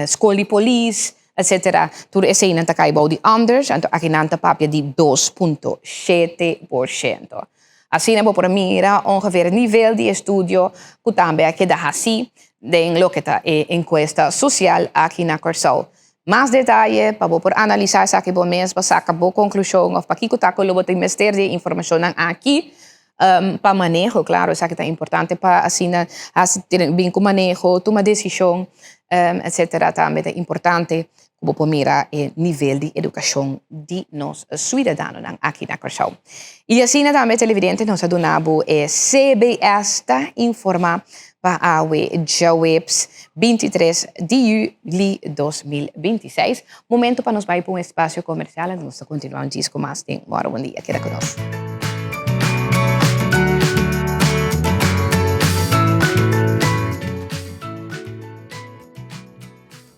skol di polis, etcetera. Tur eseinan ta kai bou di anders, anto akinan ta papia di 2.7%. Asina bo por a mira ongeveer e nivel di estudio ku tambe a keda hasi den loke ta e enkuesta sosial aki na Kòrsou. Mas detaye pa bo por analisá esaki bo mes pa saka bo konklushon òf pakiko ta ku lo bo tin mester di e informashonnan aki pa maneho. Klaro esaki ta importante pa asina hasi bin ku maneho, tuma desishon etcetera tambe ta importante. Ku bo por mira e nivel di edukashon di nos suidadanonan aki na Kòrsou. I asina tambe televidente nos a duna bo e CBS ta informá pa awe djaweps 23 di yüli 2026. Momento pa nos bai pa un espasio komersial anto nos ta kontinuá un djis ku mas den Mòrò Bon Dia. Keda ku nos.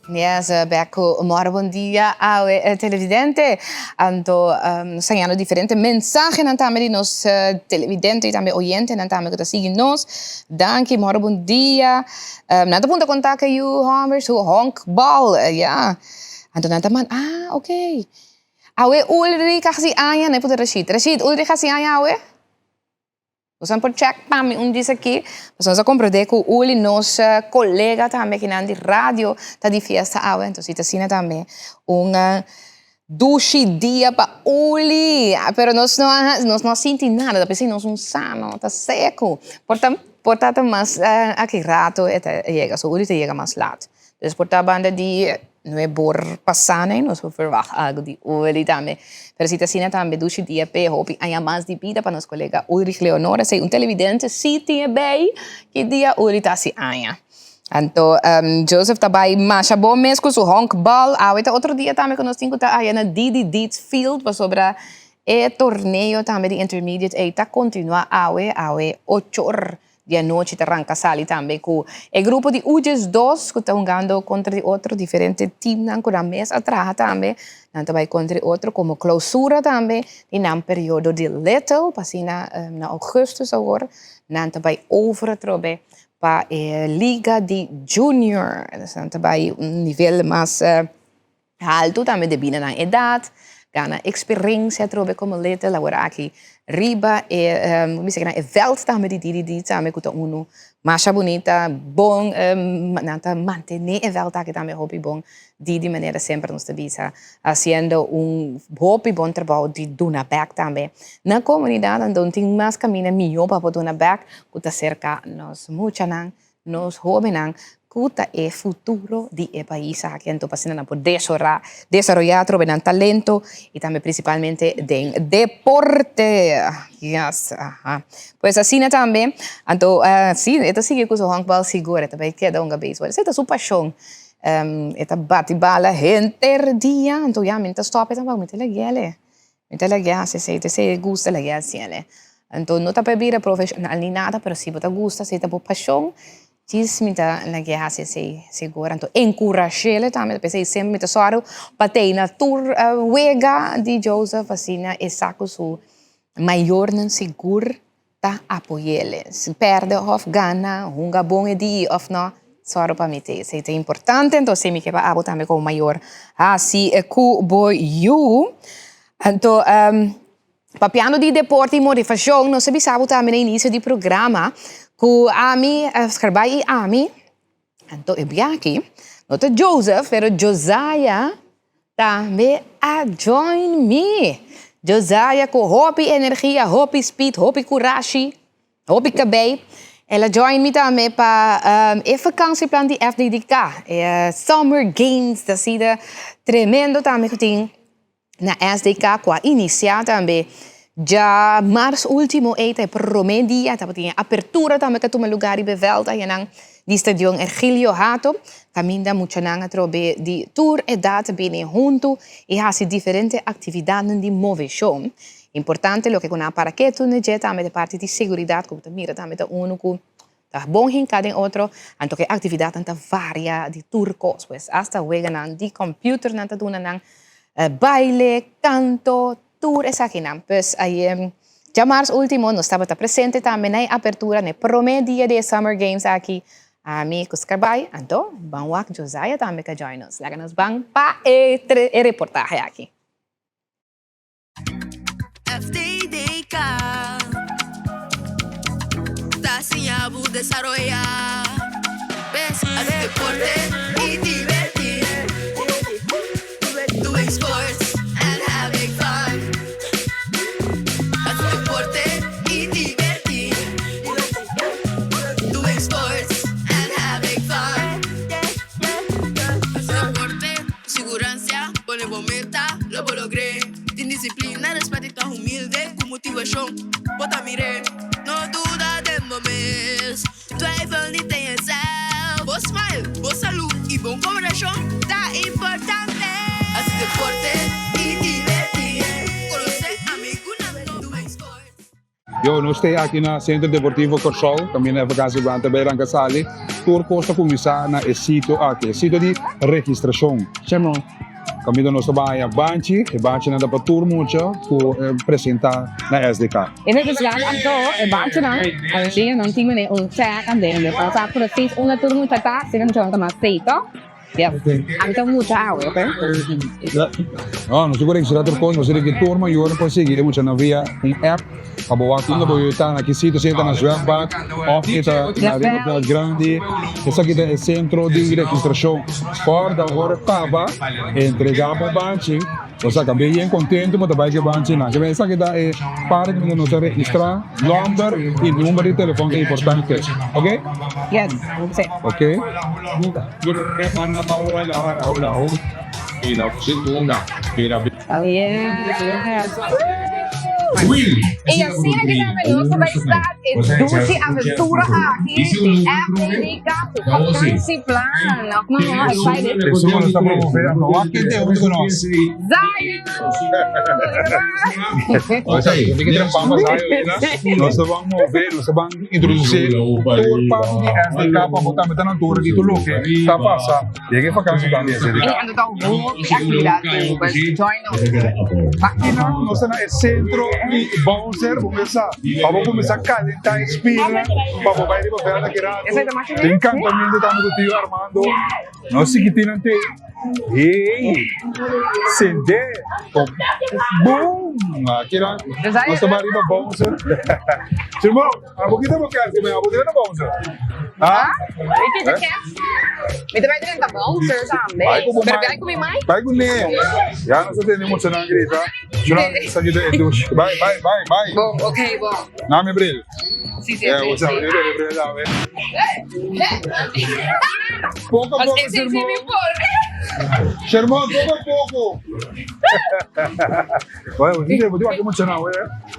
Yes, bek ku mora bon dia awe televidente. Anto nos ta hañando diferente mensahenan tambe di nos televidente y tambe oyentenan tambe ku ta sigui nos. Danki, mora bon dia. Nan ta puntra kon ta ku yu hòmber su honkbal, ya. Anto nan ta manda, ah, ok. Awe Ulrich a hasi aña, nan e puntra Rashid. Rashid, Ulrich a hasi aña awe? Boso por check pa mi un djis aki. Pasobra nos a comprende cu Uli, nos colega tambe akinan di radio, ta di fiesta awe. Entonces si ta asina tambe un dushi dia pa Uli. Pero nos no a, nos no a sinti nada. Ta p'esei nos un sa, no ta seco. Por ta, por ta ta mas aki rato e ta yega. So Uli ta yega mas laat. Dus por ta banda di nuebor pasá nei nos por verwacht algu di Uli tambe. Pero si ta asina tambe dushi dia p'e hopi aña mas di bida pa nos kolega Ulrich Leonora. Esei un televidente si tin e bei ki dia Uli ta hasi aña. Anto Joseph ta bai masha bon mes ku su honkbal. Awe ta otro dia tambe ku nos tin ku ta aya na Didi Deeds Field pasobra e torneo tambe di intermediate ei ta kontinuá awe, awe ochor Di anochi ta ranka sali tambe ku e grupo di Ujes dos ku ta hungando kontra di otro, diferente teamnan ku nan mes a traha tambe, nan ta bai kontra di otro komo klousura tambe di nan periodo di Little, pa asina na ougùstùs awor nan ta bai over atrobe pa e liga di Junior, nan ta bai un nivel mas Haltu tambe debí na nan edat, gana eksperensia atrobe komo little, awor aki riba e bisa kinan e vèlt tambe di DDD tambe ku ta unu masha bunita, bon, nan ta mantené e vèlt aki tambe hopi bon di di manera semper nos ta bisa hasiendo un hopi bon trabou di duna bèk tambe na komunidat, anto tin mas kaminda mihó pa por duna bèk ku ta serka nos muchanan Nos hóbennan ku ta e futuro di e pais aki, anto pa asina nan por desaroyá atrobe nan talento i tambe prinsipalmente den deporte. Yes, aha. Pues asina tambe, anto si, e ta sigui ku su honkbal sigur, e ta bai keda hunga beisbòl. Esei ta su pashon. E ta bati bala henter dia, anto ya mi no ta stòp e tampoco, mi ta lag'é. Mi ta lag'é hasi esei, ta esei e gusta lag'é hasi ele. Anto no ta pa e bira profeshonal ni nada, pero si bo ta gusta, si ta bo pashon, djis mi ta lag'é hasi esei sigur. Anto enkurash'é tambe, p'esei semper mi ta sòru pa tei na tur wega di Joseph, asina e sa ku su mayornan sigur ta apoy'é. Si pèrdè òf gana, hunga bon e di òf nò, sòru pa mi ta esei ta importante. Anto esei mi ke pa abo tambe komo mayor hasi ku bo yu. Anto papiando di deporte i motivashon, nos a bisa bo tambe na inisio di programa ku ami, Scherbai i ami, Anto e biaha no ta Joseph pero Josiah tambe a join mi. Josiah ku hopi energia, hopi speed, hopi kurashi, hopi kabei. El a join mi tambe pa e vakansieplan di FDDK. E Summer Games ta sido tremendo tambe ku tin. Na SDK ku a inisiá tambe djamars último ei ta e promé dia, tabatin e apertura tambe ku a tuma lugá riba e vèlt ayanan di Stadion Ergilio Hato, kaminda muchanan atrobe di tur edat bini huntu i hasi diferente aktividatnan di moveshon. Importante loke ku nan a para ketu na dje tambe ta e parti di seguridat ku bo ta mira tambe ta unu ku Ta bon hinká den otro, anto ku e aktividatnan ta varia di tur kos, pues asta weganan di kòmpiuter nan ta duna nan, baile, kanto, tur esakinan. Pues ayer djamars último nos tabata presente tambe na e apertura, na e promé dia di e Summer Games aki, ami ku Scarbay, anto ban wak Josiah tambe ka join nos. Laga nos ban pa e e reportahe aki. FTDK ta siña bo desaroyá. Hasi deporte i divertí. Doing sports and having fun. Hasi deporte i divertí. Doing sports and having fun. Hasi deporte ku siguransia, pone bo meta, lo bo logr'é. Tin disiplina, respet i ta humilde, ku motivashon bo ta mir'é. No duda den bo mes, twijfel niet in jezelf. Bo smile, bo salú i bon komberashon ta importante. Hasi deporte i divertí, konosé amigunan doing sports. Yo, nos stay aki na Centro Deportivo Kòrsou, kaminda e vakansi ban ta bai ranka sali. Tur kos ta kuminsá na e sitio aki, e sitio di registrashon. Kaminda nos ta bai haña banchi, e banchinan ta pa tur mucha ku presentá na SDK. E registrá anto e banchinan, awendia nan tin manera un tag adentro, pa sa presis unda tur mucha ta, asina muchanan ta mas safe, to? Yes. Ami ta mucha awe, ok? No, nos tin ku registrá tur kos, pasobra di ki tur mayor por sigui e muchanan via un app pa bo wak unda bo yu ta, na ki sitio, si e ta na zwembad òf e ta na riba veld grandi. Esaki ta e sentro di registrashon. Kòrda ora kaba entregá bo banchi. Bo sa tambe yen kontentu bo ta bai ku e banchinan. Ke esaki ta e parti kaminda nos ta registrá nòmber i number di telefòn ta importante. Oke? Yes, si. Oke. Y asina ki tambe nos ta bai start e dushi aventura aki di FDDK ku vakantie plan. No, no, excited. Eso nos ta promove anto wak kende huntu ku nos. Zion! Osa, mi ke trempa pa Zion ina. Nos ta ban move, nos ta ban introduci tur parti di SDK pa bo tambe ta na altura di tur loke ta pasa den e vakantie plan di SDK. Y anto ta hopi actividad tin, pues join nos. Akinan nos ta na e centro di Bouncer, bo mester sa pa bo cuminsa calenta e spiernan pa bo bay riba veld aki rato. Tin cantamento tambe cu Tio Armando. Nos chiquitinan te hey sende boom akinan nos ta bay riba Bouncer. Chimon, abo kita bo kerst me abo ta Bouncer. Ha? Mi kita kerst. Mi ta bay drenta Bouncer tambe. Pero bay cu mi mai? Bay cu ne. Ya nos a tende muchanan grita. Chuna sa kita e douche. Bay bay bay bay. Bon, okay, bon. Na mi bril. Si, si, si. Si, si. Poco a poco, Shermon. Shermon, poco a poco. Bueno, sí, bo tin wak emocioná, we.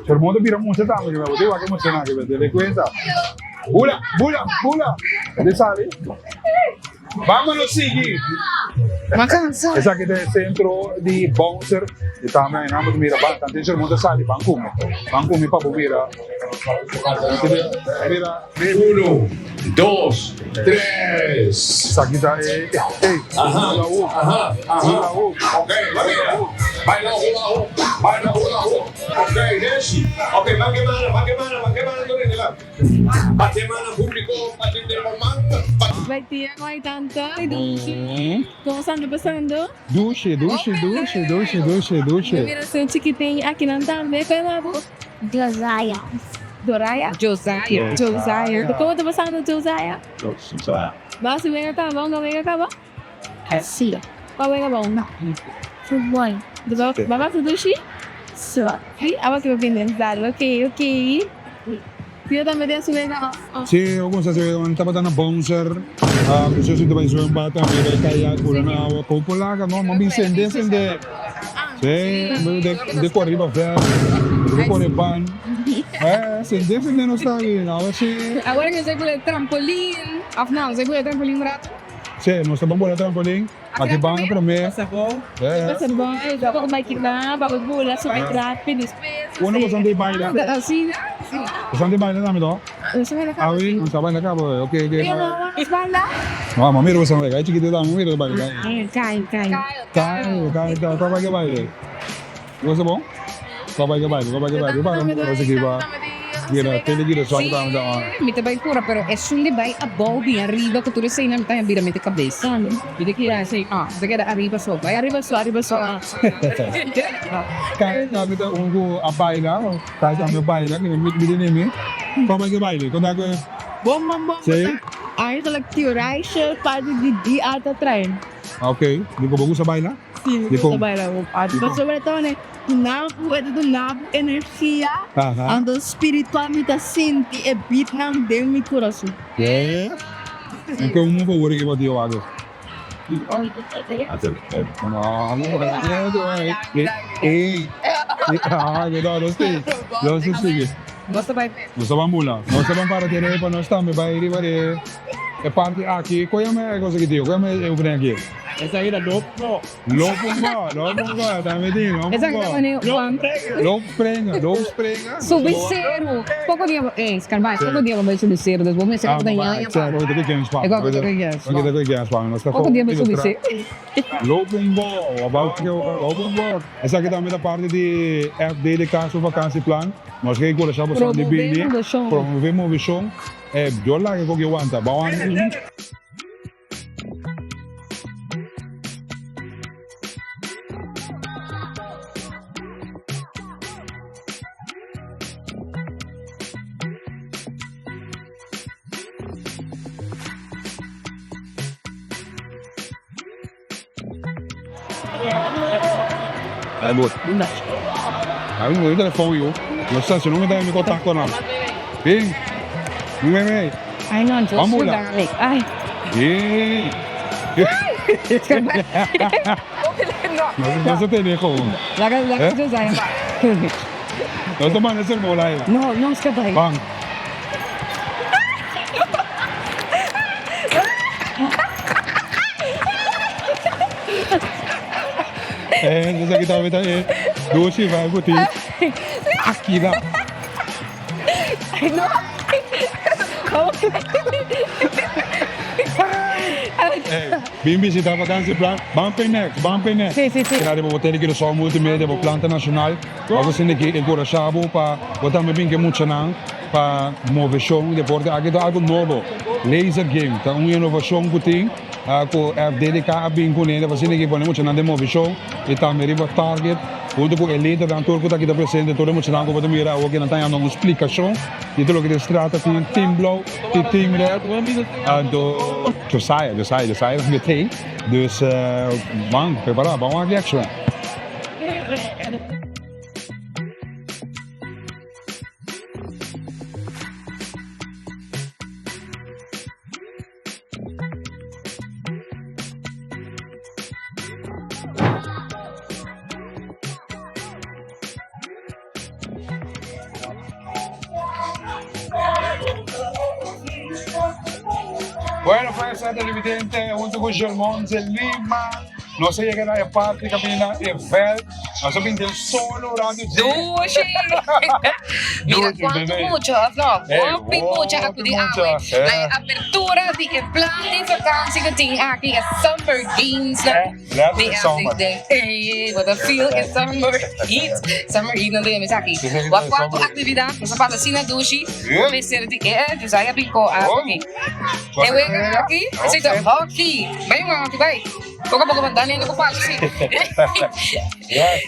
Shermon ta bira mucha tambe, bo tin wak emocioná, que te cuenta. Bula, bula, bula. De sali. Vámonos sigui. Ma cansa. Esaki ta e centro di bouncer. E tambe nan bo ta mira ban tanto Shermon ta sali ban cume. Ban cume pa bo mira. Mira. Uno, dos, tres. Esaki ta e ey. Aha, aha, aha. Ok, baila hula hoop, baila hula hoop. Ok, Nancy. Ok, ban ke mana, ban ke mana, ban ke mana, Antonella. Patemana publico patendemoman. Bai tia con ay tanta y dushi. Como sta pasando? Dushi, dushi, dushi, dushi, dushi, dushi. Mi mira su chikitin aki nan tambe. Con yama bo? Josiah. Doraya? Josiah. Josiah. Como ta pasando Josiah? Josiah. Bo si wega caba o no wega caba? Si. Cual wega bo? Futbol. Bo pasa dushi? Si. Abo ki bo bini den Ok, ok. Tio tambe den su wega of? Si, o kumsa su wega. Mi tabata na bouncer. Mi su sinti bai zwembad tambe, bai kayak, bula na awa. Kopo laga no, mi a bin sende sende. Sí, de kore riba vèlt, de kore ban. Eh, si defende nos ta bien, awe si. Awor nos ta bula trampolin, of no, nos ta bula trampolin un rato? Sí, nos ta ban bula trampolin, aki ban prome. Pasa bon, eh, poko makiná, pa bo bula subi trapi despues. Uno boso di baila. Asina. Boso di baila tambe to? Nos a baila kaba. Awe, nos a baila kaba, ok, ok. Pero no, nos baila. No, ma mira boso baila, chiquito tambe, mira baila. Kai, kai. Kai, kai, kai, kua bai ke baile? Bo sa bon? Kua bai ke baile, kua bai ke baile? Bo baila bo sigui pa gira, tele gira song tambe ta on. Mi ta bai pura, pero esun di bai abou bin ariba ku tur eseinan mi ta bira mi ta kabes. Mi ta keda así, ah, mi ta keda ariba so, bai ariba so, ariba so, ah. Kai tambe ta un ku a baila, kai tambe a baila, mi tene mi. Kua bai ke baile? Konta ku. Bon, bon, bon. Sí. Eigenlijk theorijsje parti di di alta trein. Ok, di ku bo gusta baila? Si, mi gusta baila hopi. Pasobra ta wanneer duna bo, e ta duna bo energia, anto spiritual mi ta sinti e beatnan den mi kurason. Yeah. En kon un favor ke bo tin wak? Ey, ah, no, no si, no si sigui. Nos ta bai. Nos ta ban bula. Nos ta ban para tene pa nos tambe bai riba de e parti aki. Kon yama e cosa aki tio? Kon yama e oefening aki? Esaki ta loopbal. Loopbal, loopbal, tambe tin, loopbal. Esaki ta pone Juan. Loopspringen, loopspringen. Subi seru. Poko dia, eh, Scarbai, poko dia bo bai subi seru, dus bo mester kaba ta ñaña pa. Ah, bo ta ku James Bond. E kaba ta ku James Bond. Bo ta ku James Bond. Nos ta Poko dia bai subi seru. Loopbal, about loopbal. Esaki tambe ta parti di FDDK su vakansieplan. Nos ke enkurashá boso di bini, promové moveshon. E yo laga ku ke wanta, ba wanta. Ay bot. Ay mi moe telefon yo. No sa si no mi ta mi contacto nan. Bin. Mi me me. Ay no, yo Vamos soy la. dadelijk. Ay. Hey. No, no se tene gewoon. Laga, laga Eh? yo zijn. No te manda ser bola ahí. No, no, scapa ahí. Bang. Eh, nos aki tambe ta e dushi vibe ku tin aki na. No. Ey, bin visita vakansieplan, ban p'e next, ban p'e next. Sí, sí, sí. Keda riba bo tene Curaçao Multimedia, bo planta nacional. Bo ta sinti ki enkurashá bo pa bo tambe bin ku e muchanan pa moveshon, deporte. Aki ta algu nobo, laser game ta un inovashon ku tin ku FDDK a bin kuné pa asina ki pone muchanan den moveshon i tambe riba target huntu ku e lidernan tur ku ta aki ta presente tur e muchanan ku bo ta mira awor ki nan ta hañando un splikashon di tur loke ta trata. Tin team blou, tin team red, anto Josiah, Josiah, Josiah ta mete dus ban prepara, ban wak di akshonan. Bueno, pues, televidente, hunto cu Germonte Lima. Nos a yega na e parti caminda e veld. Nos a bin den solo rond di dje. Dushi! Mira Dushi, cuanto bebé. mucha, of no? Hey, Hopi mucha a hopi cudi mucha, awe. eh. Na e apertura di e plan di vakantie cu tin aki, e Summer Games na Eh, let's di summer. Day. Hey, what a feel e summer heat. Summer heat no den esaki. Sí, sí, Wak cuanto summer. actividad nos a pasa asina dushi. Yeah. Mester di eh, Josiah Pico a Oh. aki. E wega aki, esei ta hockey. Bai un hockey, bai. Poco a poco van Daniel no pasa sí. Yes.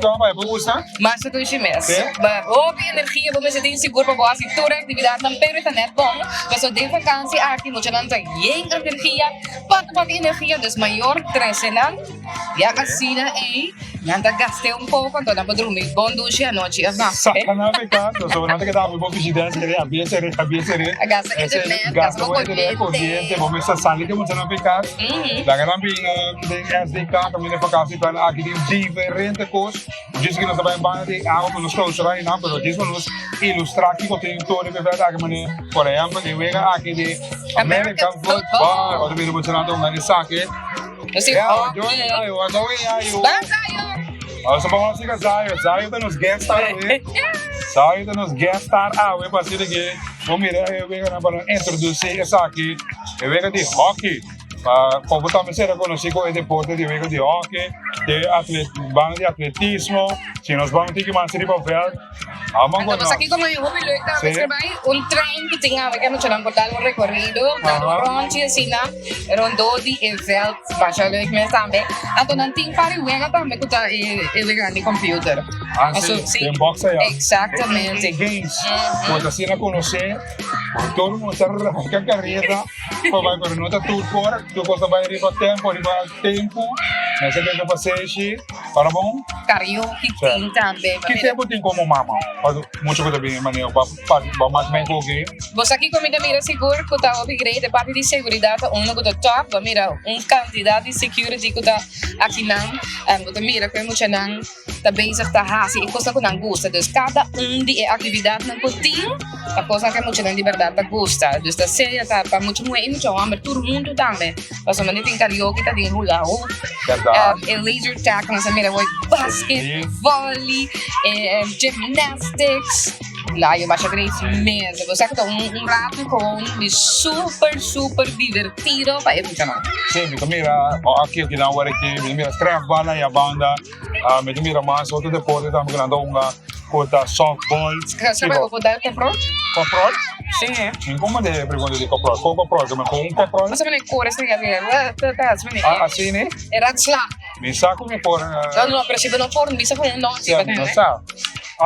Kom bai, bo gusta? Mas ta dushi mes. Sí? Ma hopi energia bo mester tin sigur pa bo hasi tur e actividadnan, pero e ta net bon. Pasobra den vakantie aki muchanan ta yen energia, pata pata energia, dus mayor trece nan. Ya asina ei nan ta gast'é un poko, anto nan por drumi bon dushi anochi of no. Saca nan pe canto, so nan ta keda habi bo frigidaire sere, habie sere, habie sere. Gasta internet, gasta bo Gasta bo internet, corriente. corriente, bo mester sali ke muchanan pe cas, laga nan bin. den SDK kaminda e vakantieplan aki tin diferente kos. Djis ki nos ta bai banda di awa ku nos clausura einan, pero djis pa nos ilustrá kiko tin tur riba e vèlt aki manera por ehèmpel e wega aki di American football. Ora bira muchanan ta hunga esaki. Nos tin hockey. Nos ta bon hasi ka Zayo. Zayo ta nos guest star awe. Zayo ta nos guest star awe pa asina ke bo mira e weganan pa nos introdusí esaki. E wega di hockey. Pa komo tambe ser rekonosí ku e deporte di wega di hockey, de atlet, banda di atletismo. Si nos ban tiki mas riba vèlt. Amo Anto nos aki como hopi leuk tambe Sí. bai un trein ku tin awe ke muchanan por dal un recorrido, dal un rondje asina rondó di e veld. Basha leuk mes tambe. Anto nan tin par di wega tambe ku ta e e weganan di computer. Ah, Aso, sí. sí. Den box allá. Exactamente. E games. Bo ta asina conoce, todo mundo ta ranca carrera pa bai, pero no ta tur por, tur cos ta bai riba tempo, riba tempo. Mester keda pasenshi. Para bon. Karaoke tin tambe. Ki tempo tin komo mama? Mucho ku ta bini manera pa pa mas men koki. Bo sa kiko mi ta mira sigur ku ta hopi great e parti di seguridat ta uno ku ta top. Bo mira un kantidat di security ku ta akinan. Bo ta mira ku e muchanan ta bezig ta hasi e kosnan ku nan gusta. Dus kada un di e aktividatnan ku tin ta kosnan ku e muchanan di bèrdat ta gusta. Dus ta sea ta pa mucha muhé i mucha hòmber tur huntu tambe. Pasobra mi tin karaoke ta den hula hoop, e laser tag nos a mira hoy, basket, volley, gymnastics. Layo basha great mes. Bo sa ku ta un rato gewoon di super super divertido pa e muchanan. Sí, mi ta mira aki aki nan wor aki, mi ta mira trefbal na e banda, mi ta mira mas otro deporte tambe ku nan ta hunga. Ku ta softball. Sabe bo por dal koprol? Koprol? Sí. Mi como de pregunta di koprol. Kon koprol? Ke men kon un koprol? Mas mane kore asina asina. Ah, asina? E rat sla. Mi sa ku mi por. No, no, pero si bo no por bisa ku un no. Sí, no sa.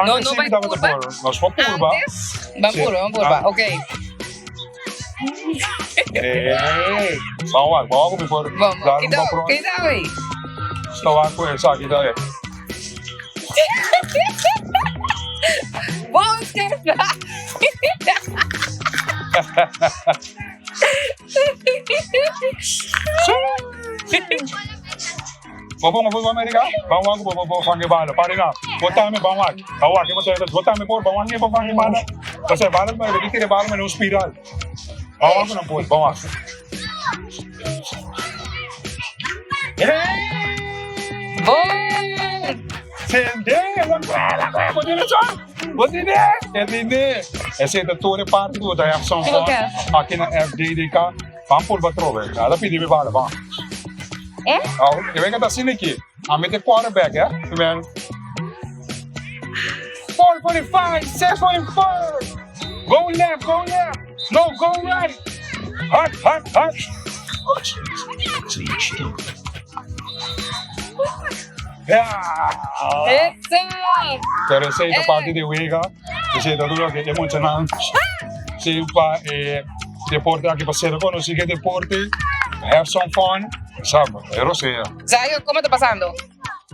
No, no bai purba. Nos por purba. Antes? Ban purba, ban purba. Ok. Eh, ban wak, ban wak ku mi por dal un koprol. Kita, kita, wey. Sta wak ku esaki ta. Bon scherp. Bo ponga futbol amerika? Ban wak bo bo fange bala. Pare na. Bo tame ban wak. Ban wak bo bo tame por ban wak bo fange bala. Bo bala ba di tira bala men un spiral. Ban wak nan por ban wak. Sende, bo tiene son, bo tiene, e tiene. Ese ta tur e parti ku bo ta have some fun aki na FDDK. Ban purba atrobe. Nada pidi mi bala, ban. Eh? Aw, e wega ta asina aki. Ami ta e quarterback, eh. Men. 4.5, 6.4. Go left, go left. No, go right. Hard, hard, hard. Pero esei ta parti di wega. Esei ta dura ke e muchanan si pa e deporte aki pa ser konosí ke deporte. Have some fun. Sa, e rosea. Zayo, komo ta pasando?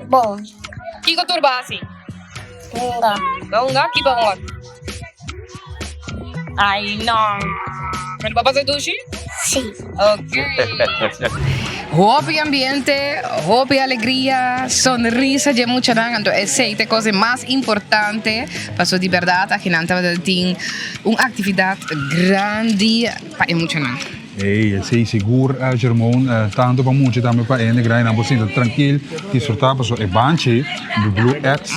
Bon. Kiko tur bo hasi? Hunga. Bo hunga? Ki bo hunga? Ay no. Pero bo pasa dushi? Si. Ok. Hopi ambiente, hopi alegria, sonrisa dje muchanan, anto esey ta e cos di mas importante, paso di berdad akinan tabata tin un actividad grandi pa e muchanan. Ey, esey sigur Jermon, tanto pa mucha tambe pa hende grandi nan por sinta trankil, disfruta pasobra e banchi di Blue X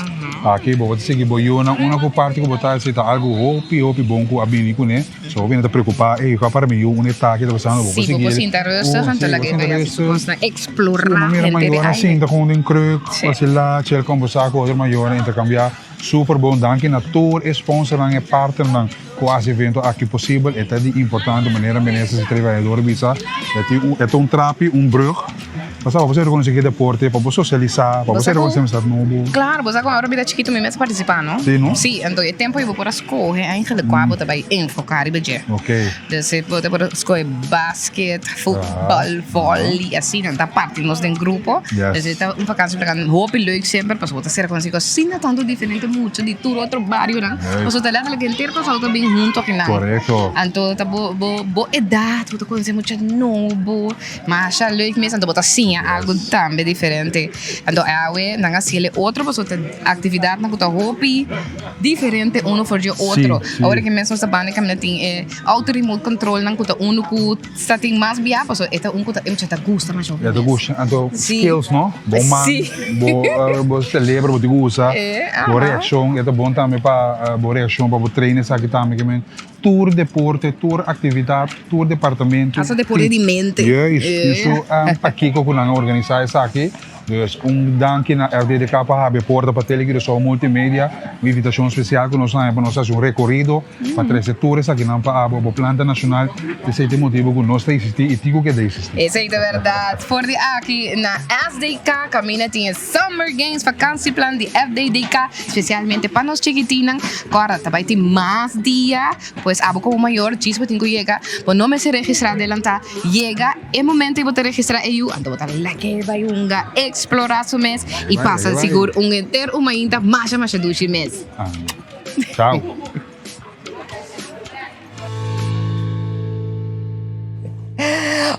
aki bo ta sigui bo yunan una ku parti ku bo ta hasi ta algu hopi hopi bon ku a bini kuné, so hopi hende ta preokupa ey kua para mi yu un etaki ta pasando bo por Si, bo sigui por sinta rustig anto laga e bai hasi su kosnan, explora mira henter e mayornan aire. sinta ku un den kruk, vasilá, chel kombersá ku otro mayornan, interkambiá, super bon, danki na tur e sponsornan e partnernan. Ku hasi evento aki posibel e ta di importante manera minister si trabajador a bisa e tin un e ta un trapi un brug pasobra pa bo reconoce ki deporte pa bo socialisa pa bo reconoce amistad nobo. Claro bo sa con ora mi ta chikito mi mes a participa no? Si no? Si anto e tempo ei bo por a scoge eigenlijk cua bo ta bay enfoca riba dje. Ok. Dus bo ta por a scoge basket, futbal, volley asina nan ta parti nos den grupo. Yes. Dus e ta un vakantie hopi leuk semper pasobra bo ta ser conoci cu asina tanto diferente mucha di tur otro barionan. Pasobra ta letterlijk henter Kòrsou ta bin huntu akinan. Korekto. Anto ta bo bo bo edat bo ta konosé mucha nobo. Masha leuk mes anto bo ta siña. siña algo tambe diferente. Anto awe nan a siele otro pasobra ta actividadnan cu ta hopi diferente uno for dje otro. Awor ki mes nos ta banda caminda tin e auto remote controlnan cu ta uno cu sa tin mas bia pasobra e ta un cu ta e mucha ta gusta masha hopi E ta mes. gusta. Anto skills no? Bo man, bo bo celebro bo tin cu usa, bo reaccion e ta bon tambe pa bo reaccion pa bo train esaki tambe ke men. Tur deporte, tur actividad, tur departamento. Hasta deporte di mente. Juist, justo pakico cu nan a organisa esaki. Dus un danki na FDDK pa habri e porta pa Tele Curaçao Multimedia. Un invitacion special cu nos haña pa nos haci un recorido pa trece tur esakinan pa abo, bo planta nacional. Esey ta e motibo cu nos ta existi y tin cu keda existi. Esey ta berdad. For di aki na SDK caminda tin e Summer Games vakantieplan di FDDK specialmente pa nos chikitinnan. Kòrda ta bai tin mas dia, pues abo komo mayor djis bo tin ku yega, bo no mester registrá adelantá, yega e momento ei bo ta registrá e yu, anto bo ta lag'é bai hunga, eksplorá su mes i pasa sigur un henter un mainta masha masha dushi mes. Chao.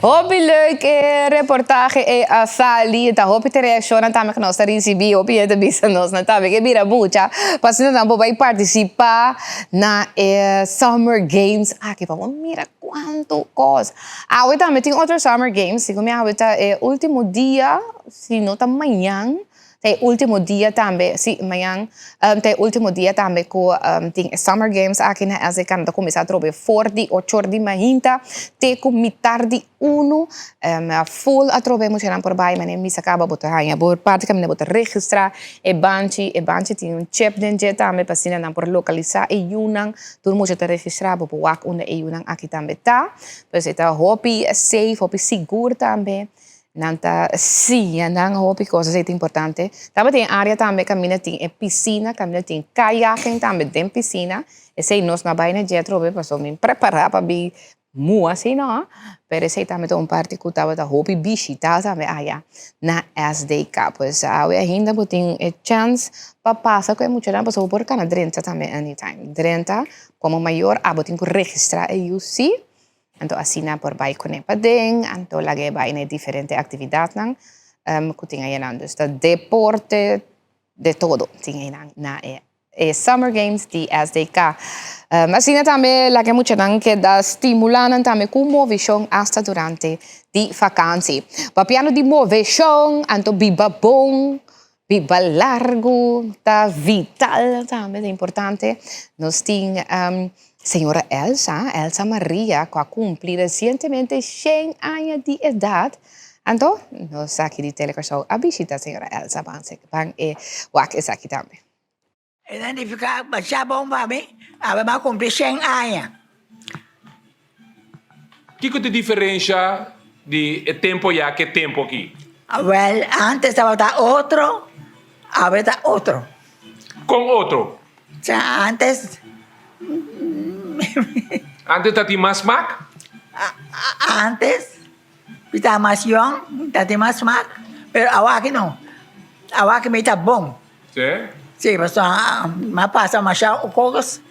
Hopi leuk e reportahe ei a sali. Ta hopi te reaccionnan tambe ku nos ta ricibi. Hopi hende ta bisa nos nan tambe ke bira mucha pa asina nan por bai participa na e Summer Games aki pa bo mira cuanto cos. Awe tambe tin otro Summer Games. Segun mi awe ta e ultimo dia, si no ta mañan. Ta e ultimo dia tambe, si, mañan ta e ultimo dia tambe ku tin e Summer Games aki na SDK. Nan ta kuminsá atrobe for di ocho or di mainta te ku mitar di unu. Full atrobe muchanan por bai, manera misa kaba bo ta haña bo parti kaminda bo ta registrá e banchi. E banchi tin un chip den dje tambe pa asina nan por lokalisá e yunan. Tur mucha ta registrá, bo por wak unda e yunan aki tambe ta. Pues e ta hopi safe, hopi sigur tambe. Nan ta siña nan hopi cos, esey ta importante. Tabatin e area tambe caminda tin e piscina, caminda tin kayaking tambe den piscina. Esey nos no a bay na dje atrobe pasobra mi prepara pa bin mua asina no, pero esey tambe ta un parti cu tabata hopi bishita tambe aya na SDK. Pues awe ainda bo tin e chance pa pasa cu e muchanan pasobra bo por cana drenta tambe anytime. Drenta como mayor abo tin cu registra e yu si. Anto asina por bai kuné paden, anto laga e bai na e diferente aktividatnan ku tin ayanan. Dus ta deporte de todo tin einan na e e Summer Games di SDK. Asina tambe laga e muchanan keda stimulá nan tambe ku movishon asta durante di fakansi. Papiando di moveshon, anto biba bon, biba largu ta vital tambe, ta importante. Nos tin señora Elsa, Elsa Maria, ku a kumpli resientemente shen aña di edat. Anto nos aki di Tele Kòrsou a bishita señora Elsa ban ban e wak esaki tambe. E ta nifiká masha bon pa mi, awe mi a kumpli shen aña. Kiko ta e diferensha di e tempu ayá ku e tempu aki? Wèl, ántes tabata otro, awe ta otro. Kon otro? Sa ántes. Ántes ta tin mas smak? Ántes mi ta mas yòn, mi ta tin mas smak, pero awaki no, awaki mi ta bon. Sí? Sí, pasobra mi a pasa masha kos,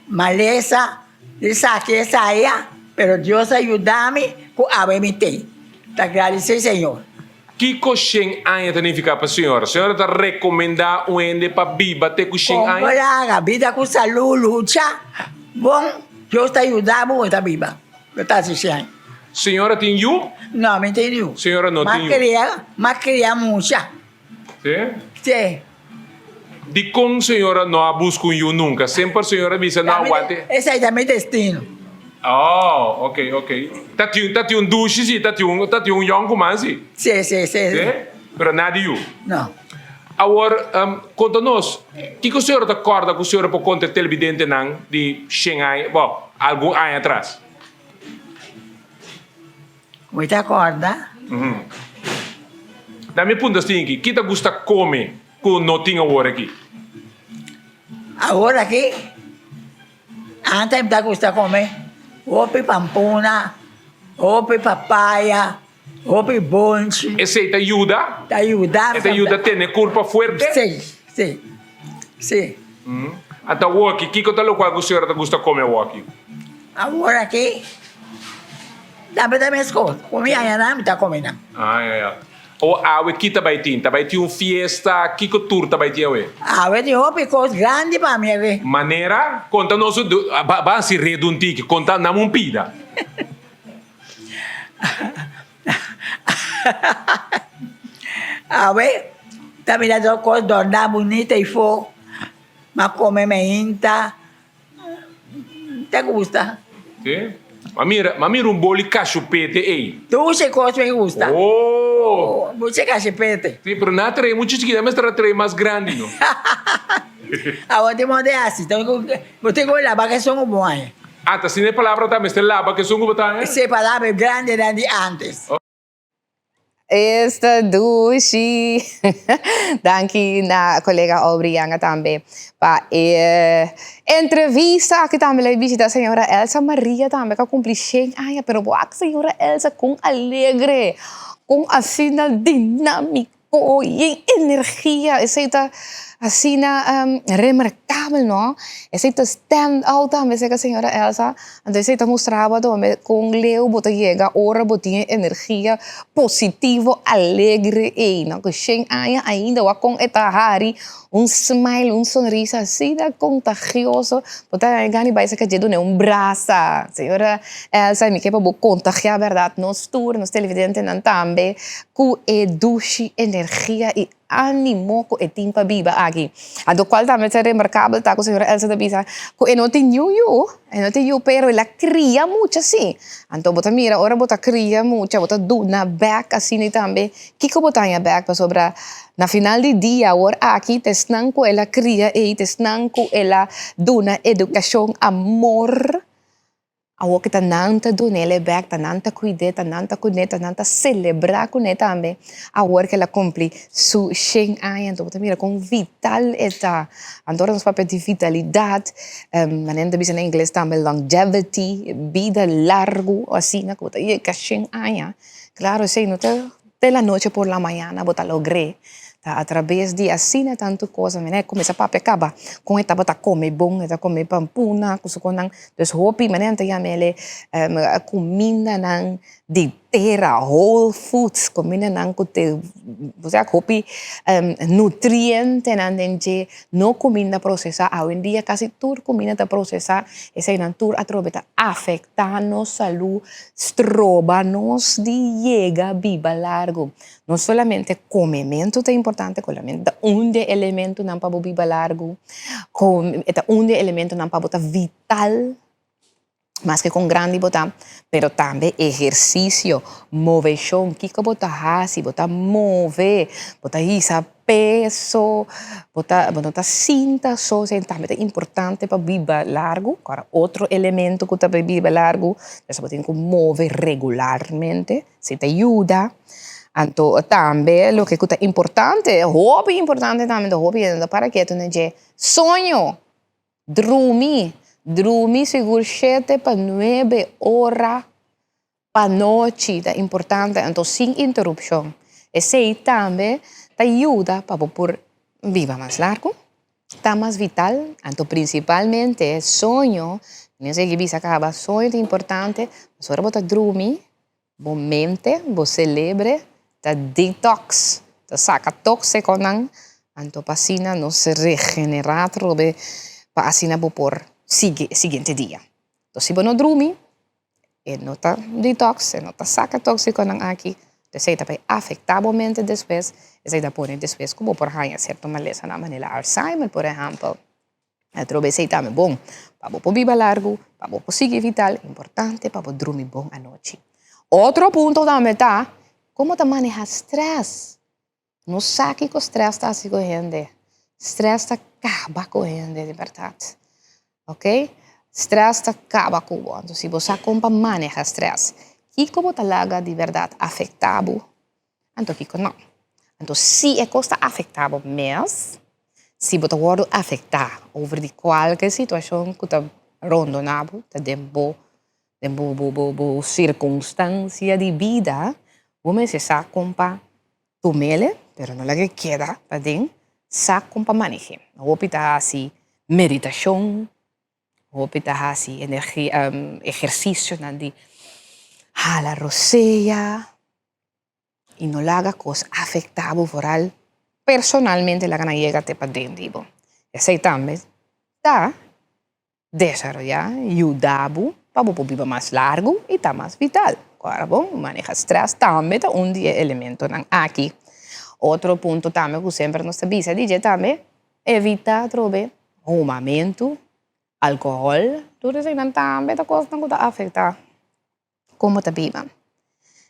malesa, esaki, esaya, pero Dios a yuda mi ku awe mi tei. Ta gradisé Señor. Kiko shen aña ta nifiká pa señora? Señora ta rekomendá un hende pa biba te ku shen aña? Kon laga bida ku salú, lucha bon, Dios ta yuda bo, bo ta biba. Bo ta hasi shen aña. Señora tin yu? No, mi tin yu. Señora no tin yu. Mi a kria mucha. Sí? Sí. Dikon señora no a buska un yu nunka? Semper señora bisa no aguante. Esei ta mi destino. Oh, ok, ok. Ta tin, ta tin un dushi sí, ta tin un, ta tin un yònkuman sí. Sí, sí, sí. Sí? Pero nada di yu. No. Awor, konta nos, kiko señora ta kòrda ku señora por konta e televidentenan di shen aña, bo, algun aña atras? Bo ta corda? Na mi punto stinki, ki ta gusta come cu no tin awor aki? Awor aki, antes mi ta gusta come hopi pampuna, hopi papaya, hopi bonchi. Esey ta yuda? Ta yuda. E ta yuda tene curpa fuerte? Si, si, si. Anta awor aki, kico ta locual cu señora ta gusta come awor aki? Awor aki, tambe ta meskos. Ku mi haña nan, mi ta kome nan. Ah, ya, ya. O awe ki ta bai tin? Ta bai tin un fiesta? Kiko tur ta bai tin awe? Awe tin hopi kos grandi pa mi awe. Manera? Konta nos un, ba hasi redu un tiki, konta nam un pida. Awe ta mira tur kos dòrná bunita i fo, m'a kome meinta. Ta gusta. Sí? Ma mira, ma mira un boli kashupete ei. Dulce kos mi gusta. Oh! Dulce kashupete. Sí, pero nan a trae mucho chikito, nan mester a trae mas grandi no. Awor tin modo di hasi, bo tin ku laba keson ku bo haña. Ah, ta asina e palabra ta, mester laba keson ku bo ta haña? Sí, palabra grandenan di antes. Esta dushi! Danki na kolega Aubrey Yanga tambe pa e entrevista. Aki tambe lo bishita señora Elsa Maria tambe ku a kumpli shen aña. Pero wak señora Elsa kon alegre, kon asina dinámiko, yen energia. Esei ta asina remarkabel no. Esei ta stand out tambe serka señora Elsa. Anto esei ta mustra bo tambe kon leu bo ta yega ora bo tin e energia positivo, alegre ei. No ku shen aña ainda wak kon e ta hari un smile, un sonrisa asina kontagioso. Bo ta haña gana di bai serka dje dun'é un brasa. Señora Elsa, mi ke pa bo kontagiá bèrdat nos tur, nos televidentenan tambe ku e dushi energia i Animo ku e tin pa biba aki. Anto kual tambe ta remarkabel ta ku señora Elsa ta bisa ku e no tin niun yu, e no tin yu pero el a kria mucha si. Anto bo ta mira ora bo ta kria mucha bo ta duna bèk asina tambe kiko bo ta haña bèk pasobra na final di dia awor aki ta esnan ku el a kria ei ta esnan ku el a duna edukashon, amor. Awor ku ta nan ta dun'el e bèk, ta nan ta kuid'é, ta nan ta kuné, ta nan ta selebrá kuné tambe awor ku el a kumpli su shen aña. Anto bo ta mira kon vital e ta. Anto ora nos papia di vitalidat, manera nan ta bisa na ingles tambe longevity, bida largu asina ku bo ta yega shen aña. Klaro esei no ta de la noche por la mañana bo ta logr'é. Ta atrabes di asina tantu cosa manera e cuminsa papia caba con e tabata come bon, e ta come pampuna cu su conan. Dus hopi manera nan ta yama el e cumindanan di tera, whole foods, cumindanan cu te osea hopi nutrientenan den dje, no cuminda procesa. Awendia casi tur cuminda ta procesa, eseinan tur atrobe ta afecta nos salud, stroba nos di yega biba largo. No solamente komementu ta importante, komementu ta un di e elementonan pa bo biba largu, e ta un di e elementonan pa bo ta vital, maske kon grandi bo ta, pero tambe ehersisio, moveshon, kiko bo ta hasi, bo ta move, bo ta hisa peso, bo ta bo no ta sinta so, esei tambe ta importante pa biba largu. Ora otro elemento ku ta pa biba largu, bo tin ku move regularmente. Si ta yuda. Anto tambe loke ku ta importante, hopi importante tambe, hopi hende no ta para ketu na dje, soño! Drumi! Drumi sigur shete pa nuebe ora pa nochi ta importante, anto sin interupshon. Esei tambe ta yuda pa bo por biba mas largu, ta mas vital, anto prinsipalmente soño, mi a sigui bisa kaba, soño ta importante, pasobra bo ta drumi, Bo mente, bo celebre ta detox, ta saca toxiconan, anto pa asina nos regenera atrobe pa asina bo por sigui e siguiente dia. Entonces si bo no drumi, e no ta detox, e no ta saca toxiconan aki, esey ta bay afecta bo mente despues, esey ta pone despues cu bo por haya cierto malesanan manera Alzheimer por ehempel. Atrobe esei tambe bon pa bo por biba largu, pa bo por sigui vital, importante pa bo drumi bon anochi. Otro punto tambe ta, komo ta maneha stress. No sa kiko stress ta hasi ku hende. Stress ta kaba ku hende di bèrdat, ok. Stress ta kaba ku bo. Anto si bo sa kon pa maneha stress, kiko bo ta laga di bèrdat afektá bo Anto kiko no? Anto si e kos ta afektá bo mes, si bo ta wòrdu afektá over di kualke situashon ku ta rondoná bo, ta den bo den bo bo bo bo sirkunstansia di bida, bo mester sa kon pa tum'el, pero no laga e keda paden, sa kon pa maneh'é. Hopi ta hasi meditashon, Hopi ta hasi ehersisionan di hala rosea. I no laga kos afektá bo foral personalmente laga nan yega te paden di bo. Esei tambe ta desaroyá, yuda bo pa bo por biba mas largu i ta mas vital. Ora bon, maneha strès tambe ta un di e elementonan aki. Otro punto tambe ku semper nos ta bisa di dje tambe, evitá atrobe humamentu, alkohòl, tur eseinan tambe ta kosnan ku ta afektá kon bo ta biba.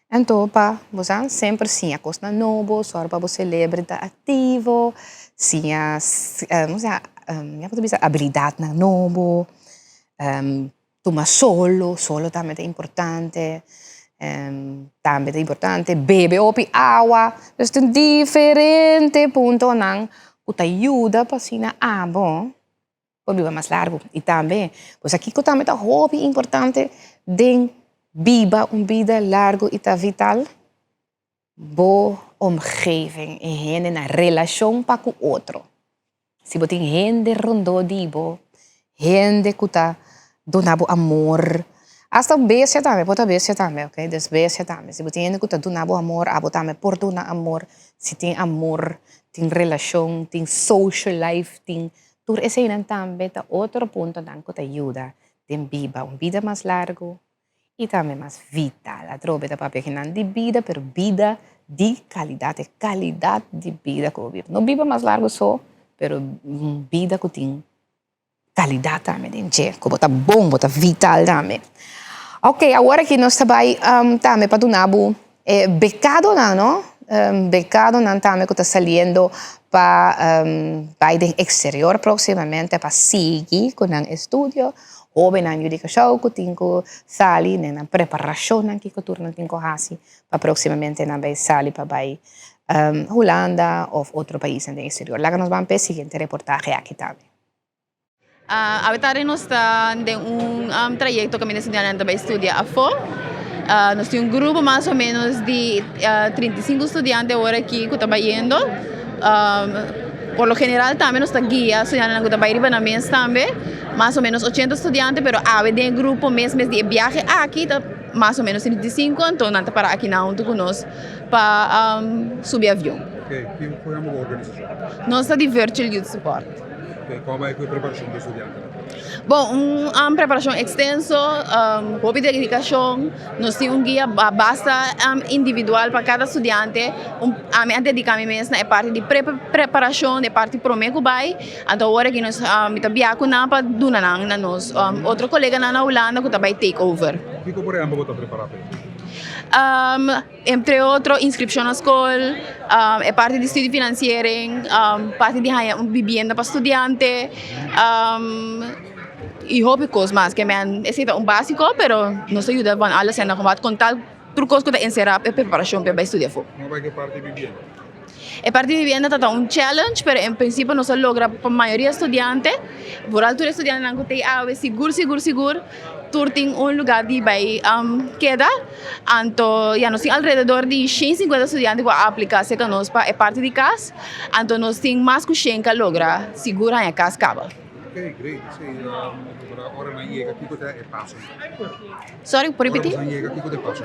Anto pa bo sa semper siña kosnan nobo, sòru pa bo selebre ta aktivo, siña ya bo ta bisa abilidatnan nobo, tuma solo, solo tambe ta importante, tambe ta importante bebe hopi awa, dus tin diferente puntonan ku ta yuda pa asina abo por biba mas largu. I tambe, pues a kiko tambe ta hopi importante den biba un bida largu i ta vital? Bo omgeving, e hendenan, relashon pa ku otro. Si bo tin hende rondó di bo, hende ku ta duna bo amor, asta bestia tambe, por ta bestia tambe, ok, dus bestia tambe. Si bo tin hende ku ta duna bo amor, abo tambe por duna amor. Si tin amor, tin relashon, tin social life, tin Tur eseinan tambe ta otro puntonan ku ta yuda den biba un bida mas largu i tambe mas vital. Atrobe ta papia kinan di bida, pero bida di kalidat, e kalidat di bida ku bo biba. No biba mas largu so, pero un bida ku tin kalidat tambe den dje, ku bo ta bon, bo ta vital tambe. Ok, awor aki nos ta bai tambe pa duna bo E bekadonan no, bekadonan tambe ku ta saliendo pa bai den eksterior próksimamente pa sigui ku nan estudio. Hóbennan yu di Kòrsou ku tin ku sali den nan preparashonnan kiko tur nan tin ku hasi pa próksimamente nan bai sali pa bai Hulanda òf otro paisnan den eksterior. Laga nos ban p'e siguiente reportahe aki tambe. Awe tardi nos ta den un trayecto caminda estudiantenan ta bay studia afo. Nos tin un grupo mas o menos di 35 studiante awor aki cu ta bayendo. Por lo general tambe nos ta guia studiantenan cu ta bay riba nan mes tambe. Mas o menos ochenta studiante pero awe den e grupo mes mes di e biahe aki ta mas o menos 35 anto nan ta para akinan hunto cu nos pa subi avion. Nos ta di Virtual Youth Support. Kon bai ku e preparashon di e studiantenan? Bon, un preparashon ekstenso, hopi dedikashon. Nos tin un guia basta individual pa kada studiante. Ami a dediká mi mes na e parti di preparashon, e parti promé ku bai. Anto awor aki nos mi ta bia ku nan pa duna nan na nos otro koleganan na Hulanda ku ta bai take over. Kiko por ehèmpel bo ta prepará pa e? Entre otro inscripcion na school, e parti di studiefinanciering, parti di haña un bibienda pa studiante y hopi cos mas. Ke men esey ta un basico pero nos ta yuda van alles en nog wat con tal tur cos cu ta encera e preparacion pa e bay studia afo. Como bay cu e parti di bibienda? E parti di bibienda ta ta un challenge pero en principio nos a logra pa mayoria studiante, vooral tur e studiantenan cu ta awe sigur sigur sigur tur tin un lugar di bay keda. Anto ya nos tin alrededor di shen sinkuenta studiante ku a apliká serka nos pa e parti di kas, anto nos tin mas ku shen ku a logra sigur haña kas kaba. Ok, great. Esei ora nan yega kiko ta e paso? Sorry, por ripití? Ora boso yega kiko ta e paso?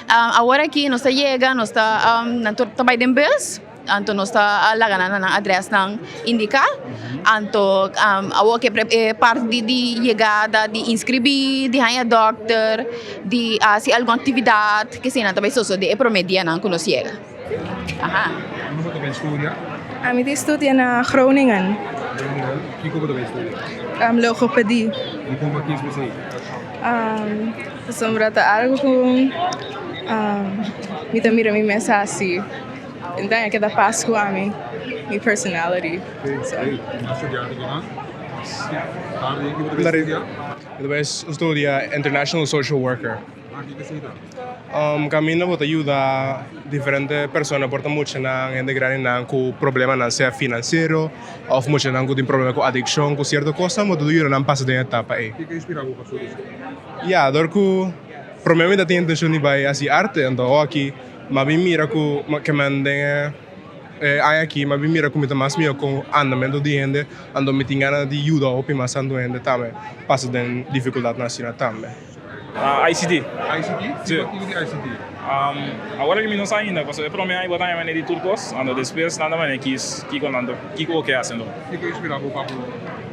Awor aki nos ta yega, nos ta nan tur ta bai den bus. Anto nos ta laga nan na nan adresnan indiká. Anto awor ke e parti di yegada, di inskribí, di haña dòkter, di hasi algun aktividat, ke esei nan ta bai sosodé e promé dianan ku nos yega. Aha. Unda bo ta bai studia? Ami ta studia na Groningen. Groningen. Kiko bo ta bai studia? Logopedie. Dikon bo a kies pa esei? Pasobra ta algu ku mi ta mira mi mes hasi. Enton e keda pas ku ami, mi personality. Mi ta bai studia International Social Worker. Kaminda bo ta yuda diferente persona, por ta muchanan, hende grandinan ku problemanan sea finansiero òf muchanan ku tin problema ku adikshon, ku sierto kosnan bo ta yuda nan pasa den e etapa ei. Ya, dor ku promé mi ta tin intenshon di bai hasi arte, anto awor aki M'a bin mira ku ke men den e aña aki m'a bin mira ku mi ta mas mihó ku andamentu di hende, anto mi tin gana di yuda hopi mas tantu hende tambe pasa den difikultatnan asina tambe. ICT. ICT? Si. Kiko di ICT? Awor aki mi no sa ainda, pasobra e prome aña bo ta haña manera di tur kos, anto despues nan ta manera kis kiko nan ta, kiko bo ke hasi anto. Kiko inspira bo pa bo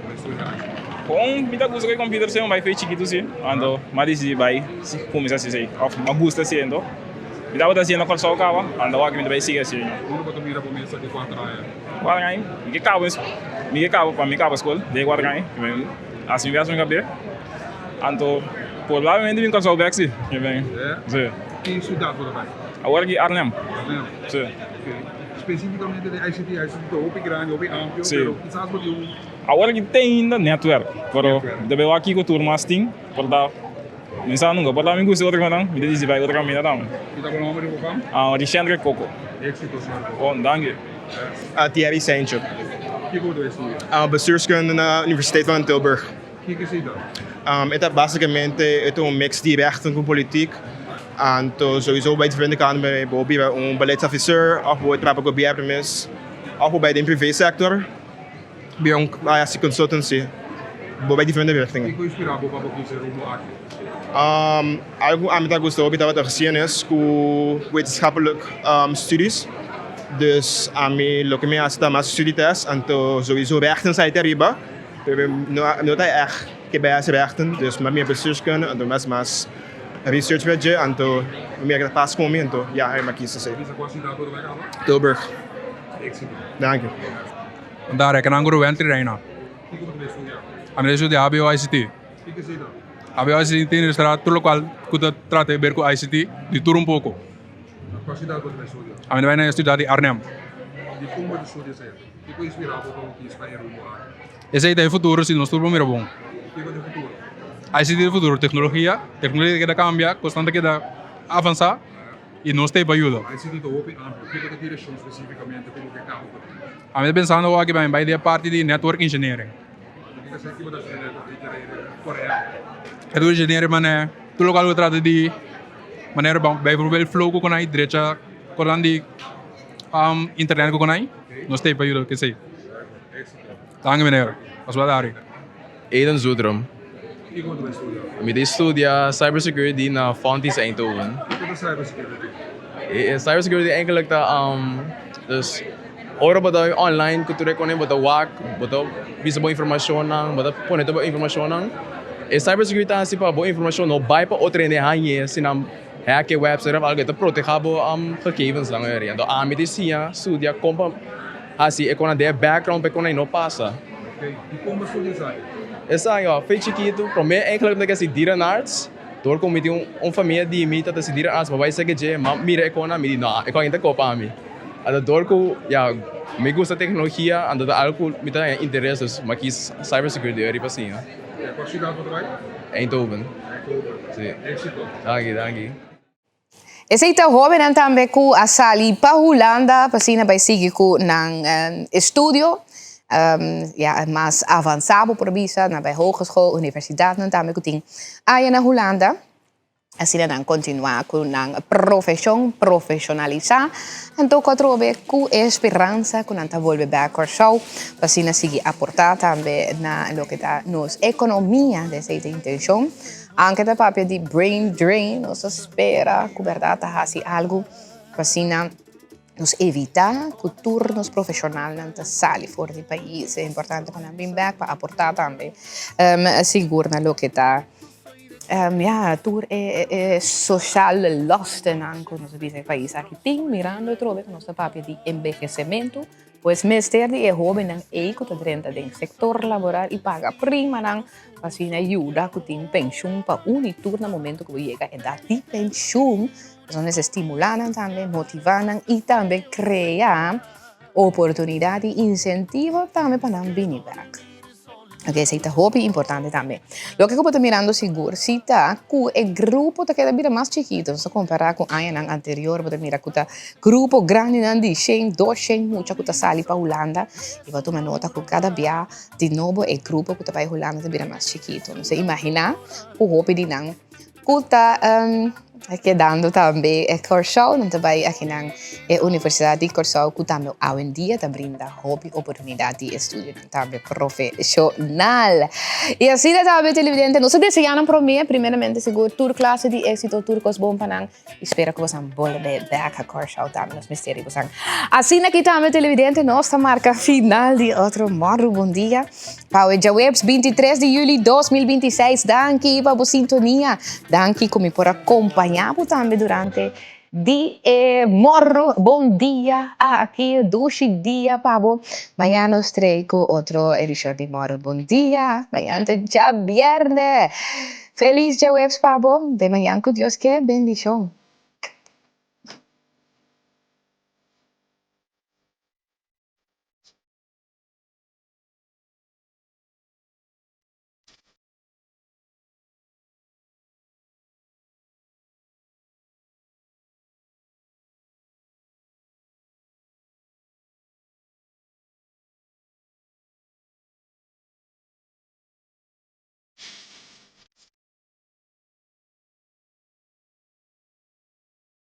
bai studia ICT? Kon mi ta gusta ku e computer si, mi bai fe chikitu si, anto mi a disidi bai kuminsa hasi esei, òf mi a gusta hasi anto. Mi tabata hasi na Kòrsou kaba, anto awor aki mi ta bai sigui hasi. Unda bo ta mira bo mes aki kuater aña? Kuater aña? Mi ke kaba, mi ke kaba pa mi kaba skol den kuater aña. Hasi mi bes mi kab'é. Anto probablemente bin Kòrsou bèk si. Si. Ki siudat bo ta bai? Awor aki Arnhem. Arnhem. Si. Ok. Spesífikamente den ICT, ICT ta hopi grandi, hopi amplio, pero kisas bo tin un. Awor aki te ainda netwerk, pero mi ta bai wak kiko tur mas tin por ta mi sa nunka, por ta mi gusta otro konan, mi ta disi bai otro kaminda tambe. Ki ta bo nomber di bo fam? Richendre Coco. Éxito señor Coco. Bon, danki. Thierry Seintje. Kiko bo ta bai studia? Bestuurskunde na Universiteit van Tilburg. Kiko esei ta? E ta basicamente e ta un mix di rechten ku politiek. Anto sowieso bai diferente kanten bai bo bira un beleidsadviseur of bo traha pa gobierno mes of bo bai den privé sector bira un hasi consultancy. Bo bai diferente richtingen. Kiko inspira bo pa bo kisa e rumbo aki? Algo ku ami ta gusta hopi tabata geschiedenis ku wetenschappelijk studies. Dus ami loke mi hasi ta mas studietest anto sowieso rechten sa e ta riba. Pero no ta echt ke bay haci rechten, dus mi a mira bestuurskunde, anto mi a haci mas research riba dje, anto mi mira ke ta pas ku mi, anto ya mi a kisa esei. Bisa kua siudat bo ta bay kaba? Tilburg. Exito. Danki. Daar e nan guru Wently Reina. Kiko bo ta bay studia? Ami ta studia HBO ICT. Kiko esei ta? HBO ICT tin registrá tur lokual ku ta trata di ber ku ICT, di tur un poko. Na kua siudat bo ta bay studia? Ami ta bay na e siudat di Arnhem. Dikon bo ta studia esei? Kiko inspirá bo pa bo kis pa e rumbo aki? Esei ta e futuro si nos tur por mira bon. Kiko ta e futuro? ICT ta e futuro, teknologia, teknologia ta keda kambia, kosnan ta keda avansá i nos ta ei pa yuda. ICT ta hopi amplio, kiko ta direkshon spesífikamente ku bo ke kaba ku tin? Ami ta pensando awor aki pa mi bai den e parti di network engineering. Kiko ta kiko ta hasi network engineering por ehèmpel? Network engineering manera tur lokual ku ta trata di manera bijvoorbeeld flow ku konai drecha konan di internet ku konai nos ta ei pa yuda ku esei. Danki meneer. Pas wak dari. Aiden Zoetrum. Kiko bo ta bai studia? Mi ta studia cyber security na Fontys Eindhoven. Kiko ta cyber security? Cyber security eigenlijk ta dus ora bo ta online ku tur e kone bo ta wak, bo ta bisa bo informashonnan, bo ta pone tur bo informashonnan. E cyber security ta hasi pa bo informashon no bai pa otro hende hañ'e si nan hack e website of algo, e ta proteha bo gegevensnan. Anto ami ta siña studia kon pa hasi e kona den e background pa e kona no pasa. Ok, di kon bo studia esaki? Esaki oh, fe chikitu, prome eigenlijk mi ta hasi dierenarts, dor ku mi tin un famia di mi ta hasi dierenarts, mi a bai seki dje, mi a mira e kona, mi di no, e kona ta kopa mi. Anto dor ku ya mi gusta teknologia, anto ta algu ku mi ta haña interes, dus mi a kis cyber security riba siña. Kua siudat bo ta bai? Eindhoven. Eindhoven. Si. Éxito. Danki, danki. Esei ta hóbennan tambe ku a sali pa Hulanda pa asina bai sigui ku nan estudio ya mas avansá bo por bisa, nan bai hogeschool, universidatnan tambe ku tin aya na Hulanda. Asina nan kontinuá ku nan profeshon, profeshonalisá, anto ku atrobe ku e speransa ku nan ta bolbe bèk Kòrsou pa asina sigui aportá tambe na loke ta nos ekonomia, esei ta e intenshon. Anke ta papia di brain drain, nos ta spera ku bèrdat ta hasi algu pa asina nos evitá ku tur nos profeshonalnan ta sali for di pais. E importante pa nan bin bèk pa aportá tambe sigur na loke ta ya tur e sosial lòstennan ku nos a bisa e pais aki tin mirando atrobe ku nos ta papia di enbehesementu. Pues mester di e hóbennan ei ku ta drenta den sektor laboral i paga primanan pa asina yuda ku tin penshun pa un i tur na momento ku bo yega edat di penshun. Nos mester stimulá nan tambe, motivá nan i tambe krea oportunidat i insentivo tambe pa nan bini bèk. Ok, esei ta hopi importante tambe. Loke ku bo ta mirando sigur si ta ku e grupo ta keda bira mas chikito. Nos ta kompará ku añanan anterior, bo ta mira ku ta grupo grandinan di shen, dos shen mucha ku ta sali pa Hulanda. I bo a tuma nota ku kada bia di nobo e grupo ku ta bai Hulanda ta bira mas chikito. Nos ta imaginá ku hopi di nan ku ta. Kedando tambe e Kòrsou, nan ta bai akinan e Universidat di Kòrsou ku tambe awendia ta brinda hopi oportunidat di estudionan tambe profeshonal. I asina tambe televidente, nos ta deseá nan promé, primeramente sigur tur klase di éksito, tur kos bon pa nan i spera ku bosan bolbe bèk a Kòrsou tambe, nos mester di bosan. Asina aki tambe televidente, nos ta marka final di otro Mòru Bon Dia. Pawe djaweps 23 di juli 2026 danki pa bo sintonia danki ku mi por a kompaña bo tambe durante di e morro bon dia aki dushi dia pa bo mañana nos trei ku otro edishon di morro bon dia mañana ta djabierne felis djaweps pa bo te mañana ku Dios ke bendishon.